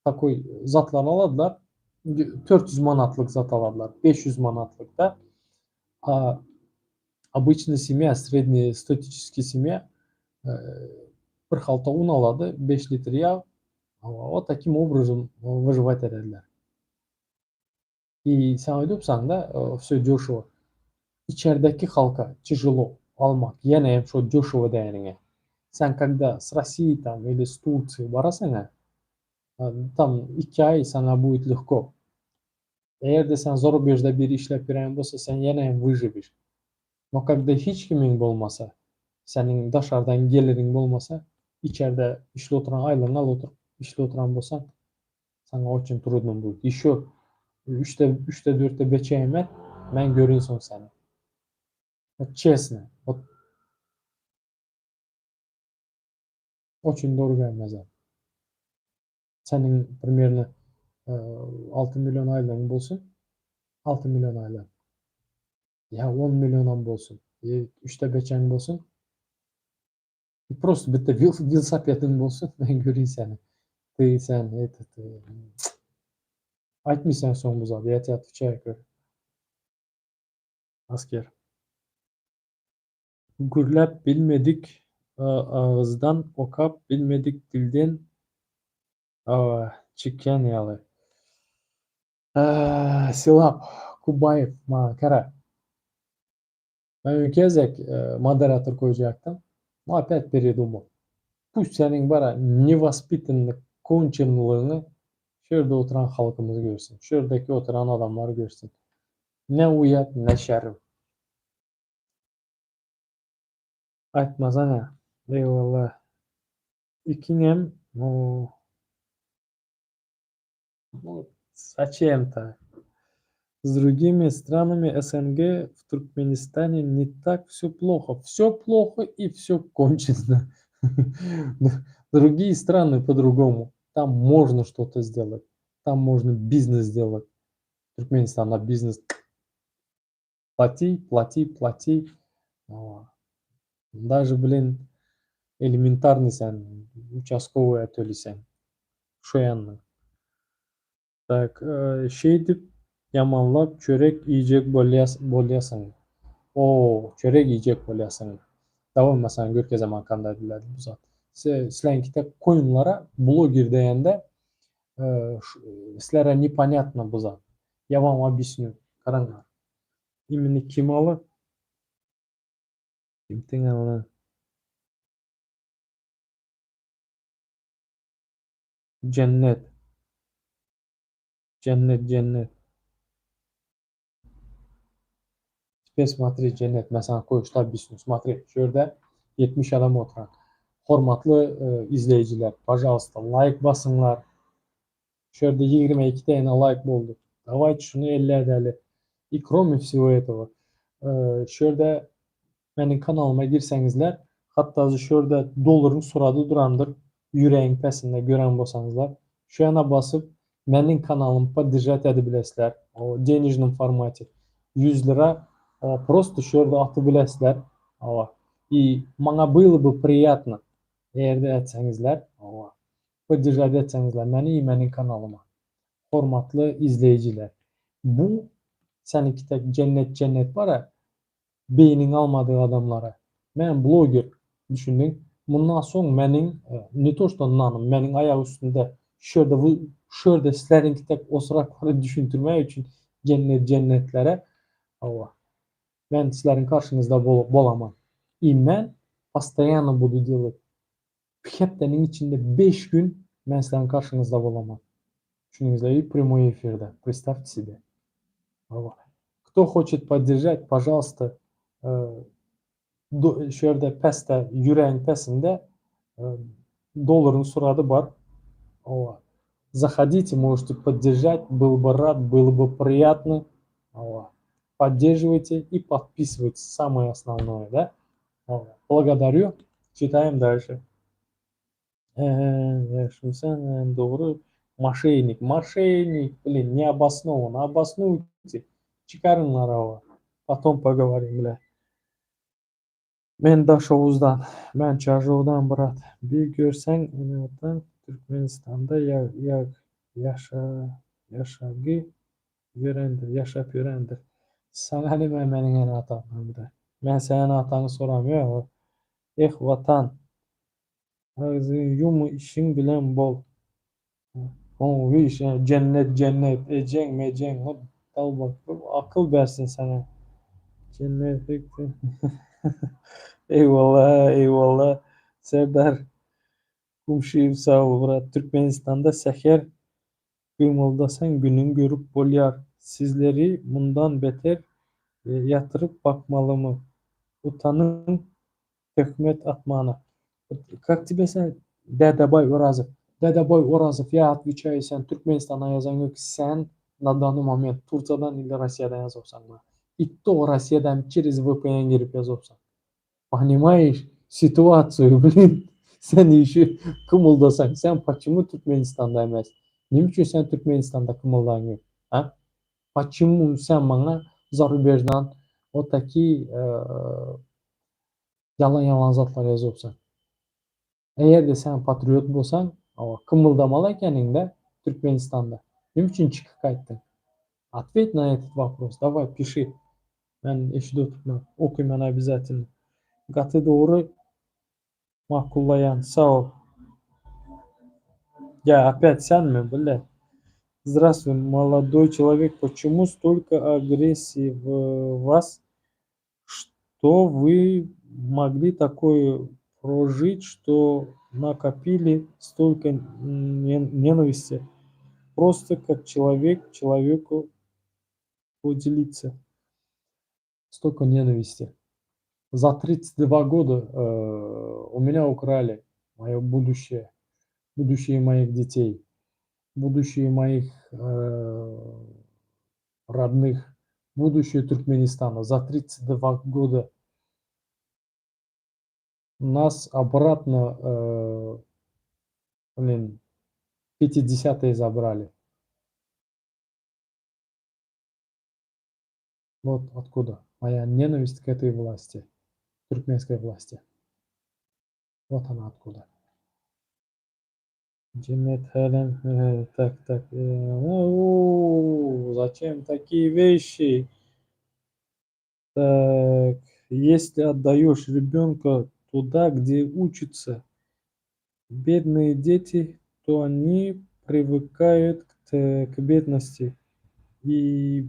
takoý zatlar aladylar, 400 manatlyk zat aladylar, 500 manatlyk da. A obычный semýa, srednestatistiskiý semýa bir halta un alady, 5 litr ýag, вот таким образом выживать edediler. I sen aýdypsaň-da, всё дешево. Içerdäki halka тяжело almak, ýene hem şo дешево diýeniňe. Sen когда с России там или с Турции barasaň-a, tam 2 aý saňa будет легко. Eger-de sen zarubejda bir işläp ýören bolsa, sen ýene hem выживешь. Но когда hiç kimiň bolmasa, seniň daşardan geliriň bolmasa, içerde işli oturan aýlygyňy alyp oturyp işli oturan bolsaň, saňa очень трудно будет. Еще üçde, üçde, dörtde beçäýme, men görin soň seni. Вот честно, вот очень dogry gelmez. Seniň примерно 6 million aýlygyň bolsun, 6 million aýlyk. Ýa 10 millionam bolsun, üçde beçäň bolsun. Просто bitta welosipediň bolsun, men görin seni. Ты sen этот aýtmaýsaň soň bu zady, я тебе отвечаю, говорю. Asker. Gürläp bilmedik agyzdan, okap bilmedik dilden çykýan ýaly. Sylap Kubaýew maňa gara. Men öňki gezek moderator goýjakdym. Но опять передумал. Пусть seniň bara невоспитанный konçenlygyňy şu ýerde oturan halkymyz görsün. Şu ýerdeki oturan adamlar görsün. Ne uýat, ne şerm. Aýtmasana. Eyvallah. Ikiňem o Ну, зачем так? С другими странами СНГ в Туркменистане не так всё плохо. Всё плохо и всё кончено. Другие страны по-другому. Там можно что-то сделать. Там можно бизнес сделать. Türkmenistanda бизнес плати, плати, плати. Даже, блин, элементарный sen участковый töleseň. Şo ýandan. Так, şeýdip ýamanlap çörek iýjek bolýasyň. O, çörek iýjek bolýasyň. Dawam men saňa görkezemen kanday edilýär bu zat. Sileňkide koýunlara bloger diýende sizlere непонятно bu zat. Я вам объясню. Garaňlar. Именно kim aly? Kimdiň aly? Jennet. Jennet, Jennet. Теперь смотри, Jennet, men saňa кое-что объясню. Смотри, şu ýerde 70 adam oturan. Hormatly izleýjiler, пожалуйста, laýk basyňlar. Şu ýerde 22 tane laýk boldy. Давайте şuny 50 edeli. И кроме всего этого, şu ýerde meniň kanalyma girseňizler, hatda şu ýerde dollaryň surady durandyr. Ýüregiň pesinde gören bolsaňyzlar, şu ýana basyp meniň kanalymy поддержать edip bilesizler. O денежном формате. 100 lira просто şu ýerde atyp bilesizler. И maňa было бы приятно, eger-de etseňizler, поддержать etseňizler meni и meniň kanalyma. Hormatly izleýjiler. Bu seniňki tek Jennet Jennet bar-a, beýniň almadyk adamlara. Men bloger, düşündiň? Mundan soň meniň, ne to что nanym, meniň aýak üstünde şu ýerde şu ýerde sizleriňki tek osurak düşündirmek üçin jennet jennetlere hawa. Men sizleriň karşyňyzda bolaman. И men постоянно буду делать. Bir hepdeniň içinde 5 gün men sizleriň karşyňyzda bolaman. Düşündiňizler, прямой эфирде. Представьте себе. Hawa. Кто хочет поддержать, пожалуйста, şu ýerde pesde, ýüregiň pesinde dollaryň suraty bar. Hawa. Заходите, можете поддержать, был бы рад, было бы приятно. Hawa. Поддерживайте и подписывайтесь, самое основное, да? Hawa. Благодарю. Читаем дальше. Sen dogry мошенник, мошенник, блин, необоснованно. Обоснуйте. Çykaryň hawa. Потом поговорим, бля. Men Daşoguzdan, men Çarjowdan, брат. Bir görseň, ene-ataň Türkmenistanda ýa ýaşagy ýörendir, ýaşap ýörendir. Saňa näme meniň ene-atam, bля. Men seniň ene-ataňy soramýok. Eh, Watan. Agzyňy ýum, işiň bilen bol. O, iş, jennet, jennet, ejeň, mejeň, akyl bersin saňa. Jennet. Eyvallah, eyvallah. Serdar Gumşiýew sag bol, брат. Türkmenistanda sähel gymyldasaň günüň görüp bolýar. Sizleri mundan beter ýatyryp bakmalymy? Utanyň töhmet atmana. Как тебе sen Dädebaý Orazow. Dädebaý Orazow, я отвечаю, sen Türkmenistana ýazan ýok, sen на данный момент Турциядан или Россиядан ýazapsaň maňa. И то Россиядан через VPN girip ýazapsaň. Понимаешь ситуацию, блин? Sen еще gymyldasaň, sen почему Türkmenistanda emes? Näme üçin sen Türkmenistanda gymyldaň ýok? А? Почему sen maňa зарубеждан вот такие ýalan-ýalan zatlar ýazapsaň? Eger-de sen patriot bolsaň, gymyldamaly ekeniň-de Türkmenistanda. Näme üçin çykyp gaýtdyň? Ответь на этот вопрос. Давай, пиши. Men eşidip oturman. Okyman обязательно. Gaty dogry makullaýan. Sag bol. Я опять senmi, бля? Здравствуй, молодой человек. Почему столько агрессии в вас? Что вы могли такое прожить, что накопили столько ненависти? Просто как человек человеку поделиться. Столько ненависти. За 32 года у меня украли мое будущее, будущее моих детей, будущее моих родных, будущее Туркменистана. За 32 года нас обратно, блин, 50-е забрали. Вот откуда моя ненависть к этой власти, туркменской власти. Вот она откуда. Jennet hälem, так, так. Зачем такие вещи? Так, если отдаешь ребенка туда, где учатся бедные дети, то они привыкают к бедности и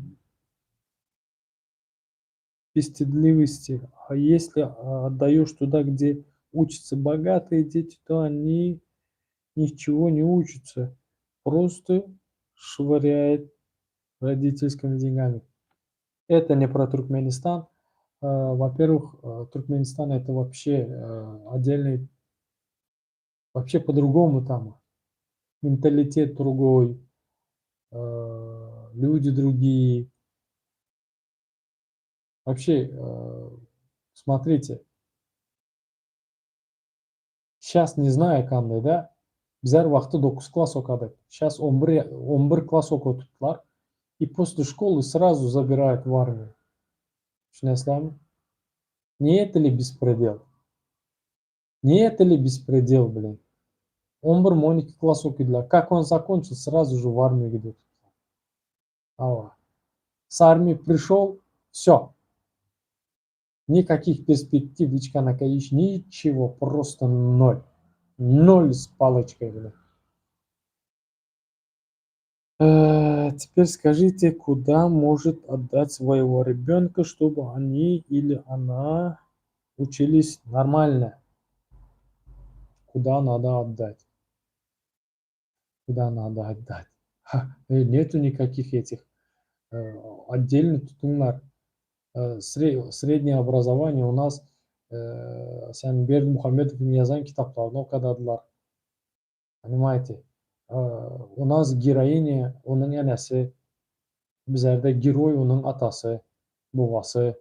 бесстыдливости. А если отдаешь туда, где учатся богатые дети, то они ничего не учатся, просто швыряет родительскими деньгами. Это не про Туркменистан. Во-первых, Туркменистан это вообще отдельный, вообще по-другому там. Менталитет другой, люди другие. Вообще, смотрите, сейчас не знаю kanday да, bizler wagty 9 класс okadyk. Сейчас 11, 11 класс okatdylar. И после школы сразу забирают в армию. Düşünýäsiňizmi? Не это ли беспредел? Не это ли беспредел, блин? 11 12 класс okadylar. Как он закончил, сразу же в армию идут. Hawa. С армии пришел, все. Никаких perspektiw, hiç kanaka iş, niçego, prosto nol. Nol s paloçkaý bilen. Теперь скажите, куда может отдать своего ребенка, чтобы они или она учились нормально? Куда надо отдать? Куда надо отдать? Ха, нету никаких этих. Отдельно tutumlar. Среднее образование у нас sen Berdimuhamedowyň ýazan kitaplaryny okadadylar. Понимаете? У нас героиня onuň enesi, bizlerde geroý onuň atasy, babasy,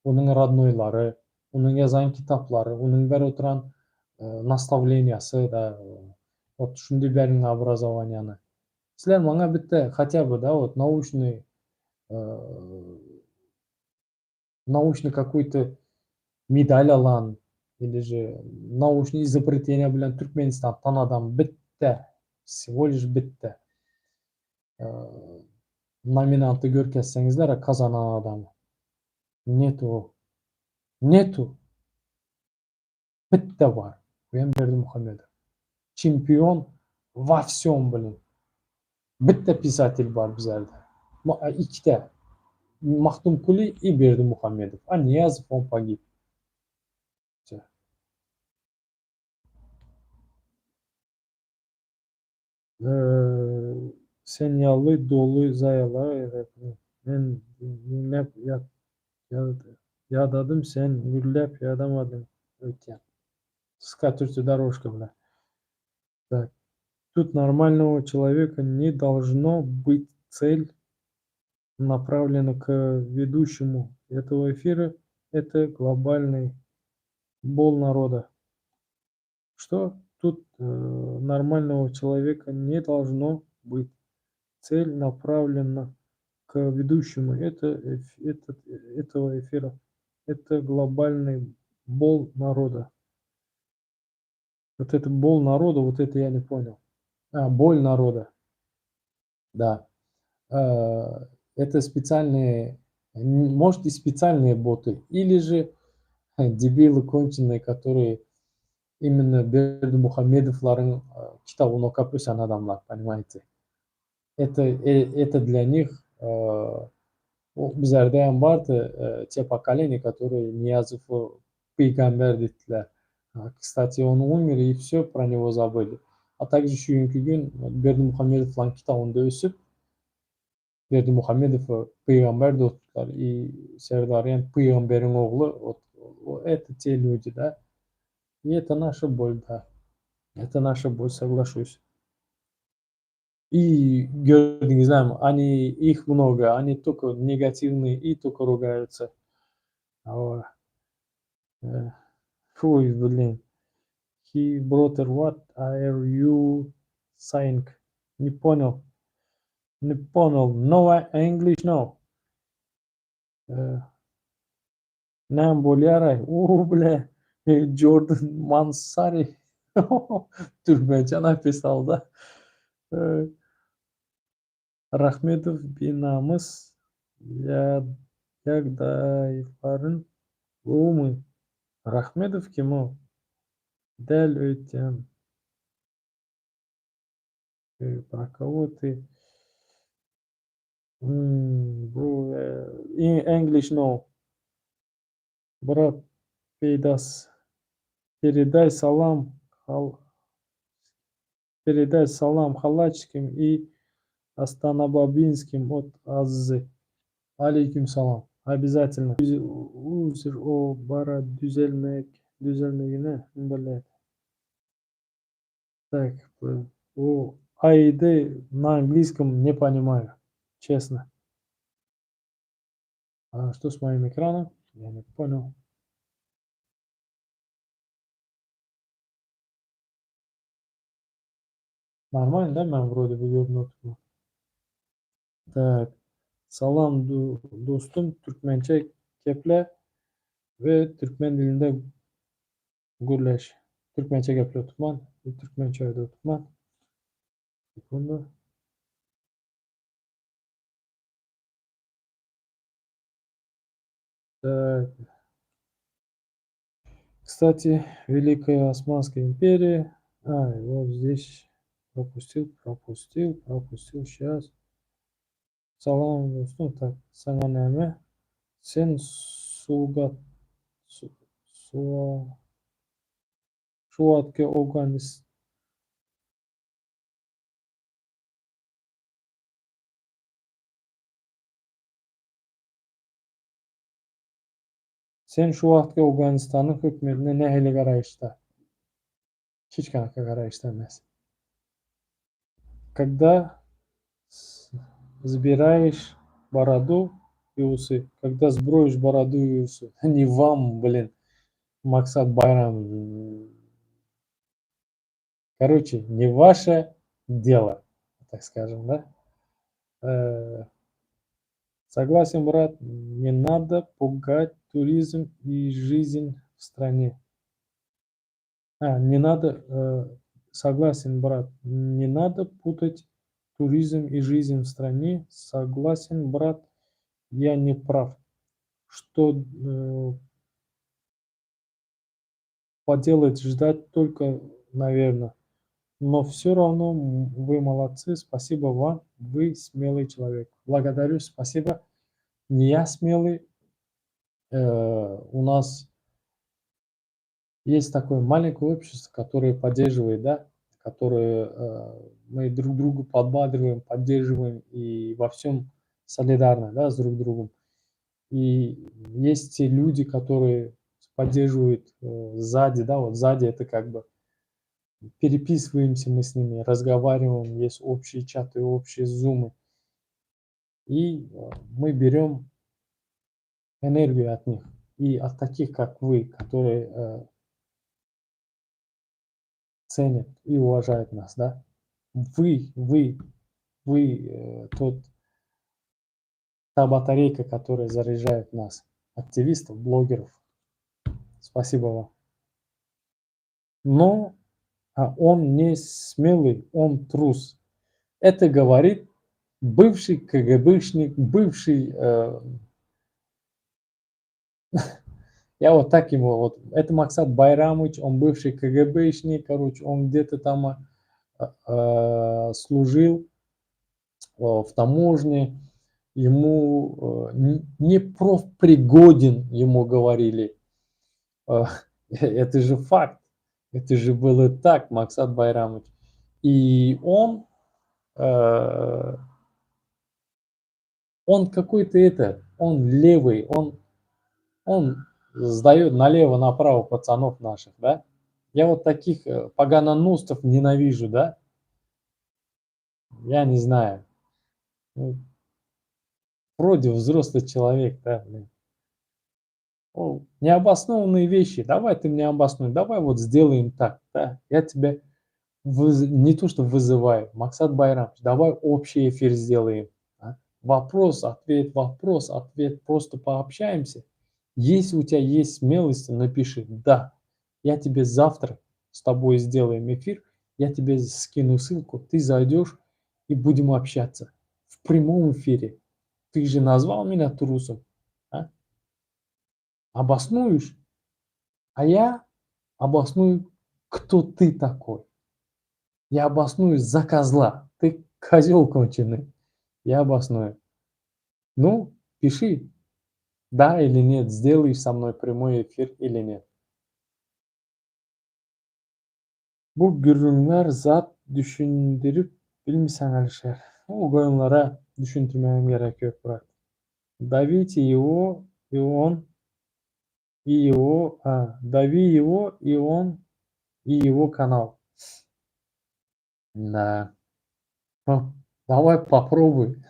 onuň rodnoýlary, onuň ýazan kitaplary, onuň berip oturan nastavleniýasy da вот şunday beriň obrazowaniýany. Sizler maňa bitte хотя бы, да, вот научный какой-то medal alan или же научный изобретение bilen Türkmenistan tanadan bitte, всего лишь bitte nominanty görkezseňizler kazanan adamy. Нету. Нету. Bitte bar. Bu hem Berdimuhamedow. Çempion во всем, блин. Bitte pisatel bar bizlerde. Ikide. Mahtumkuli и Berdimuhamedow. A Niýazow on pogib. Всё. Sen ýaly doly zaýala men diňläp ýadadym sen gürläp ýadamadyň öýtýän. Скатертью дорожка, бля. Так. Тут нормального человека не должно быть цель направлена к ведущему этого эфира. Это глобальный бол народа. Что? Тут нормального человека не должно быть. Цель направлена к ведущему этого эфира. Это глобальный бол народа. Вот это бол народа, вот это я не понял. А, боль народа. Да. Это специальные, может и специальные боты, или же дебилы конченые, которые именно Berdimuhamedowlaryň kitabyny okap ösen adamlar, понимаете? Это для них, bizlerde hem bardy те поколения, которые Niýazowy pygamber diýdiler. Кстати, он умер, и все про него забыли. А также şu günki gün Berdimuhamedowlaryň kitabynda ösüp, Berdimuhamedowy pygamber diýipdiler. И Serdar hem pygamberiň ogly, вот это те люди, да. И это наша боль, да. Это наша боль, соглашусь. И gördüňizmi, они, их много, они только негативные и только ругаются. Фу, блин. He brother, what are you saying? Не понял. Не понял. No English, no. Näme bolýar-aý? O, бля. Jordan Mansari. Türkmençe написал, да? Rahmedow binamys ýagdaýlaryň gowumy? Rahmedow kim o? Däl öýtýän. Про кого ты? Bro, English no. Брат, peýdas. Передай salam передай salam Халачским и Астанабабинским от Аззы. Aleýkum salam. Обязательно. Uzr o bara düzelmek düzelmegine блядь. Так, о, А и Д на английском не понимаю, честно. А что с моим экраном? Я не понял. Нормально, да, men вроде бы görünip Так. Salam dostum, türkmençe geple we türkmen dilinde gürleş. Türkmençe geple tutman, türkmençe öde tutman. Секунду. Так. Kstati, Великая Османская империя. А, вот здесь пропустил, пропустил, пропустил. Сейчас. Salam dostum, tak, saňa näme? Sen sugat, su, suwa, şu wagtky Owganys Sen şu wagtky Owganystanyň hökümetine nähili garaýyşda? Hiç kanaka garaýyşda emes. Когда сбираешь бороду и усы? Когда сброишь бороду и усы? Не вам, блин, Maksat Байрам. Короче, не ваше дело, так скажем, да? Согласен, брат, не надо пугать туризм и жизнь в стране. А, не надо, согласен, брат, не надо путать туризм и жизнь в стране. Согласен, брат, я не прав. Что поделать, ждать только, наверно. Но всё равно вы молодцы, спасибо вам, вы смелый человек. Благодарю, спасибо. Не я смелый. У нас есть такое маленькое общество, которое поддерживает, да, которое, мы друг друга подбадриваем, поддерживаем и во всем солидарны, да, с друг другом. И есть те люди, которые поддерживают, сзади, да, вот сзади это как бы переписываемся мы с ними, разговариваем, есть общие чаты, общие зумы. И мы берем энергию от них и от таких, как вы, которые ценят и уважают нас, да. Вы, тот та батарейка, которая заряжает нас, активистов, блогеров. Спасибо вам. Но, он не смелый, он трус. Это говорит бывший КГБшник, бывший, я вот так ему вот, это Максат Байрамович, он бывший КГБшник, короче, он где-то там, служил, в таможне, ему, не профпригоден, ему говорили. Это же факт, это же было так, Максат Байрамович. И он какой-то это, он левый, он сдаёт налево-направо пацанов наших, да. Я вот таких, поганоносцев ненавижу, да. Я не знаю. Ну, вроде взрослый человек, да, блин. О, необоснованные вещи. Давай ты мне обоснуй, давай вот сделаем так, да. Я тебя выз не то что вызываю, Максат Байрамович, давай общий эфир сделаем, а. Вопрос, ответ, вопрос, ответ, просто пообщаемся. Если у тя есть смелость, напиши: "Да, я тебе завтра с тобой сделаем эфир, я тебе скину ссылку, ты зайдешь и будем общаться в прямом эфире. Ты же назвал меня трусом, а? Обоснуешь? А я обосную, кто ты такой. Я обосную за козла. Ты козел конченый. Я обосную. Ну, пиши, да или нет, сделаешь со мной прямой эфир или нет. Bu gürrüňler zat düşündirip bilmiseň Alişer. O goýunlara düşündirmegem gerek ýok, brat. Давите его, и он, и его, дави его, и он, и его канал. Да. Ну, давай попробуй.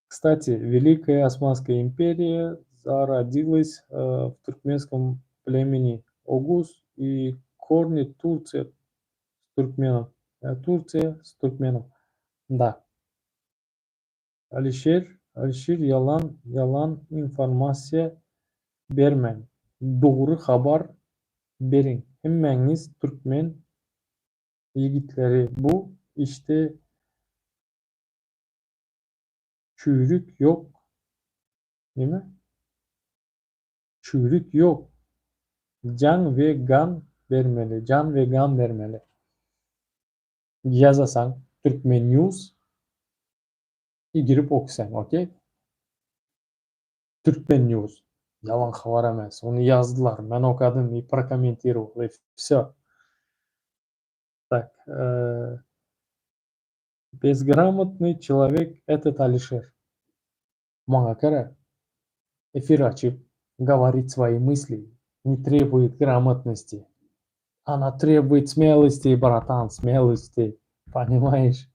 Кстати, Великая Османская империя зародилась, в туркменском племени огуз и корни Турция с туркменом, Турция с туркменом. Да. Alişer, Alişir ýalan, ýalan informasiýa bermäň. Dogry habar beriň. Hemmäňiz türkmen ýigitleri bu işde çüýrük ýok. Näme? Çüýrük ýok. Jan we gan bermeli, jan we gan bermeli. Ýazasaň Turkmen News i girip okusaň, okey? Turkmen News. Ýalan habar emes. Ony ýazdylar. Men okadym i prokommentirował i vsё. Так, Безграмотный человек этот Алишер. Maňa görä, efir açyp, говорить свои мысли не требует грамотности. Она требует смелости, братан, смелости. Понимаешь?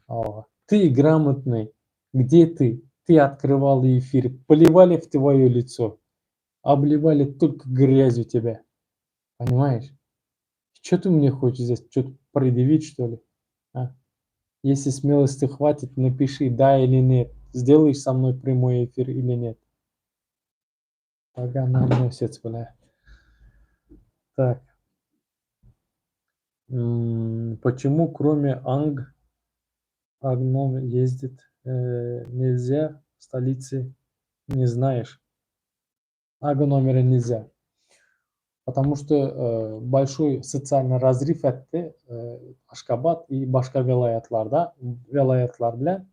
О, ты грамотный. Где ты? Ты открывал эфир, поливали в твое лицо, обливали только грязью тебя. Понимаешь? Что ты мне хочешь здесь? Что-то предъявить, что ли? А? Если смелости хватит, напиши да или нет. Сделаешь со мной прямой эфир или нет. Поганоносец, бля. Так. Почему кроме Анг Агном ездит нельзя в столице, не знаешь? Ага номера нельзя. Потому что большой социальный разрыв etdi Aşgabat и başga welaýatlarda, welaýatlar bilen.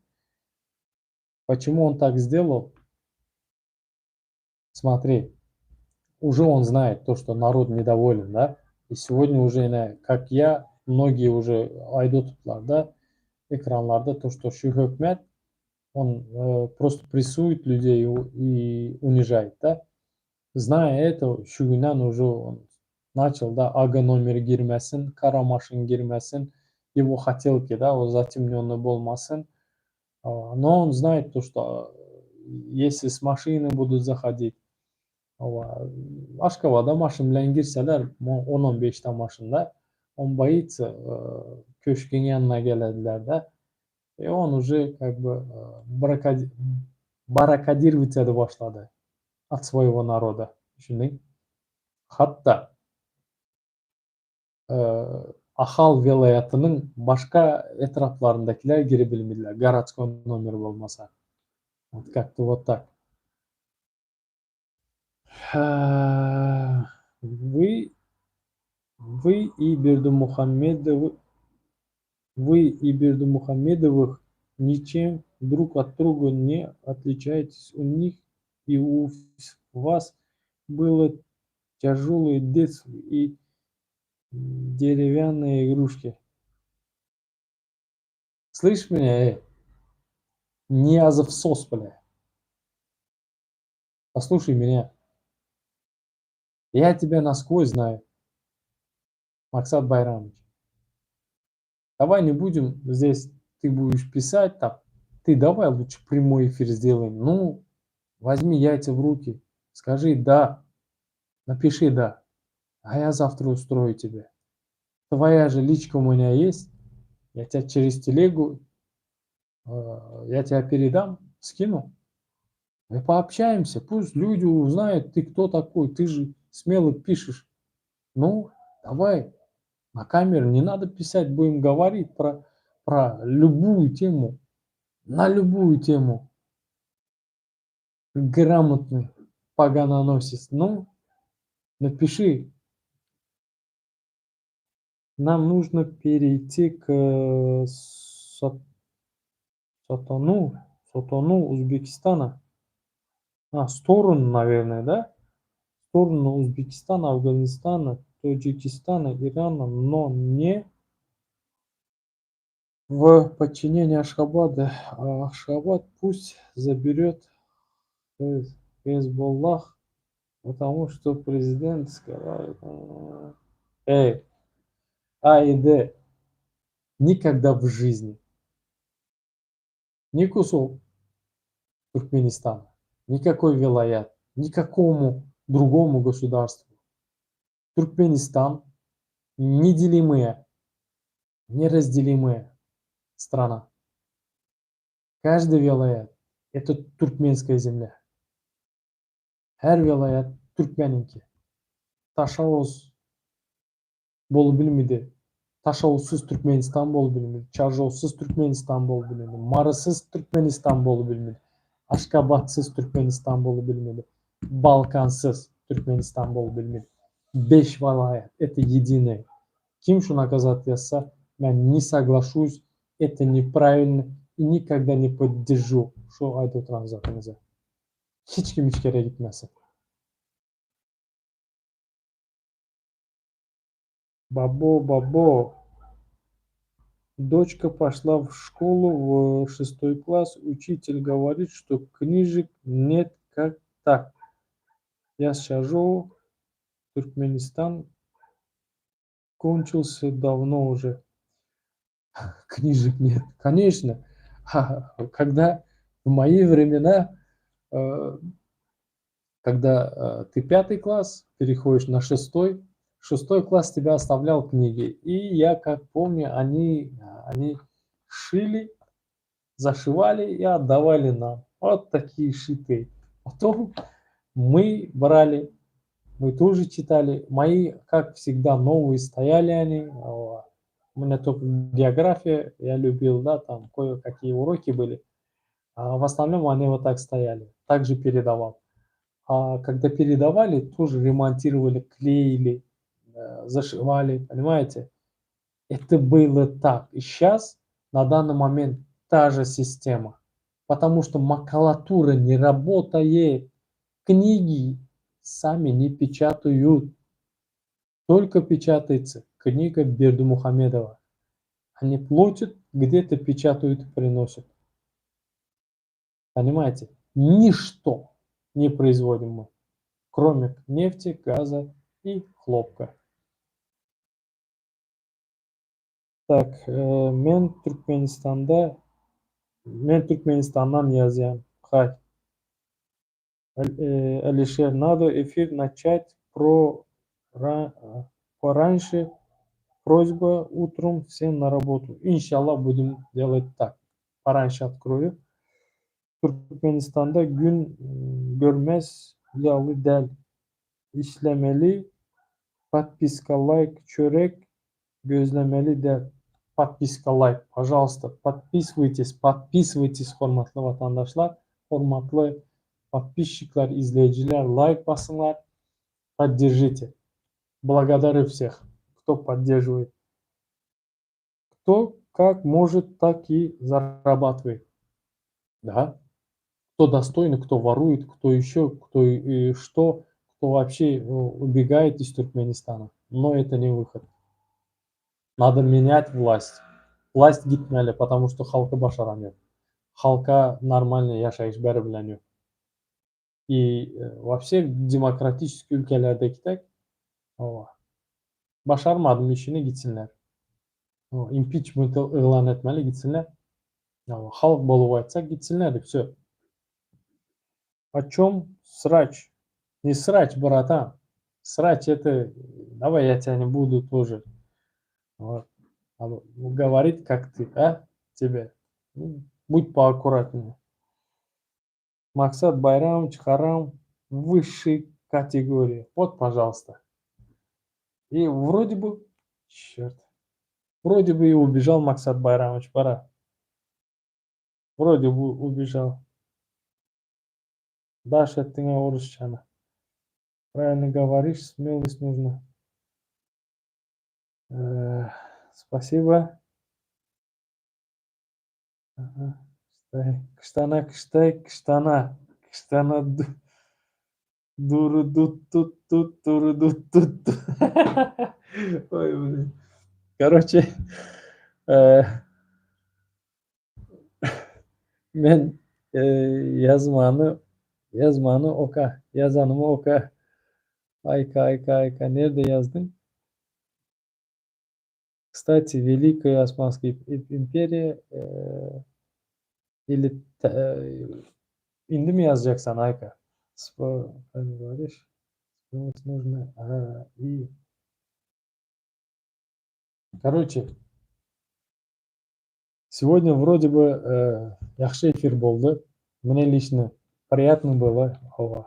Почему он так сделал? Смотри, уже он знает то, что народ недоволен, да? И сегодня уже, как я, многие уже aýdyp да, ekranlarda то, что şu hökümet, он просто прессует людей и унижает, да? Зная это, şu günden уже он начал, да, ага номер girmesin, gara maşyn girmesin, его хотелки, да, o затемненный bolmasyn. Но он знает то, что если с машины будут заходить, Aşgabada maşyn bilen girseler, 10-15 maşynda, он боится, köşgüň ýanyna gelediler, да, и он уже как бы баррикадировать edip başlady от своего народа. Düşündiň? Hatda Ahal welaýatynyň başga etraplaryndakylar girip bilmediler, городской номер bolmasa. Вот как-то вот так. Вы и Бердымухамедовых ничем друг от друга не отличаетесь. У них и у вас было тяжелое детство и деревянные игрушки. Слышь меня, эй? Ниязов сос, бля. Послушай меня. Я тебя насквозь знаю. Максат Байрамович. Давай не будем здесь, ты будешь писать там. Ты давай лучше прямой эфир сделаем. Ну, возьми яйца в руки. Скажи «да». Напиши «да». А я завтра устрою тебе. Твоя же личка у меня есть. Я тебя через телегу, я тебя передам, скину. Мы пообщаемся, пусть люди узнают, ты кто такой, ты же смело пишешь. Ну, давай, на камеру не надо писать, будем говорить про любую тему, на любую тему. Грамотный поганоносец. Ну, напиши. Нам нужно перейти к Сотону Узбекистана. А, сторону, наверное, да? Сторону Узбекистана, Афганистана, Таджикистана, Ирана, но не в подчинение Ашхабада. А Ашхабад пусть заберет Хезболлах, потому что президент сказал. Эй, А и Д. Никогда в жизни. Ни кусок Туркменистана, никакой вилаят, никакому другому государству. Туркменистан неделимая, неразделимая страна. Каждый вилаят – это туркменская земля. Her welaýat türkmeniňki. Daşoguz bolup bilmedi. Daşoguzsyz Türkmenistan bolup bilmedi. Çarjowsyz Türkmenistan bolup bilmedi. Marysyz Türkmenistan bolup bilmedi. Aşgabatsyz Türkmenistan bolup bilmedi. Balkansyz Türkmenistan bolup bilmedi. Beş welaýat, это единое. Kim şunaka zat ýazsa, men не соглашусь, это неправильно и никогда не поддержу şu aýdyp oturan zatyňyzy. Hiç kim içgere gitmesin. Babo, babo. Дочка пошла в школу в шестой класс. Учитель говорит, что книжек нет, как так? Я скажу, Туркменистан кончился давно уже. Книжек нет. Конечно, когда в мои времена, когда ты пятый класс, переходишь на шестой, шестой класс тебя оставлял книги. И я, как помню, они шили, зашивали и отдавали нам. Вот такие шитые. Потом мы брали, мы тоже читали. Мои, как всегда, новые стояли они. У меня только география я любил, да, там кое-какие уроки были. А в основном они вот так стояли. Также передавал. А когда передавали, тоже ремонтировали, клеили, зашивали, понимаете? Это было так. И сейчас, на данный момент, та же система. Потому что макулатура не работает. Книги сами не печатают. Только печатается книга Бердымухамедова. Они платят, где-то печатают и приносят. Понимаете? Ничто не производим мы, кроме нефти, газа и хлопка. Так, men Türkmenistanda, men Türkmenistandan ýazýan. Haý. Алишер, надо эфир начать пораньше. Просьба утром всем на работу. Иншаллах, будем делать так. Пораньше открою. Türkmenistanda gün görmez ýaly däl. Işlemeli, подписка, лайк, çörek gözlemeli däl. Подписка, лайк. Пожалуйста, подписывайтесь, подписывайтесь, hormatly watandaşlar, hormatly подписчикler, izleýjiler, лайк basyňlar, поддержите. Благодарю всех, кто поддерживает. Кто как может, так и зарабатывает. Да? Кто достойный, кто ворует, кто еще, кто и что, кто вообще убегает из Туркменистана. Но это не выход. Надо менять власть. Власть gitmeli, потому что halka başaran ýok. Halka нормальный ýaşaýyş berip bilen ýok. И во всех demokratik ülkelerdeki tek başarmadım işini gitsinler. Impeachment yglan etmeli gitsinler. Halk bolup aýtsak gitsinler и все. О чем срач? Не срач, братан. Срач это... Давай я тебя не буду тоже. Вот. Говорить, как ты, а? Тебе. Ну, будь поаккуратнее. Maksat Bayram haram высшей категории. Вот, пожалуйста. И вроде бы, черт, вроде бы и убежал Максат Байрамович, пора. Вроде бы убежал. Даша, ты orusçany. Правильно говоришь, смелость нужна. Спасибо. Ага. Kıştana, kıştay, kıştana. Kıştana duru dut tut tut duru dut tut tut. Ой, блин. Короче, men ýazmany ýazmany oka, ýazanymy oka. Ayka, ayka, ayka. Nerede ýazdyň? Кстати, Великая Османская империя или indimi ýazjaksan Ayka? Правильно говоришь? Нужно, и Короче, сегодня вроде бы ýagşy efir boldy. Мне лично приятно было. Hawa.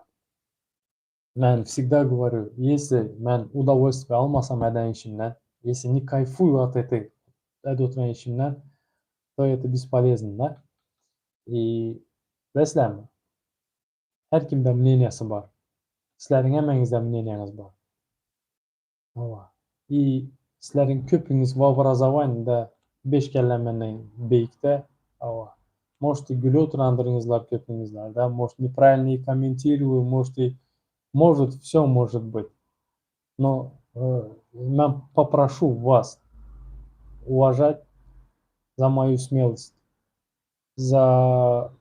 Men всегда говорю, если men удовольствие almasam eden işimden, если не кайфую от этой edip işimden, то это бесполезно, да? И bilýäňizmi? Her kimde мнение si bar. Sizleriň hemmäňizde мнение ňiz bar. Hawa. I sizleriň köpüňiz w obrazowaniýada beş kelle menden beýikde. Hawa. Может i gülüp oturandyryňyzlar köpüňizler da, может неправильно и комментирую, может и может все может быть. Но men попрошу вас уважать за мою смелость, за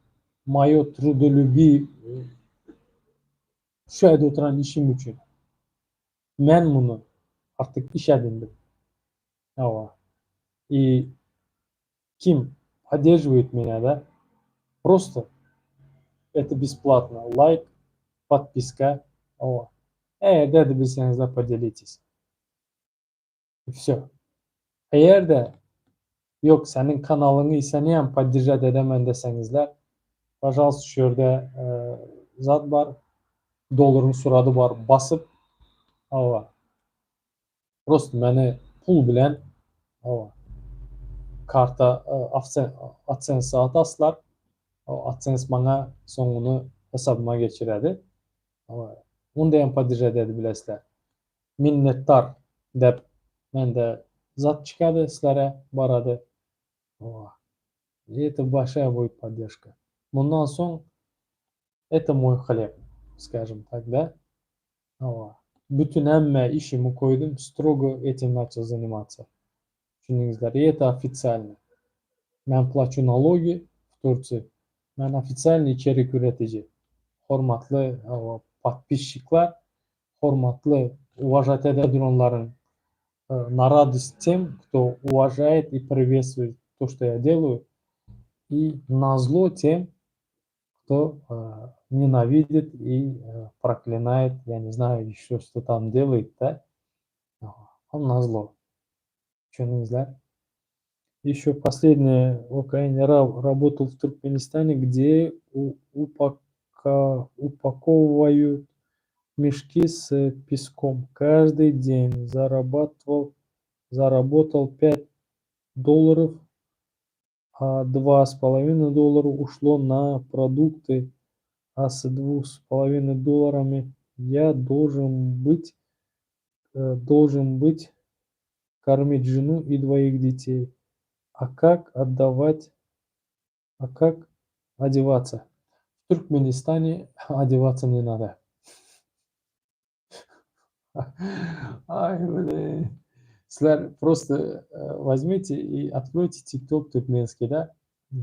мое трудолюбие şu ýerde oturan işim üçin. Men muny artyk iş edindim. Hawa. И kim поддерживает меня, да, просто это бесплатно. Лайк, подписка. Hawa. Eger-de bilseňizler поделитесь. И все. Eger-de ýok seniň kanalyňy senem поддержать edemen deseňizler, пожалуйста, şu ýerde zat bar, dollaryň surady bar, basyp, hawa, просто meni pul bilen, hawa, karta AdSense ataslar, AdSense maňa soňuny hesabyma geçiredi. Hawa, onda hem поддержать edip bilesizler. Minnetdar dep mende zat çykady sizlere barady. Hawa. И это большая будет поддержка. Mundan soň это мой хлеб, скажем так, да? Hawa. Bütün hemme işimi koýdum, строго этим начал заниматься. Düşündiňizler? И это официально. Men плачу налоги в Турции. Men официальный içerik üretiji. Hormatly, hawa, подписчик ler, hormatly уважать ede duranlaryň на радость тем, кто уважает и приветствует то, что я делаю, и назло тем, кто ненавидит и проклинает, я не знаю еще, что там делает, да? Он назло. Düşündiňizler? Еще последнее, Украине работал в Туркменистане, где упаковывают мешки с песком. Каждый день зарабатывал, заработал 5 долларов, а 2,5 доллара ушло на продукты, а с 2,5 долларами я должен быть кормить жену и двоих детей. А как отдавать, а как одеваться? В Туркменистане одеваться не надо. Ай, блин. Sizler просто возьмите и откройте TikTok туркменский, да?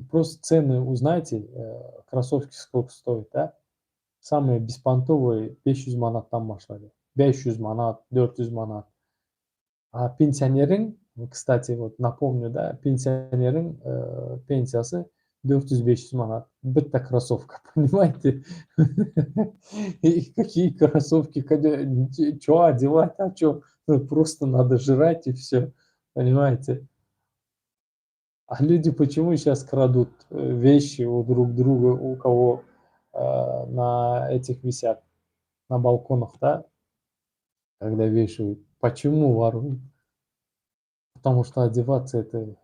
Просто цены узнайте, кроссовки сколько стоят, да? Самые беспонтовые 500 manatdan başlady. 500 manat, 400 manat. А пенсионeriň, кстати, вот напомню, да, пенсионeriň pensiýasy 400-500 manat. Bitte кроссовка, понимаете? И какие кроссовки, что одевать, а что? Ну, просто надо жрать и все, понимаете? А люди почему сейчас крадут вещи у друг друга, у кого на этих висят, на балконах, да, когда вешают? Почему воруют? Потому что одеваться это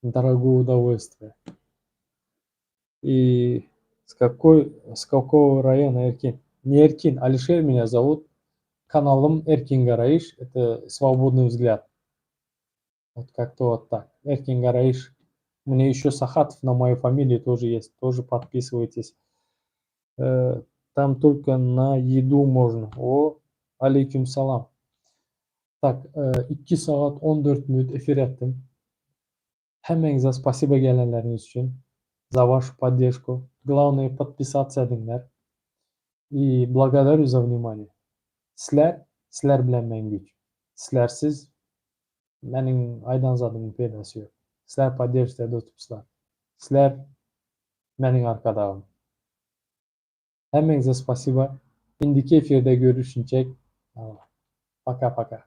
дорогое удовольствие. И с какого района Эркин? Не Эркин, Алишер меня зовут. Каналым Erkin Garaýyş, это свободный взгляд. Вот как-то вот так. Erkin Garaýyş. Мне еще Сахатов на мою фамилию тоже есть. Тоже подписывайтесь. Там только на еду можно. О, aleýkum salam. Так, 2 sagat 14 minut efir etdim. Hemmäňize спасибо gelenleriňiz üçin. За вашу поддержку. Главное подписаться ediňler. И благодарю за внимание. Sizler, sizler bilen men güýç. Sizlersiz meniň aýdan zadymyň peýdasy ýok. Sizler поддержка edip Sizler meniň arkadagym. Hemmäňize спасибо. Indiki efirde görüşinçek. Пока-пока.